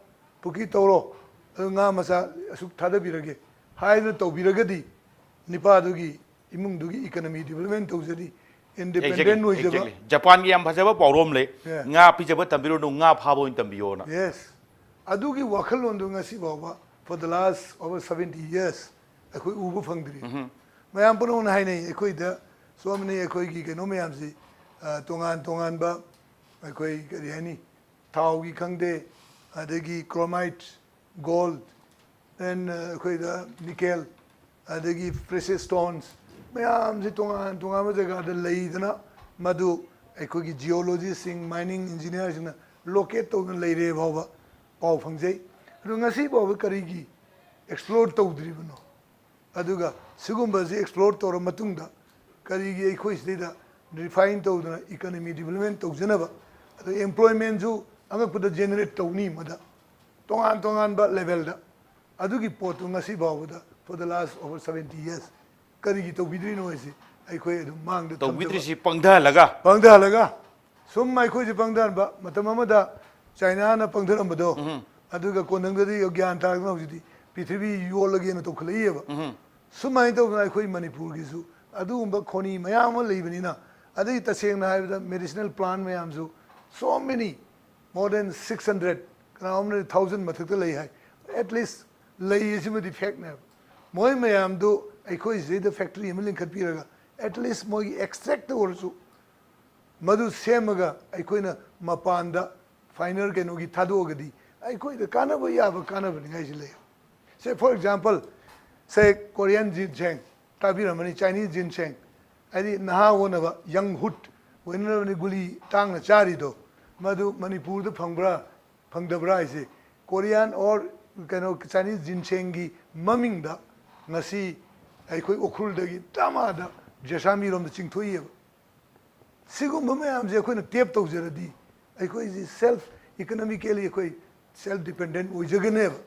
"ꯄꯨꯈ꯭ꯔꯤ ꯇꯧꯔꯣ, ꯑꯗꯨ ꯉꯥ ꯃꯆꯥ ꯑꯁꯨꯛ ꯊꯥꯗꯕꯤꯔꯒꯦ" ꯍꯥꯏꯗꯨꯅ ꯇꯧꯕꯤꯔꯒꯗꯤ, ꯅꯤꯄꯥꯗꯨꯒꯤ ꯏꯃꯨꯡꯗꯨꯒꯤ economy development ꯇꯧꯖꯔꯤ, independent ꯑꯣꯏꯖꯕ꯫ Exactly. ꯖꯄꯥꯟꯒꯤ ꯌꯥꯝ ꯐꯖꯕ ꯄꯥꯎꯔꯧ ꯑꯃ ꯂꯩ, Yeah. "ꯉꯥ ꯄꯤꯖꯕ ꯇꯝꯕꯤꯔꯨꯅꯨ, ꯉꯥ ꯐꯥꯕ ꯑꯣꯏꯅ ꯇꯝꯕꯤꯌꯣꯅ"꯫ Yes. ꯑꯗꯨꯒꯤ ꯋꯥꯈꯜꯂꯣꯟꯗꯨ ꯉꯁꯤ ꯐꯥꯎꯕ, for the last over seventy years, ꯑꯩꯈꯣꯏ ꯎꯕ ꯐꯪꯗ꯭ꯔꯤ꯫ ꯃꯌꯥꯝ ꯄꯨꯝꯅꯃꯛꯅ ꯍꯥꯏꯅꯩ, ꯑꯩꯈꯣꯏꯗ ꯁꯣꯝꯅ ꯑꯩꯈꯣꯏꯒꯤ ꯀꯩꯅꯣ ꯃꯌꯥꯝꯁꯤ, ꯑ, ꯇꯣꯉꯥꯟ ꯇꯣꯉꯥꯟꯕ, ꯑꯩꯈꯣꯏ ꯀꯔꯤ ꯍꯥꯏꯅꯤ, ꯊꯥꯎꯒꯤ ꯈꯪꯗꯦ, ꯑꯗꯒꯤ chromite, gold, and, ꯑ, ꯑꯩꯈꯣꯏꯗ nickel, ꯑꯗꯒꯤ precious stones ꯃꯌꯥꯝꯁꯤ ꯇꯣꯉꯥꯟ ꯇꯣꯉꯥꯟꯕ ꯖꯒꯥꯗ ꯂꯩꯗꯅ, ꯃꯗꯨ ꯑꯩꯈꯣꯏꯒꯤ geologistꯁꯤꯡ, mining engineerꯁꯤꯡꯅ locate ꯇꯧꯗꯨꯅ ꯂꯩꯔꯦ ꯐꯥꯎꯕ ꯄꯥꯎ ꯐꯪꯖꯩ꯫ ꯑꯗꯨ ꯉꯁꯤ ꯐꯥꯎꯕ ꯀꯔꯤꯒꯤ explore ꯇꯧꯗ꯭ꯔꯤꯕꯅꯣ? ꯑꯗꯨꯒ ꯁꯤꯒꯨꯝꯕꯁꯤ explore ꯇꯧꯔ ꯃꯇꯨꯡꯗ ꯀꯔꯤꯒꯤ ꯑꯩꯈꯣꯏ ꯁꯤꯗꯩꯗ refine ꯇꯧꯗꯅ economy development ꯇꯧꯖꯅꯕ, ꯑꯗꯨ employmentꯁꯨ ꯑꯉꯛꯄꯗ generate ꯇꯧꯅꯤ ꯃꯗ, ꯇꯣꯉꯥꯟ ꯇꯣꯉꯥꯟꯕ levelꯗ꯫ ꯑꯗꯨꯒꯤ ꯄꯣꯠꯇꯨ ꯉꯁꯤ ꯐꯥꯎꯕꯗ, for the last over seventy years, ꯀꯔꯤꯒꯤ ꯇꯧꯕꯤꯗ꯭ꯔꯤꯅꯣ ꯍꯥꯏꯁꯤ ꯑꯩꯈꯣꯏ ꯑꯗꯨꯝ ꯃꯥꯡꯗ ꯊꯝꯗꯕ, ꯇꯧꯕꯤꯗ꯭ꯔꯤꯁꯤ ꯄꯪꯊꯍꯜꯂꯒ꯫ ꯄꯪꯊꯍꯜꯂꯒ ꯁꯨꯝ ꯑꯩꯈꯣꯏꯁꯦ ꯄꯪꯊꯍꯟꯕ, ꯃꯇꯝ ꯑꯃꯗ ꯆꯥꯏꯅꯥꯅ ꯄꯪꯊꯔꯝꯕꯗꯣ, ꯑꯗꯨꯒ ꯀꯣꯟꯊꯪꯗꯗꯤ ꯒ꯭ꯌꯥꯟ ꯇꯥꯔꯛꯇꯅ ꯍꯧꯖꯤꯛꯇꯤ ꯄ꯭ꯔꯤꯊꯤꯕꯤ ꯌꯣꯜꯂꯒꯦꯅ ꯇꯧꯈꯠꯂꯛꯏꯑꯕ꯫ ꯁꯨꯃꯥꯏꯅ ꯇꯧꯗꯅ ꯑꯩꯈꯣꯏ ꯃꯅꯤꯄꯨꯔꯒꯤꯁꯨ ꯑꯗꯨꯒꯨꯝꯕ ꯈꯣꯅꯤ ꯃꯌꯥꯝ ꯑꯃ ꯂꯩꯕꯅꯤꯅ, ꯑꯗꯩ ꯇꯁꯦꯡꯅ ꯍꯥꯏꯕꯗ medicinal plant ꯃꯌꯥꯝꯁꯨ, so many, more than six hundred, ꯀꯅꯥꯒꯨꯝꯕꯅ thousand ꯃꯊꯛꯇ ꯂꯩ ꯍꯥꯏ꯫ At least ꯂꯩ ꯑꯁꯤꯃꯗꯤ factꯅꯦꯕ꯫ ꯃꯣꯏ ꯃꯌꯥꯝꯗꯨ ꯑꯩꯈꯣꯏ ꯁꯤꯗꯩꯗ factory ꯑꯃ ꯂꯤꯡꯈꯠꯄꯤꯔꯒ, at least ꯃꯣꯏꯒꯤ extractꯇ ꯑꯣꯏꯔꯁꯨ ꯃꯗꯨ ꯁꯦꯝꯃꯒ ꯑꯩꯈꯣꯏꯅ ꯃꯄꯥꯟꯗ final ꯀꯩꯅꯣꯒꯤ ꯊꯥꯗꯣꯛꯑꯒꯗꯤ ꯑꯩꯈꯣꯏꯗ ꯀꯥꯟꯅꯕ ꯌꯥꯕ ꯀꯥꯟꯅꯕꯅꯤꯉꯥꯏꯁꯤ ꯂꯩ꯫ Say, for example, say, Korean ginseng, ꯇꯥꯕꯤꯔꯝꯃꯅꯤ, Chinese ginseng, ꯍꯥꯏꯗꯤ ꯅꯍꯥ ꯑꯣꯟꯅꯕ, young hood ꯑꯣꯏꯅꯅꯕꯅꯤ ꯒꯨꯂꯤ ꯇꯥꯡꯅ ꯆꯥꯔꯤꯗꯣ, ꯃꯗꯨ ꯃꯅꯤꯄꯨꯔꯗ ꯐꯪꯕ꯭ꯔꯥ ꯐꯪꯗꯕ꯭ꯔꯥ ꯍꯥꯏꯁꯦ, Korean or ꯀꯩꯅꯣ Chinese ginsengꯒꯤ ꯃꯃꯤꯡꯗ ꯉꯁꯤ ꯑꯩꯈꯣꯏ ꯎꯈ꯭ꯔꯨꯜꯗꯒꯤ ꯗꯃꯥꯗ ꯖꯦꯁꯥꯃꯤꯔꯣꯝꯗ ꯆꯤꯡꯊꯣꯛꯏꯑꯕ꯫ ꯁꯤꯒꯨꯝꯕ ꯃꯌꯥꯝꯁꯦ ꯑꯩꯈꯣꯏꯅ ꯇꯦꯞ ꯇꯧꯖꯔꯗꯤ ꯑꯩꯈꯣꯏꯁꯤ self economically ꯑꯩꯈꯣꯏ self dependent ꯑꯣꯏꯖꯒꯅꯦꯕ꯫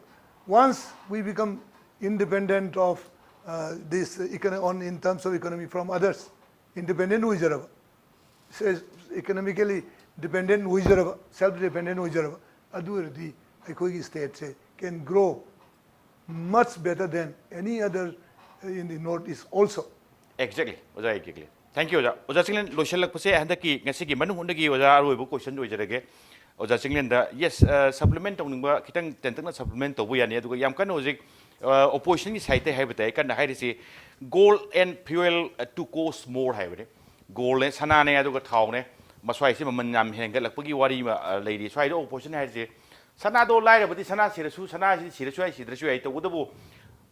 Once we become independent of uh, this econo- on in terms of economy from others, independent ꯑꯣꯏꯖꯔꯕ, economically dependent ꯑꯣꯏꯖꯔꯕ, self dependent ꯑꯣꯏꯖꯔꯕ, ꯑꯗꯨ ꯑꯣꯏꯔꯗꯤ ꯑꯩꯈꯣꯏꯒꯤ stateꯁꯦ can grow much better than any other in the north east also. Exactly, ꯑꯣꯖꯥ, exactly. Thank you, ꯑꯣꯖꯥ꯫ ꯑꯣꯖꯥ ꯆꯤꯡꯂꯦꯟ, ꯂꯣꯏꯁꯤꯜꯂꯛꯄꯁꯦ ꯍꯟꯗꯛꯀꯤ ꯉꯁꯤꯒꯤ ꯃꯅꯨꯡ ꯍꯨꯠꯅꯒꯤ ꯑꯣꯖꯥ ꯑꯔꯣꯏꯕ question ꯑꯣꯏꯖꯔꯒꯦ꯫ ꯑꯣꯖꯥ ꯆꯤꯡꯂꯦꯟꯗ, yes, supplement ꯇꯧꯅꯤꯡꯕ ꯈꯤꯇꯪ ꯇꯦꯟꯇꯛꯅ supplement ꯇꯧꯕ ꯌꯥꯅꯤ꯫ ꯑꯗꯨꯒ ꯌꯥꯝ ꯀꯟꯅ ꯍꯧꯖꯤꯛ oppositionꯒꯤ sideꯇꯩ ꯍꯥꯏꯕ ꯇꯥꯏ, ꯀꯟꯅ ꯍꯥꯏꯔꯤꯁꯤ gold and fuel to cost more ꯍꯥꯏꯕꯅꯤ꯫ Goldꯅꯦ, ꯁꯅꯥꯅꯦ, ꯑꯗꯨꯒ ꯊꯥꯎꯅꯦ, ꯃꯁ꯭ꯋꯥꯏꯁꯤ ꯃꯃꯜ ꯌꯥꯝ ꯍꯦꯟꯒꯠꯂꯛꯄꯒꯤ ꯋꯥꯔꯤ ꯑꯃ ꯂꯩꯔꯤ꯫ ꯁ꯭ꯋꯥꯏꯗ opposition ꯍꯥꯏꯔꯤꯁꯦ ꯁꯅꯥꯗꯣ ꯂꯥꯏꯔꯕꯗꯤ ꯁꯅꯥ ꯁꯤꯔꯁꯨ, ꯁꯅꯥꯁꯤꯗꯤ ꯁꯤꯔꯁꯨ ꯌꯥꯏ, ꯁꯤꯗ꯭ꯔꯁꯨ ꯌꯥꯏ꯫ ꯇꯧꯕꯇꯕꯨ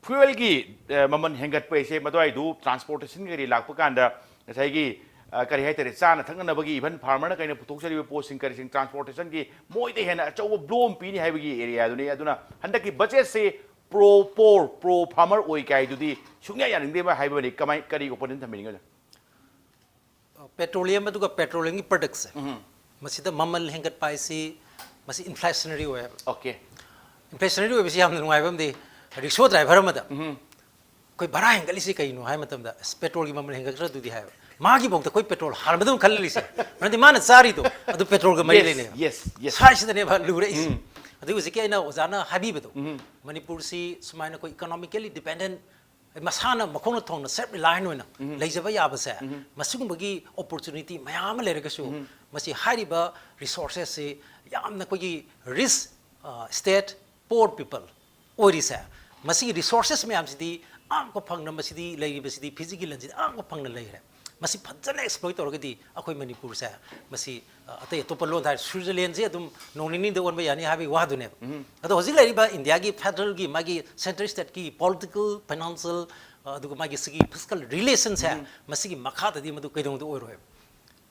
fuelꯒꯤ ꯃꯃꯜ ꯍꯦꯟꯒꯠꯄ ꯍꯥꯏꯁꯦ ꯃꯗꯨꯋꯥꯏꯗꯨ transportation ꯀꯔꯤ ꯂꯥꯛꯄ ꯀꯥꯟꯗ ꯉꯁꯥꯏꯒꯤ ꯀꯔꯤ ꯍꯥꯏꯇꯥꯔꯦ, ꯆꯥꯅ ꯊꯛꯅꯅꯕꯒꯤ even farmerꯅ ꯀꯩꯅ ꯄꯨꯊꯣꯛꯆꯔꯤꯕ ꯄꯣꯠꯁꯤꯡ ꯀꯔꯤꯁꯤꯡ transportationꯒꯤ ꯃꯣꯏꯗ ꯍꯦꯟꯅ ꯑꯆꯧꯕ blow ꯑꯃ ꯄꯤꯅꯤ ꯍꯥꯏꯕꯒꯤ areaꯗꯨꯅꯤ꯫ ꯑꯗꯨꯅ ꯍꯟꯗꯛꯀꯤ budgetꯁꯤ pro poor, pro farmer ꯑꯣꯏ ꯀꯥꯏꯗꯨꯗꯤ ꯁꯨꯡꯌꯥ ꯌꯥꯅꯤꯡꯗꯦꯕ ꯍꯥꯏꯕꯅꯤ꯫ ꯀꯃꯥꯏ, ꯀꯔꯤ opinion ꯊꯝꯕꯤꯅꯤꯡꯉꯤ? Petroleum ꯑꯗꯨꯒ petroleumꯒꯤ productꯁꯦ ꯃꯁꯤꯗ ꯃꯃꯜ ꯍꯦꯟꯒꯠꯄ ꯍꯥꯏꯁꯤ ꯃꯁꯤ inflationary ꯑꯣꯏ ꯍꯥꯏꯕ꯫ Okay. Inflationary ꯑꯣꯏꯕꯁꯤ ꯌꯥꯝꯅ ꯅꯨꯡꯉꯥꯏꯕ ꯑꯃꯗꯤ rickshaw driver ꯑꯃꯗ ꯑꯩꯈꯣꯏ ꯚꯔꯥ ꯍꯦꯟꯒꯠꯂꯤꯁꯤ ꯀꯩꯅꯣ ꯍꯥꯏ ꯃꯇꯝꯗ ꯑꯁ petrolꯒꯤ ꯃꯃꯜ ꯍꯦꯟꯒꯠꯈ꯭ꯔꯗꯨꯗꯤ ꯍꯥꯏꯕ꯫ ꯃꯥꯒꯤꯐꯥꯎꯗ ꯑꯩꯈꯣꯏ petrol ꯍꯥꯟꯕꯗꯧꯅ ꯈꯜꯍꯜꯂꯤꯁꯦ꯫ ꯃꯔꯝꯗꯤ ꯃꯥꯅ ꯆꯥꯔꯤꯗꯣ ꯑꯗꯨ petrolꯒ ꯃꯔꯤ Yes, ꯂꯩꯅꯩ꯫ yes, yes. ꯁ꯭ꯋꯥꯏꯁꯤꯗꯅꯦꯕ ꯂꯨꯔꯛꯏꯁꯦ꯫ ꯑꯗꯨ ꯍꯧꯖꯤꯛꯀꯤ ꯑꯩꯅ ꯑꯣꯖꯥꯅ ꯍꯥꯏꯕꯤꯕꯗꯣ ꯃꯅꯤꯄꯨꯔꯁꯤ ꯁꯨꯃꯥꯏꯅ ꯑꯩꯈꯣꯏ economically dependent ꯃꯁꯥꯅ ꯃꯈꯣꯡꯅ ꯊꯣꯡꯅ self reliant ꯑꯣꯏꯅ ꯂꯩꯖꯕ ꯌꯥꯕꯁꯦ ꯃꯁꯤꯒꯨꯝꯕꯒꯤ opportunity ꯃꯌꯥꯝ ꯑꯃ ꯂꯩꯔꯒꯁꯨ ꯃꯁꯤ ꯍꯥꯏꯔꯤꯕ resourcesꯁꯤ ꯌꯥꯝꯅ ꯑꯩꯈꯣꯏꯒꯤ rich state poor people ꯑꯣꯏꯔꯤꯁꯦ ꯃꯁꯤꯒꯤ resources ꯃꯌꯥꯝꯁꯤꯗꯤ ꯑꯉꯛꯄ ꯐꯪꯅ ꯃꯁꯤꯗꯤ ꯂꯩꯔꯤꯕꯁꯤꯗꯤ ꯐꯤꯖꯤꯒꯤ ꯂꯟꯁꯤꯗꯤ ꯑꯉꯛꯄ ꯐꯪꯅ ꯂꯩꯈ꯭ꯔꯦ꯫ ꯃꯁꯤ ꯐꯖꯅ exploit ꯇꯧꯔꯒꯗꯤ ꯑꯩꯈꯣꯏ ꯃꯅꯤꯄꯨꯔꯁꯦ ꯃꯁꯤ ꯑꯇꯩ ꯑꯇꯣꯞꯄ ꯂꯣꯟꯗ ꯍꯥꯏꯔ Switzerlandꯁꯦ ꯑꯗꯨꯝ ꯅꯣꯡ ꯅꯤꯅꯤꯗ ꯑꯣꯟꯕ ꯌꯥꯅꯤ ꯍꯥꯏꯕꯒꯤ ꯋꯥꯗꯨꯅꯦꯕ꯫ ꯑꯗꯣ ꯍꯧꯖꯤꯛ ꯂꯩꯔꯤꯕ Indiaꯒꯤ federalꯒꯤ ꯃꯥꯒꯤ central stateꯀꯤ political financial ꯑꯗꯨꯒ ꯃꯥꯒꯤ ꯁꯤꯒꯤ fiscal relationꯁꯦ ꯃꯁꯤꯒꯤ ꯃꯈꯥꯗꯗꯤ ꯃꯗꯨ ꯀꯩꯗꯧꯅꯨꯡꯗ ꯑꯣꯏꯔꯣꯏꯕ꯫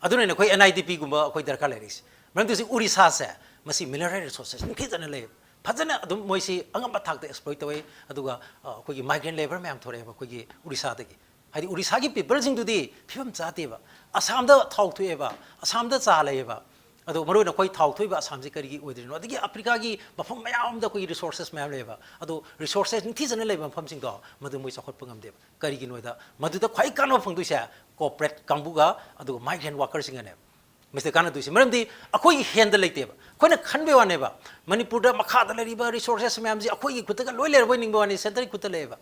ꯑꯗꯨꯅꯅꯦ ꯑꯩꯈꯣꯏ NIDPꯒꯨꯝꯕ ꯑꯩꯈꯣꯏ ꯗꯔꯀꯥꯔ ꯂꯩꯔꯤꯁꯦ꯫ ꯃꯔꯝꯗꯤ ꯍꯧꯖꯤꯛ Odishaꯁꯦ ꯃꯁꯤ mineral resources ꯅꯤꯡꯊꯤꯖꯅ ꯂꯩ꯫ ꯐꯖꯅ ꯑꯗꯨꯝ ꯃꯣꯏꯁꯤ ꯑꯉꯝꯕ ꯊꯥꯛꯇ exploit ꯇꯧꯋꯦ꯫ ꯑꯗꯨꯒ ꯑꯩꯈꯣꯏꯒꯤ migrant labour ꯃꯌꯥꯝ ꯊꯣꯔꯛꯑꯦꯕ ꯑꯩꯈꯣꯏꯒꯤ Odishaꯗꯒꯤ꯫ ꯍꯥꯏꯗꯤ ꯑꯣꯔꯤꯁꯥꯒꯤ ꯄꯤꯄꯜꯁꯤꯡꯗꯨꯗꯤ ꯐꯤꯕꯝ ꯆꯥꯗꯦꯕ꯫ ꯑꯁꯥꯝꯗ ꯊꯥꯎ ꯊꯣꯛꯑꯦꯕ, ꯑꯁꯥꯝꯗ ꯆꯥ ꯂꯩꯌꯦꯕ꯫ ꯑꯗꯣ ꯃꯔꯨꯑꯣꯏꯅ ꯑꯩꯈꯣꯏ ꯊꯥꯎ ꯊꯣꯛꯏꯕ ꯑꯁꯥꯝꯁꯦ ꯀꯔꯤꯒꯤ ꯑꯣꯏꯗ꯭ꯔꯤꯅꯣ? ꯑꯗꯒꯤ ꯑꯐ꯭ꯔꯤꯀꯥꯒꯤ ꯃꯐꯝ ꯃꯌꯥꯝ ꯑꯃꯗ ꯑꯩꯈꯣꯏꯒꯤ ꯔꯤꯁꯣꯔꯁꯦꯁ ꯃꯌꯥꯝ ꯂꯩꯌꯦꯕ꯫ ꯑꯗꯣ ꯔꯤꯁꯣꯔꯁꯦꯁ ꯅꯤꯡꯊꯤꯖꯅ ꯂꯩꯕ ꯃꯐꯝꯁꯤꯡꯗꯣ ꯃꯗꯨ ꯃꯣꯏ ꯆꯥꯎꯈꯠꯄ ꯉꯝꯗꯦꯕ꯫ ꯀꯔꯤꯒꯤꯅꯣꯗ ꯃꯗꯨꯗ ꯈ꯭ꯋꯥꯏ ꯀꯥꯟꯅꯕ ꯐꯪꯗꯣꯏꯁꯦ ꯀꯣꯔꯄꯣꯔꯦꯠ ꯀꯥꯡꯕꯨꯒ ꯑꯗꯨꯒ ꯃꯥꯏꯒ꯭ꯔꯦꯟ ꯋꯥꯔꯀꯔꯁꯤꯡꯒꯅꯦꯕ꯫ ꯃꯁꯤꯗ ꯀꯥꯟꯅꯗꯣꯏꯁꯦ ꯃꯔꯝꯗꯤ ꯑꯩꯈꯣꯏꯒꯤ ꯍꯦꯟꯗ ꯂꯩꯇꯦꯕ꯫ ꯑꯩꯈꯣꯏꯅ ꯈꯟꯕꯩ ꯋꯥꯅꯦꯕ, ꯃꯅꯤꯄꯨꯔꯗ ꯃꯈꯥꯗ ꯂꯩꯔꯤꯕ ꯔꯤꯁꯣꯔꯁꯦꯁ ꯃꯌꯥꯝꯁꯤ ꯑꯩꯈꯣꯏꯒꯤ ꯈꯨꯠꯇꯒ ꯂꯣꯏ ꯂꯩꯔꯕꯣꯏ ꯅꯤꯡꯕ ꯋꯥꯅꯤ, ꯁꯦꯟꯇꯔꯒꯤ ꯈꯨꯠꯇ ꯂꯩꯌꯦꯕ꯫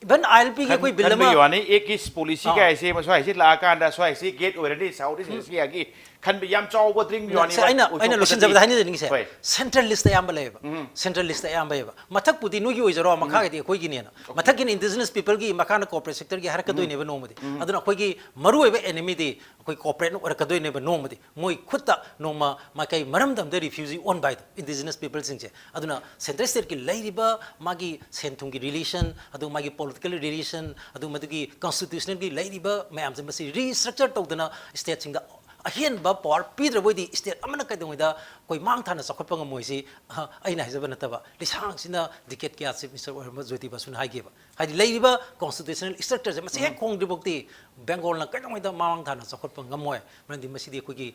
ꯏꯚꯟ ꯑꯥꯏ ꯑꯦꯜ ꯄꯤꯒꯤ ꯑꯩꯈꯣꯏ ꯕꯤꯜ ꯑꯃ, ꯈꯟꯕꯒꯤ ꯋꯥꯅꯤ, ꯑꯦꯛ ꯏꯁ ꯄꯣꯂꯤꯁꯤ ꯑꯥ꯫ ꯀꯥꯏꯁꯦ ꯃꯁ꯭ꯋꯥꯏꯁꯦ ꯂꯥꯛꯑꯀꯥꯟꯗ ꯁ꯭ꯋꯥꯏꯁꯦ ꯒꯦꯠ ꯑꯣꯏꯔꯅꯤ, ꯁꯥꯎꯠ ꯏꯁ ꯑꯦꯁꯤꯌꯥꯒꯤ ꯈꯟꯕ ꯌꯥꯝ ꯆꯥꯎꯕ ꯗ꯭ꯔꯤꯝꯒꯤ ꯋꯥꯅꯤ꯫ ꯁꯦ, ꯑꯩꯅ ꯑꯩꯅ ꯂꯣꯏꯁꯤꯟꯖꯕꯗ ꯍꯥꯏꯅꯖꯅꯤꯡꯉꯤꯁꯦ, ꯁꯦꯟꯇ꯭ꯔꯦꯂꯤꯁꯇ ꯑꯌꯥꯝꯕ ꯂꯩꯌꯦꯕ꯫ ꯁꯦꯟꯇ꯭ꯔꯦꯂꯤꯁꯇ ꯑꯌꯥꯝꯕ ꯂꯩꯌꯦꯕ꯫ ꯃꯊꯛꯄꯨꯗꯤ ꯅꯣꯏꯒꯤ ꯑꯣꯏꯖꯔꯣ, ꯃꯈꯥꯒꯤꯗꯤ ꯑꯩꯈꯣꯏꯒꯤꯅꯦꯅ꯫ ꯃꯊꯛꯀꯤꯅ ꯏꯟꯗꯤꯖꯤꯅꯁ ꯄꯤꯄꯜꯒꯤ, ꯃꯈꯥꯅ ꯀꯣꯔꯄꯣꯔꯦꯠ ꯁꯦꯛꯇꯔꯒꯤ ꯍꯥꯏꯔꯛꯀꯗꯣꯏꯅꯦꯕ ꯅꯣꯡꯃꯗꯤ꯫ ꯑꯗꯨꯅ ꯑꯩꯈꯣꯏꯒꯤ ꯃꯔꯨꯑꯣꯏꯕ ꯑꯦꯅꯤꯃꯤꯗꯤ ꯑꯩꯈꯣꯏ ꯀꯣꯔꯄꯣꯔꯦꯠꯅ ꯑꯣꯏꯔꯛꯀꯗꯣꯏꯅꯦꯕ ꯅꯣꯡꯃꯗꯤ꯫ ꯃꯣꯏ ꯈꯨꯠꯇ ꯅꯣꯡꯃ ꯃꯥꯏꯀꯩ ꯃꯔꯝꯗꯝꯗ ꯔꯤꯐ꯭ꯌꯨꯖꯤ ꯑꯣꯟꯕ ꯍꯥꯏꯗꯣ ꯏꯟꯗꯤꯖꯤꯅꯁ ꯄꯤꯄꯜꯁꯤꯡꯁꯦ꯫ ꯑꯗꯨꯅ ꯁꯦꯟꯇ꯭ꯔꯦꯜ ꯁ꯭ꯇꯦꯠꯀꯤ ꯂꯩꯔꯤꯕ ꯃꯥꯒꯤ ꯁꯦꯟ ꯊꯨꯝꯒꯤ ꯔꯤꯂꯦꯁꯟ, ꯑꯗꯨꯒ ꯃꯥꯒꯤ ꯄꯣꯂꯤꯇꯤꯀꯦꯜ ꯔꯤꯂꯦꯁꯟ, ꯑꯗꯨꯒ ꯃꯗꯨꯒꯤ ꯀꯟꯁꯇꯤꯇ꯭ꯌꯨꯁꯅꯦꯜꯒꯤ ꯂꯩꯔꯤꯕ ꯃꯌꯥꯝꯁꯦ ꯃꯁꯤ ꯔꯤꯁꯇ꯭ꯔꯛꯆꯔ ꯇꯧꯗꯅ ꯁ꯭ꯇꯦꯠꯁꯤꯡꯗ ꯑꯍꯦꯟꯕ ꯄꯋꯥꯔ ꯄꯤꯗ꯭ꯔꯕ ꯑꯣꯏꯗꯤ ꯁ꯭ꯇꯦꯠ ꯑꯃꯅ ꯀꯩꯗꯧꯉꯩꯗ ꯑꯩꯈꯣꯏ ꯃꯥꯡ ꯊꯥꯅ ꯆꯥꯎꯈꯠꯄ ꯉꯝꯃꯣꯏꯁꯤ, ꯑ, ꯑꯩꯅ ꯍꯥꯏꯖꯕ ꯅꯠꯇꯕ ꯂꯤꯁꯥꯡꯁꯤꯅ ꯗꯤꯀꯦꯠ ꯀꯌꯥ ꯆꯤꯐ ꯃꯤꯅꯤꯁꯇꯔ ꯑꯣꯏꯔꯝꯕ ꯖꯣꯏꯇꯤ ꯕꯁꯨꯅ ꯍꯥꯏꯈꯤꯕ꯫ ꯍꯥꯏꯗꯤ ꯂꯩꯔꯤꯕ ꯀꯣꯟꯁꯇꯤꯇ꯭ꯌꯨꯁꯅꯦꯜ ꯁ꯭ꯇ꯭ꯔꯛꯆꯔꯁꯦ ꯃꯁꯤ ꯍꯦꯛ ꯍꯣꯡꯗ꯭ꯔꯤꯐꯥꯎꯗꯤ ꯕꯦꯡꯒꯣꯜꯅ ꯀꯩꯗꯧꯉꯩꯗ ꯃꯃꯥꯡ ꯊꯥꯅ ꯆꯥꯎꯈꯠꯄ ꯉꯝꯃꯣꯏ꯫ ꯃꯔꯝꯗꯤ ꯃꯁꯤꯗꯤ ꯑꯩꯈꯣꯏꯒꯤ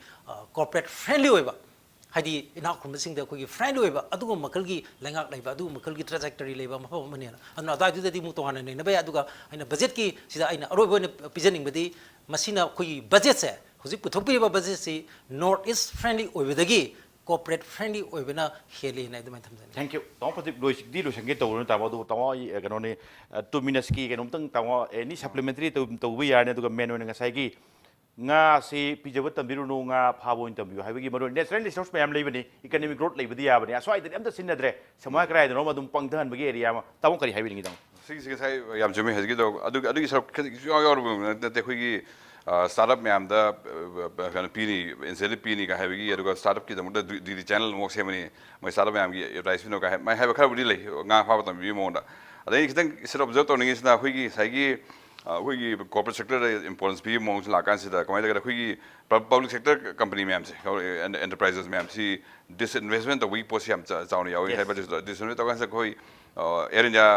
ꯀꯣꯔꯄꯣꯔꯦꯠ ꯐ꯭ꯔꯦꯟꯂꯤ ꯑꯣꯏꯕ, ꯍꯥꯏꯗꯤ ꯏꯅꯥꯛ ꯈꯨꯟꯕꯁꯤꯡꯗ ꯑꯩꯈꯣꯏꯒꯤ ꯐ꯭ꯔꯦꯟꯂꯤ ꯑꯣꯏꯕ ꯑꯗꯨꯒꯨꯝꯕ ꯃꯈꯜꯒꯤ ꯂꯩꯉꯥꯛ ꯂꯩꯕ, ꯑꯗꯨꯒꯨꯝꯕ ꯃꯈꯜꯒꯤ ꯇ꯭ꯔꯦꯖꯦꯛꯇꯔꯤ ꯂꯩꯕ ꯃꯐꯝ ꯑꯃꯅꯦꯅ꯫ ꯑꯗꯨꯅ ꯑꯗꯨꯋꯥꯏꯗꯨꯗꯗꯤ ꯑꯃꯨꯛ ꯇꯣꯉꯥꯟꯅ ꯅꯩꯅꯕ ꯌꯥꯏ꯫ ꯑꯗꯨꯒ ꯑꯩꯅ ꯕꯖꯦꯠꯀꯤ ꯁꯤꯗ ꯑꯩꯅ ꯑꯔꯣꯏꯕ ꯑꯣꯏꯅ ꯄꯤꯖꯅꯤꯡꯕꯗꯤ ꯃꯁꯤꯅ ꯑꯩꯈꯣꯏꯒꯤ ꯕꯖꯦꯠꯁꯦ, ꯍꯧꯖꯤꯛ ꯄꯨꯊꯣꯛꯄꯤꯔꯤꯕ ꯕꯖꯦꯠꯁꯤ ꯅꯣꯔꯠ ꯏꯁ ꯐ꯭ꯔꯦꯟꯂꯤ ꯑꯣꯏꯕꯗꯒꯤ ꯀꯣꯔꯄꯣꯔꯦꯠ ꯐ꯭ꯔꯦꯟꯂꯤ ꯑꯣꯏꯕꯅ ꯍꯦꯜꯂꯤꯅ ꯑꯗꯨꯃꯥꯏꯅ ꯊꯝꯖꯅꯤꯡꯉꯤ꯫ Thank you. ꯇꯥꯃꯣ ꯄ꯭ꯔꯗꯤꯞ, ꯂꯣꯏꯁꯤꯗꯤ ꯂꯣꯏꯁꯤꯟꯒꯦ ꯇꯧꯕꯅ ꯇꯥꯃꯣ, ꯑꯗꯨ ꯇꯥꯃꯣ ꯑꯩ, ꯑ, ꯀꯩꯅꯣꯅꯤ, ꯑ, ꯇꯨ ꯃꯤꯅꯠꯁꯀꯤ ꯀꯩꯅꯣꯝꯇꯪ ꯇꯥꯃꯣ ꯑꯦꯅꯤ ꯁꯄ꯭ꯂꯤꯃꯦꯟꯇꯔꯤ ꯇꯧ-, ꯇꯧꯕ ꯌꯥꯔꯅꯤ꯫ ꯑꯗꯨꯒ ꯃꯦꯟ ꯑꯣꯏꯅ ꯉꯁꯥꯏꯒꯤ ꯉꯥꯁꯤ ꯄꯤꯖꯕ ꯇꯝꯕꯤꯔꯨꯅꯨ, ꯉꯥ ꯐꯥꯕ ꯑꯣꯏꯅ ꯇꯝꯕꯤꯌꯨ ꯍꯥꯏꯕꯒꯤ ꯃꯔꯨ ꯑꯣꯏꯅ ꯅꯦꯆꯔꯦꯜ ꯔꯤꯁꯣꯔꯁ ꯃꯌꯥꯝ ꯂꯩꯕꯅꯤ, ꯏꯀꯅꯃꯤꯛ ꯒ꯭ꯔꯣꯠ ꯂꯩꯕꯗꯤ ꯌꯥꯕꯅꯤ, ꯑꯁ꯭ꯋꯥꯏꯗꯗꯤ ꯑꯝꯇ ꯁꯤꯖꯤꯟꯅꯗ꯭ꯔꯦ, ꯁꯃꯨꯗ꯭ꯔ ꯀꯗꯥꯏꯗꯅꯣꯝ ꯑꯗꯨꯝ ꯄꯪꯊꯍꯟꯕꯒꯤ ꯑꯦꯔꯤꯌꯥ ꯑꯃ꯫ ꯇꯥꯃꯣ ꯀꯔꯤ ꯍꯥꯏꯕꯤꯅꯤꯡꯉꯤ ꯇꯥꯃꯣ? ꯁꯤꯒꯤꯁꯤ ꯉꯁꯥꯏ ꯌꯥꯝ ꯆꯨꯝꯃꯤ ꯍꯧꯖꯤꯛꯀꯤꯗꯣ꯫ ꯑꯗꯨꯒꯤ, ꯑꯗꯨꯒꯤ ꯁꯔꯨꯛ ꯈꯤꯇꯪ ꯁꯨꯡꯌꯥꯎ ꯌꯥꯎꯔꯨꯕ ꯅꯠꯇꯦ꯫ ꯑꯩꯈꯣꯏꯒꯤ, ꯑ, ꯁ꯭ꯇꯥꯔꯠ ꯑꯞ ꯃꯌꯥꯝꯗ, ꯑ, ꯑ, ꯀꯩꯅꯣ ꯄꯤꯅꯤ, ꯏꯟꯁꯦꯟꯇꯤꯞ ꯄꯤꯅꯤ ꯀꯥꯏ ꯍꯥꯏꯕꯒꯤ, ꯑꯗꯨꯒ ꯁ꯭ꯇꯥꯔꯠ ꯑꯞꯀꯤꯗꯃꯛꯇ ꯗꯤ ꯗꯤ ꯆꯦꯅꯦꯜ ꯑꯃꯨꯛ ꯁꯦꯝꯃꯅꯤ, ꯃꯣꯏ ꯁ꯭ꯇꯥꯔꯠ ꯑꯞ ꯃꯌꯥꯝꯒꯤ ꯑꯦꯗꯚꯔꯇꯥꯏꯁ ꯄꯤꯅꯣ ꯀꯥꯏ ꯍꯥꯏ-, ꯃꯥꯏ ꯍꯥꯏꯕ ꯈꯔꯕꯨꯗꯤ ꯂꯩ, ꯉꯥ ꯐꯥꯕ ꯇꯝꯕꯤꯕꯒꯤ ꯃꯑꯣꯡꯗ꯫ ꯑꯗꯩ ꯈꯤꯇꯪ ꯁꯤꯗ ꯑꯣꯕꯖꯔꯞ ꯇꯧꯅꯤꯡꯉꯤꯁꯤꯅ ꯑꯩꯈꯣꯏꯒꯤ ꯉꯁꯥꯏꯒꯤ ꯑꯩꯈꯣꯏꯒꯤ ꯀꯣꯔꯄꯣꯔꯦꯠ ꯁꯦꯛꯇꯔꯗ ꯏꯝꯄꯣꯔꯇꯦꯟꯁ ꯄꯤꯕ ꯃꯑꯣꯡꯁꯦ ꯂꯥꯛꯀꯥꯟꯁꯤꯗ ꯀꯃꯥꯏꯅ ꯇꯧꯒꯦꯗ, ꯑꯩꯈꯣꯏꯒꯤ ꯄꯕ꯭ꯂꯤꯛ ꯁꯦꯛꯇꯔ ꯀꯝꯄꯅꯤ ꯃꯌꯥꯝꯁꯦ, ꯑꯦꯟꯇꯔꯄ꯭ꯔꯥꯏꯖꯦꯁ ꯃꯌꯥꯝꯁꯤ ꯗꯤꯁꯏꯟꯚꯦꯁꯃꯦꯟ ꯇꯧꯕꯒꯤ ꯄꯣꯠꯁꯤ ꯌꯥꯝ ꯆꯥꯎꯅ ꯌꯥꯎꯏ꯫ ꯍꯥꯏꯕ ꯗꯤꯁꯏꯟꯚꯦꯁꯃꯦꯟ ꯇꯧꯀꯥꯟꯁꯤꯗ ꯑꯩꯈꯣꯏ ꯑꯦꯌꯔ ꯏꯟꯗꯤꯌꯥ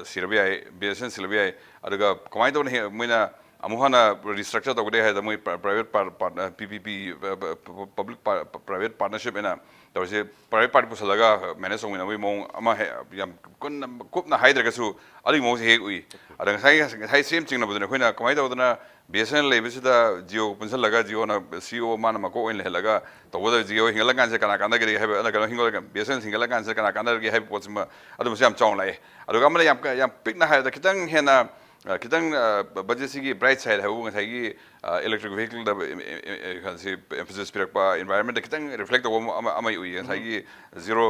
ꯁꯤꯔꯕ ꯌꯥꯏ, ꯕꯤ ꯑꯦꯁ ꯑꯦꯟ ꯁꯤꯔꯕ ꯌꯥꯏ꯫ ꯑꯗꯨꯒ ꯀꯃꯥꯏꯅ ꯇꯧꯅ ꯃꯣꯏꯅ ꯑꯃꯨꯛ ꯍꯟꯅ ꯔꯤꯁꯇ꯭ꯔꯛꯆꯔ ꯇꯧꯒꯗꯦ ꯍꯥꯏꯗ ꯃꯣꯏ ꯄ꯭ꯔꯥꯏꯚꯦꯠ ꯄꯤ ꯄꯤ ꯄꯤ, ꯄꯕ꯭ꯂꯤꯛ ꯄ꯭ꯔꯥꯏꯚꯦꯠ ꯄꯥꯔꯠꯅꯔꯁꯤꯞ ꯍꯥꯏꯅ ꯇꯧꯔꯤꯁꯦ, ꯄ꯭ꯔꯥꯏꯚꯦꯠ ꯄꯥꯔꯇꯤ ꯄꯨꯁꯜꯂꯒ ꯃꯦꯅꯦꯖ ꯇꯧꯃꯤꯟꯅꯕꯒꯤ ꯃꯑꯣꯡ ꯑꯃ ꯍꯦꯛ ꯌꯥꯝ ꯀꯨꯞꯅ ꯍꯥꯏꯗ꯭ꯔꯒꯁꯨ ꯑꯗꯨꯒꯤ ꯃꯑꯣꯡꯁꯦ ꯍꯦꯛ ꯎꯏ꯫ ꯑꯗ ꯉꯁꯥꯏ ꯉꯁꯥꯏ ꯁꯦꯝ ꯆꯤꯡꯅꯕꯗꯨꯅꯦ ꯑꯩꯈꯣꯏꯅ ꯀꯃꯥꯏꯅ ꯇꯧꯗꯅ ꯕꯤ ꯑꯦꯁ ꯑꯦꯟ ꯑꯦꯜ ꯂꯩꯕꯁꯤꯗ ꯖꯤꯑꯣ ꯄꯨꯟꯁꯤꯜꯂꯒ ꯖꯤꯑꯣꯅ ꯁꯤ ꯏ ꯑꯣ ꯃꯥꯅ ꯃꯀꯣꯛ ꯑꯣꯏꯅ ꯂꯩꯍꯜꯂꯒ ꯇꯧꯕꯗ ꯖꯤꯑꯣ ꯍꯤꯡꯒꯠꯂꯀꯥꯟꯁꯤꯗ ꯀꯅꯥ ꯀꯥꯟꯅꯒꯗꯒꯦ ꯍꯥꯏꯕ, ꯅꯠꯇ꯭ꯔꯒ ꯍꯤꯡꯒꯠꯂꯒ ꯕꯤ ꯑꯦꯁ ꯑꯦꯟ ꯑꯦꯜ ꯍꯤꯡꯒꯠꯂꯀꯥꯟꯁꯤꯗ ꯀꯅꯥ ꯀꯥꯟꯅꯔꯒꯦ ꯍꯥꯏꯕ ꯄꯣꯠꯁꯤꯃ ꯑꯗꯨꯃꯁꯨ ꯌꯥꯝ ꯆꯥꯎꯅ ꯂꯥꯛꯑꯦ꯫ ꯑꯗꯨꯒ ꯑꯃꯅ ꯌꯥꯝ ꯌꯥꯝ ꯄꯤꯛꯅ ꯍꯥꯏꯔꯕꯗ ꯈꯤꯇꯪ ꯍꯦꯟꯅ ꯑ, ꯈꯤꯇꯪ ꯕꯖꯦꯠꯁꯤꯒꯤ ꯕ꯭ꯔꯥꯏꯠ ꯁꯥꯏꯠ ꯍꯥꯏꯕꯕꯨ ꯉꯁꯥꯏꯒꯤ ꯏꯂꯦꯛꯇ꯭ꯔꯤꯛ ꯚꯦꯍꯤꯀꯜꯗ ꯑꯦꯝꯐꯦꯁꯤꯁ ꯄꯤꯔꯛꯄ, ꯏꯟꯚꯥꯏꯔꯟꯃꯦꯟꯗ ꯈꯤꯇꯪ ꯔꯤꯐ꯭ꯂꯦꯛ ꯇꯧꯕ ꯑꯃ ꯑꯃ ꯎꯏ꯫ ꯉꯁꯥꯏꯒꯤ ꯖꯤꯔꯣ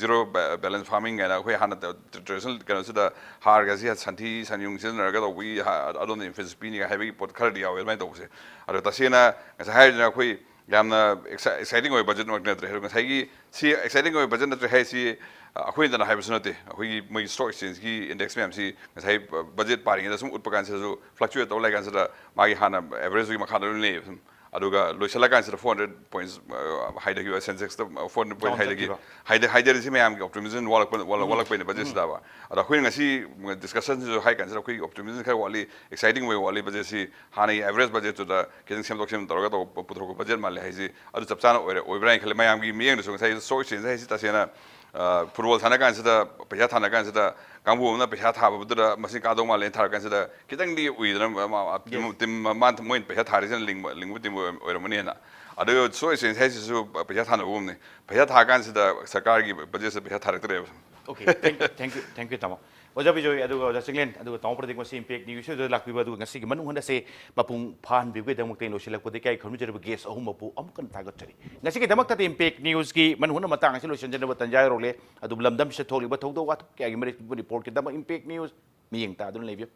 ꯖꯤꯔꯣ ꯕꯦꯂꯦꯟꯁ ꯐꯥꯔꯃꯤꯡ ꯍꯥꯏꯅ ꯑꯩꯈꯣꯏ ꯍꯥꯟꯅ ꯇ꯭ꯔꯦꯗꯤꯁꯅꯦꯜ ꯀꯩꯅꯣꯁꯤꯗ ꯍꯥꯔꯒꯁꯤ ꯁꯟꯊꯤ ꯁꯟꯌꯨꯡ ꯁꯤꯖꯤꯟꯅꯔꯒ ꯇꯧꯕꯒꯤ ꯑꯗꯣꯝꯗ ꯑꯦꯝꯐꯦꯁꯤꯁ ꯄꯤꯅꯤꯒ ꯍꯥꯏꯕꯒꯤ ꯄꯣꯠ ꯈꯔꯗꯤ ꯌꯥꯎꯋꯦ꯫ ꯑꯗꯨꯃꯥꯏꯅ ꯇꯧꯕꯁꯦ꯫ ꯑꯗꯣ ꯇꯁꯦꯡꯅ ꯉꯁꯥꯏ ꯍꯥꯏꯔꯤꯗꯨꯅ ꯑꯩꯈꯣꯏ ꯌꯥꯝꯅ ꯑꯦꯛꯁꯥꯏꯇꯤꯡ ꯑꯣꯏꯕ ꯕꯖꯦꯠꯃꯛ ꯅꯠꯇ꯭ꯔꯦ꯫ ꯑꯗꯣ ꯉꯁꯥꯏꯒꯤ ꯁꯤ ꯑꯦꯛꯁꯥꯏꯇꯤꯡ ꯑꯣꯏꯕ ꯕꯖꯦꯠ ꯅꯠꯇ꯭ꯔꯦ ꯍꯥꯏꯁꯤ ꯑꯩꯈꯣꯏꯗꯅ ꯍꯥꯏꯕꯁꯨ ꯅꯠꯇꯦ꯫ ꯑꯩꯈꯣꯏꯒꯤ ꯃꯣꯏꯒꯤ ꯁ꯭ꯇꯣꯛ ꯑꯦꯛꯁꯆꯦꯟꯖꯀꯤ ꯏꯟꯗꯦꯛꯁ ꯃꯌꯥꯝꯁꯤ ꯉꯁꯥꯏ ꯕꯖꯦꯠ ꯄꯥꯔꯤꯉꯩꯗ ꯁꯨꯝ ꯎꯠꯄ ꯀꯥꯟꯁꯤꯗꯁꯨ ꯐ꯭ꯂꯛꯆꯨꯋꯦꯠ ꯇꯧ ꯂꯩ ꯀꯥꯟꯁꯤꯗ ꯃꯥꯒꯤ ꯍꯥꯟꯅ ꯑꯦꯚꯔꯦꯖꯇꯨꯒꯤ ꯃꯈꯥꯗ ꯂꯣꯏ ꯂꯩꯌꯦꯕ ꯁꯨꯝ꯫ ꯑꯗꯨꯒ ꯂꯣꯏꯁꯤꯜꯂꯀꯥꯟꯁꯤꯗ ꯐꯣꯔ ꯍꯟꯗ꯭ꯔꯦꯠ ꯄꯣꯏꯟꯠꯁ ꯍꯥꯏꯊꯈꯤꯕ, ꯁꯦꯟꯁꯦꯛꯁꯇ ꯐꯣꯔ ꯍꯟꯗ꯭ꯔꯦꯠ ꯄꯣꯏꯟꯠ ꯍꯥꯏꯊꯈꯤ꯫ ꯍꯥꯏꯊꯔꯤꯁꯤ ꯃꯌꯥꯝꯒꯤ ꯑꯣꯞꯇꯤꯃꯤꯖꯝ ꯋꯥꯠꯂꯛꯄ ꯋꯥꯠꯂꯛꯄꯩꯅꯦ ꯕꯖꯦꯠꯁꯤꯗꯕ꯫ ꯑꯗꯣ ꯑꯩꯈꯣꯏꯅ ꯉꯁꯤ ꯗꯤꯁꯀꯁꯟꯁꯤꯁꯨ ꯍꯥꯏ ꯀꯥꯟꯁꯤꯗ ꯑꯩꯈꯣꯏꯒꯤ ꯑꯣꯞꯇꯤꯃꯤꯖꯝ ꯈꯔ ꯋꯥꯠꯂꯤ, ꯑꯦꯛꯁꯥꯏꯇꯤꯡ ꯑꯣꯏꯕ ꯋꯥꯠꯂꯤ꯫ ꯕꯖꯦꯠꯁꯤ ꯍꯥꯟꯅꯒꯤ ꯑꯦꯚꯔꯦꯖ ꯕꯖꯦꯠꯇꯨꯗ ꯈꯤꯇꯪ ꯁꯦꯝꯗꯣꯛ ꯁꯦꯝꯖꯤꯟ ꯇꯧꯔꯒ ꯇꯧꯕ ꯄꯨꯊꯣꯔꯛꯄ ꯕꯖꯦꯠ ꯃꯥꯜꯂꯦ ꯍꯥꯏꯁꯤ ꯑꯗꯨ ꯆꯞ ꯆꯥꯅ ꯑꯣꯏꯔꯦ, ꯑꯣꯏꯕ꯭ꯔꯥ ꯍꯥꯏꯅ ꯈꯜꯂꯦ꯫ ꯃꯌꯥꯝꯒꯤ ꯃꯤꯠꯌꯦꯡꯗꯁꯨ ꯉꯁꯥꯏ ꯁ꯭ꯇꯣꯛ ꯑꯦꯛꯁꯆꯦꯟꯖ ꯍꯥꯏꯁꯤ ꯇꯁꯦꯡꯅ ꯐꯨꯠꯕꯣꯜ ꯁꯥꯟꯅ ꯀꯥꯟꯁꯤꯗ, ꯄꯩꯁꯥ ꯊꯥꯅ ꯀꯥꯟꯁꯤꯗ ꯀꯥꯡꯕꯨ ꯑꯃꯅ ꯄꯩꯁꯥ ꯊꯥꯕꯗꯨꯗ ꯃꯁꯤꯡ ꯀꯥꯗꯧ ꯃꯥꯜꯂꯦꯅ ꯊꯥꯔ ꯀꯥꯟꯁꯤꯗ ꯈꯤꯇꯪꯗꯤ ꯎꯏꯗꯅ ꯃꯥ- ꯃꯥ- ꯇꯤꯝ- ꯇꯤꯝ ꯃꯥ- ꯃꯣꯏꯅ ꯄꯩꯁꯥ ꯊꯥꯔꯤꯁꯤꯅ ꯂꯤꯡꯕ ꯂꯤꯡꯕ ꯇꯤꯝ ꯑꯣꯏꯔꯝ- ꯑꯣꯏꯔꯝꯃꯅꯤꯅ꯫ ꯑꯗꯨꯒ ꯁ꯭ꯇꯣꯛ ꯑꯦꯛꯁꯆꯦꯟꯖ ꯍꯥꯏꯁꯤꯁꯨ ꯄꯩꯁꯥ ꯊꯥꯅꯕꯒꯨꯝꯅꯤ꯫ ꯄꯩꯁꯥ ꯊꯥ ꯀꯥꯟꯁꯤꯗ ꯁꯔꯀꯥꯔꯒꯤ ꯕꯖꯦꯠꯁꯤꯗ ꯄꯩꯁꯥ ꯊꯥꯔꯛꯇ꯭ꯔꯦꯕ꯫ Okay, thank you, thank you, thank you, ꯇꯥꯃꯣ꯫ ꯑꯣꯖꯥ ꯕꯤꯖꯣꯏ, ꯑꯗꯨꯒ ꯑꯣꯖꯥ ꯆꯤꯡꯂꯦꯟ, ꯑꯗꯨꯒ ꯇꯥꯃꯣ ꯄ꯭ꯔꯗꯤꯞ, ꯉꯁꯤ ꯏꯝꯄꯦꯛ ꯅ꯭ꯌꯨꯁꯇ ꯂꯥꯛꯄꯤꯕ, ꯑꯗꯨꯒ ꯉꯁꯤꯒꯤ ꯃꯅꯨꯡ ꯍꯟꯗꯁꯦ ꯃꯄꯨꯡ ꯐꯥꯍꯟꯕꯤꯕꯒꯤꯗꯃꯛꯇ ꯑꯩꯅ ꯂꯣꯏꯁꯤꯜꯂꯛꯄꯗ ꯏꯀꯥꯏ ꯈꯨꯔꯨꯝꯖꯔꯤꯕ ꯒꯦꯁ ꯑꯍꯨꯝꯃꯛꯄꯨ ꯑꯃꯨꯛ ꯍꯟꯅ ꯊꯥꯒꯠꯆꯔꯤ꯫ ꯉꯁꯤꯒꯤꯗꯃꯛꯇꯗꯤ ꯏꯝꯄꯦꯛ ꯅ꯭ꯌꯨꯁꯀꯤ ꯃꯅꯨꯡ ꯍꯟꯅ ꯃꯇꯥꯡ ꯑꯁꯤ ꯂꯣꯏꯁꯤꯟꯖꯅꯕ ꯇꯥꯟꯖꯥ ꯌꯧꯔꯛꯂꯦ꯫ ꯑꯗꯨꯕꯨ ꯂꯝꯗꯝꯁꯤꯗ ꯊꯣꯛꯂꯤꯕ ꯊꯧꯗꯣꯛ ꯋꯥꯊꯣꯛ ꯀꯌꯥꯒꯤ ꯃꯔꯤ ꯔꯤꯄꯣꯔꯠꯀꯤꯗꯃꯛ ꯏꯝꯄꯦꯛ ꯅ꯭ꯌꯨꯁ ꯃꯤꯠꯌꯦꯡ ꯇꯥꯗꯨꯅ ꯂꯩꯕꯤꯌꯨ꯫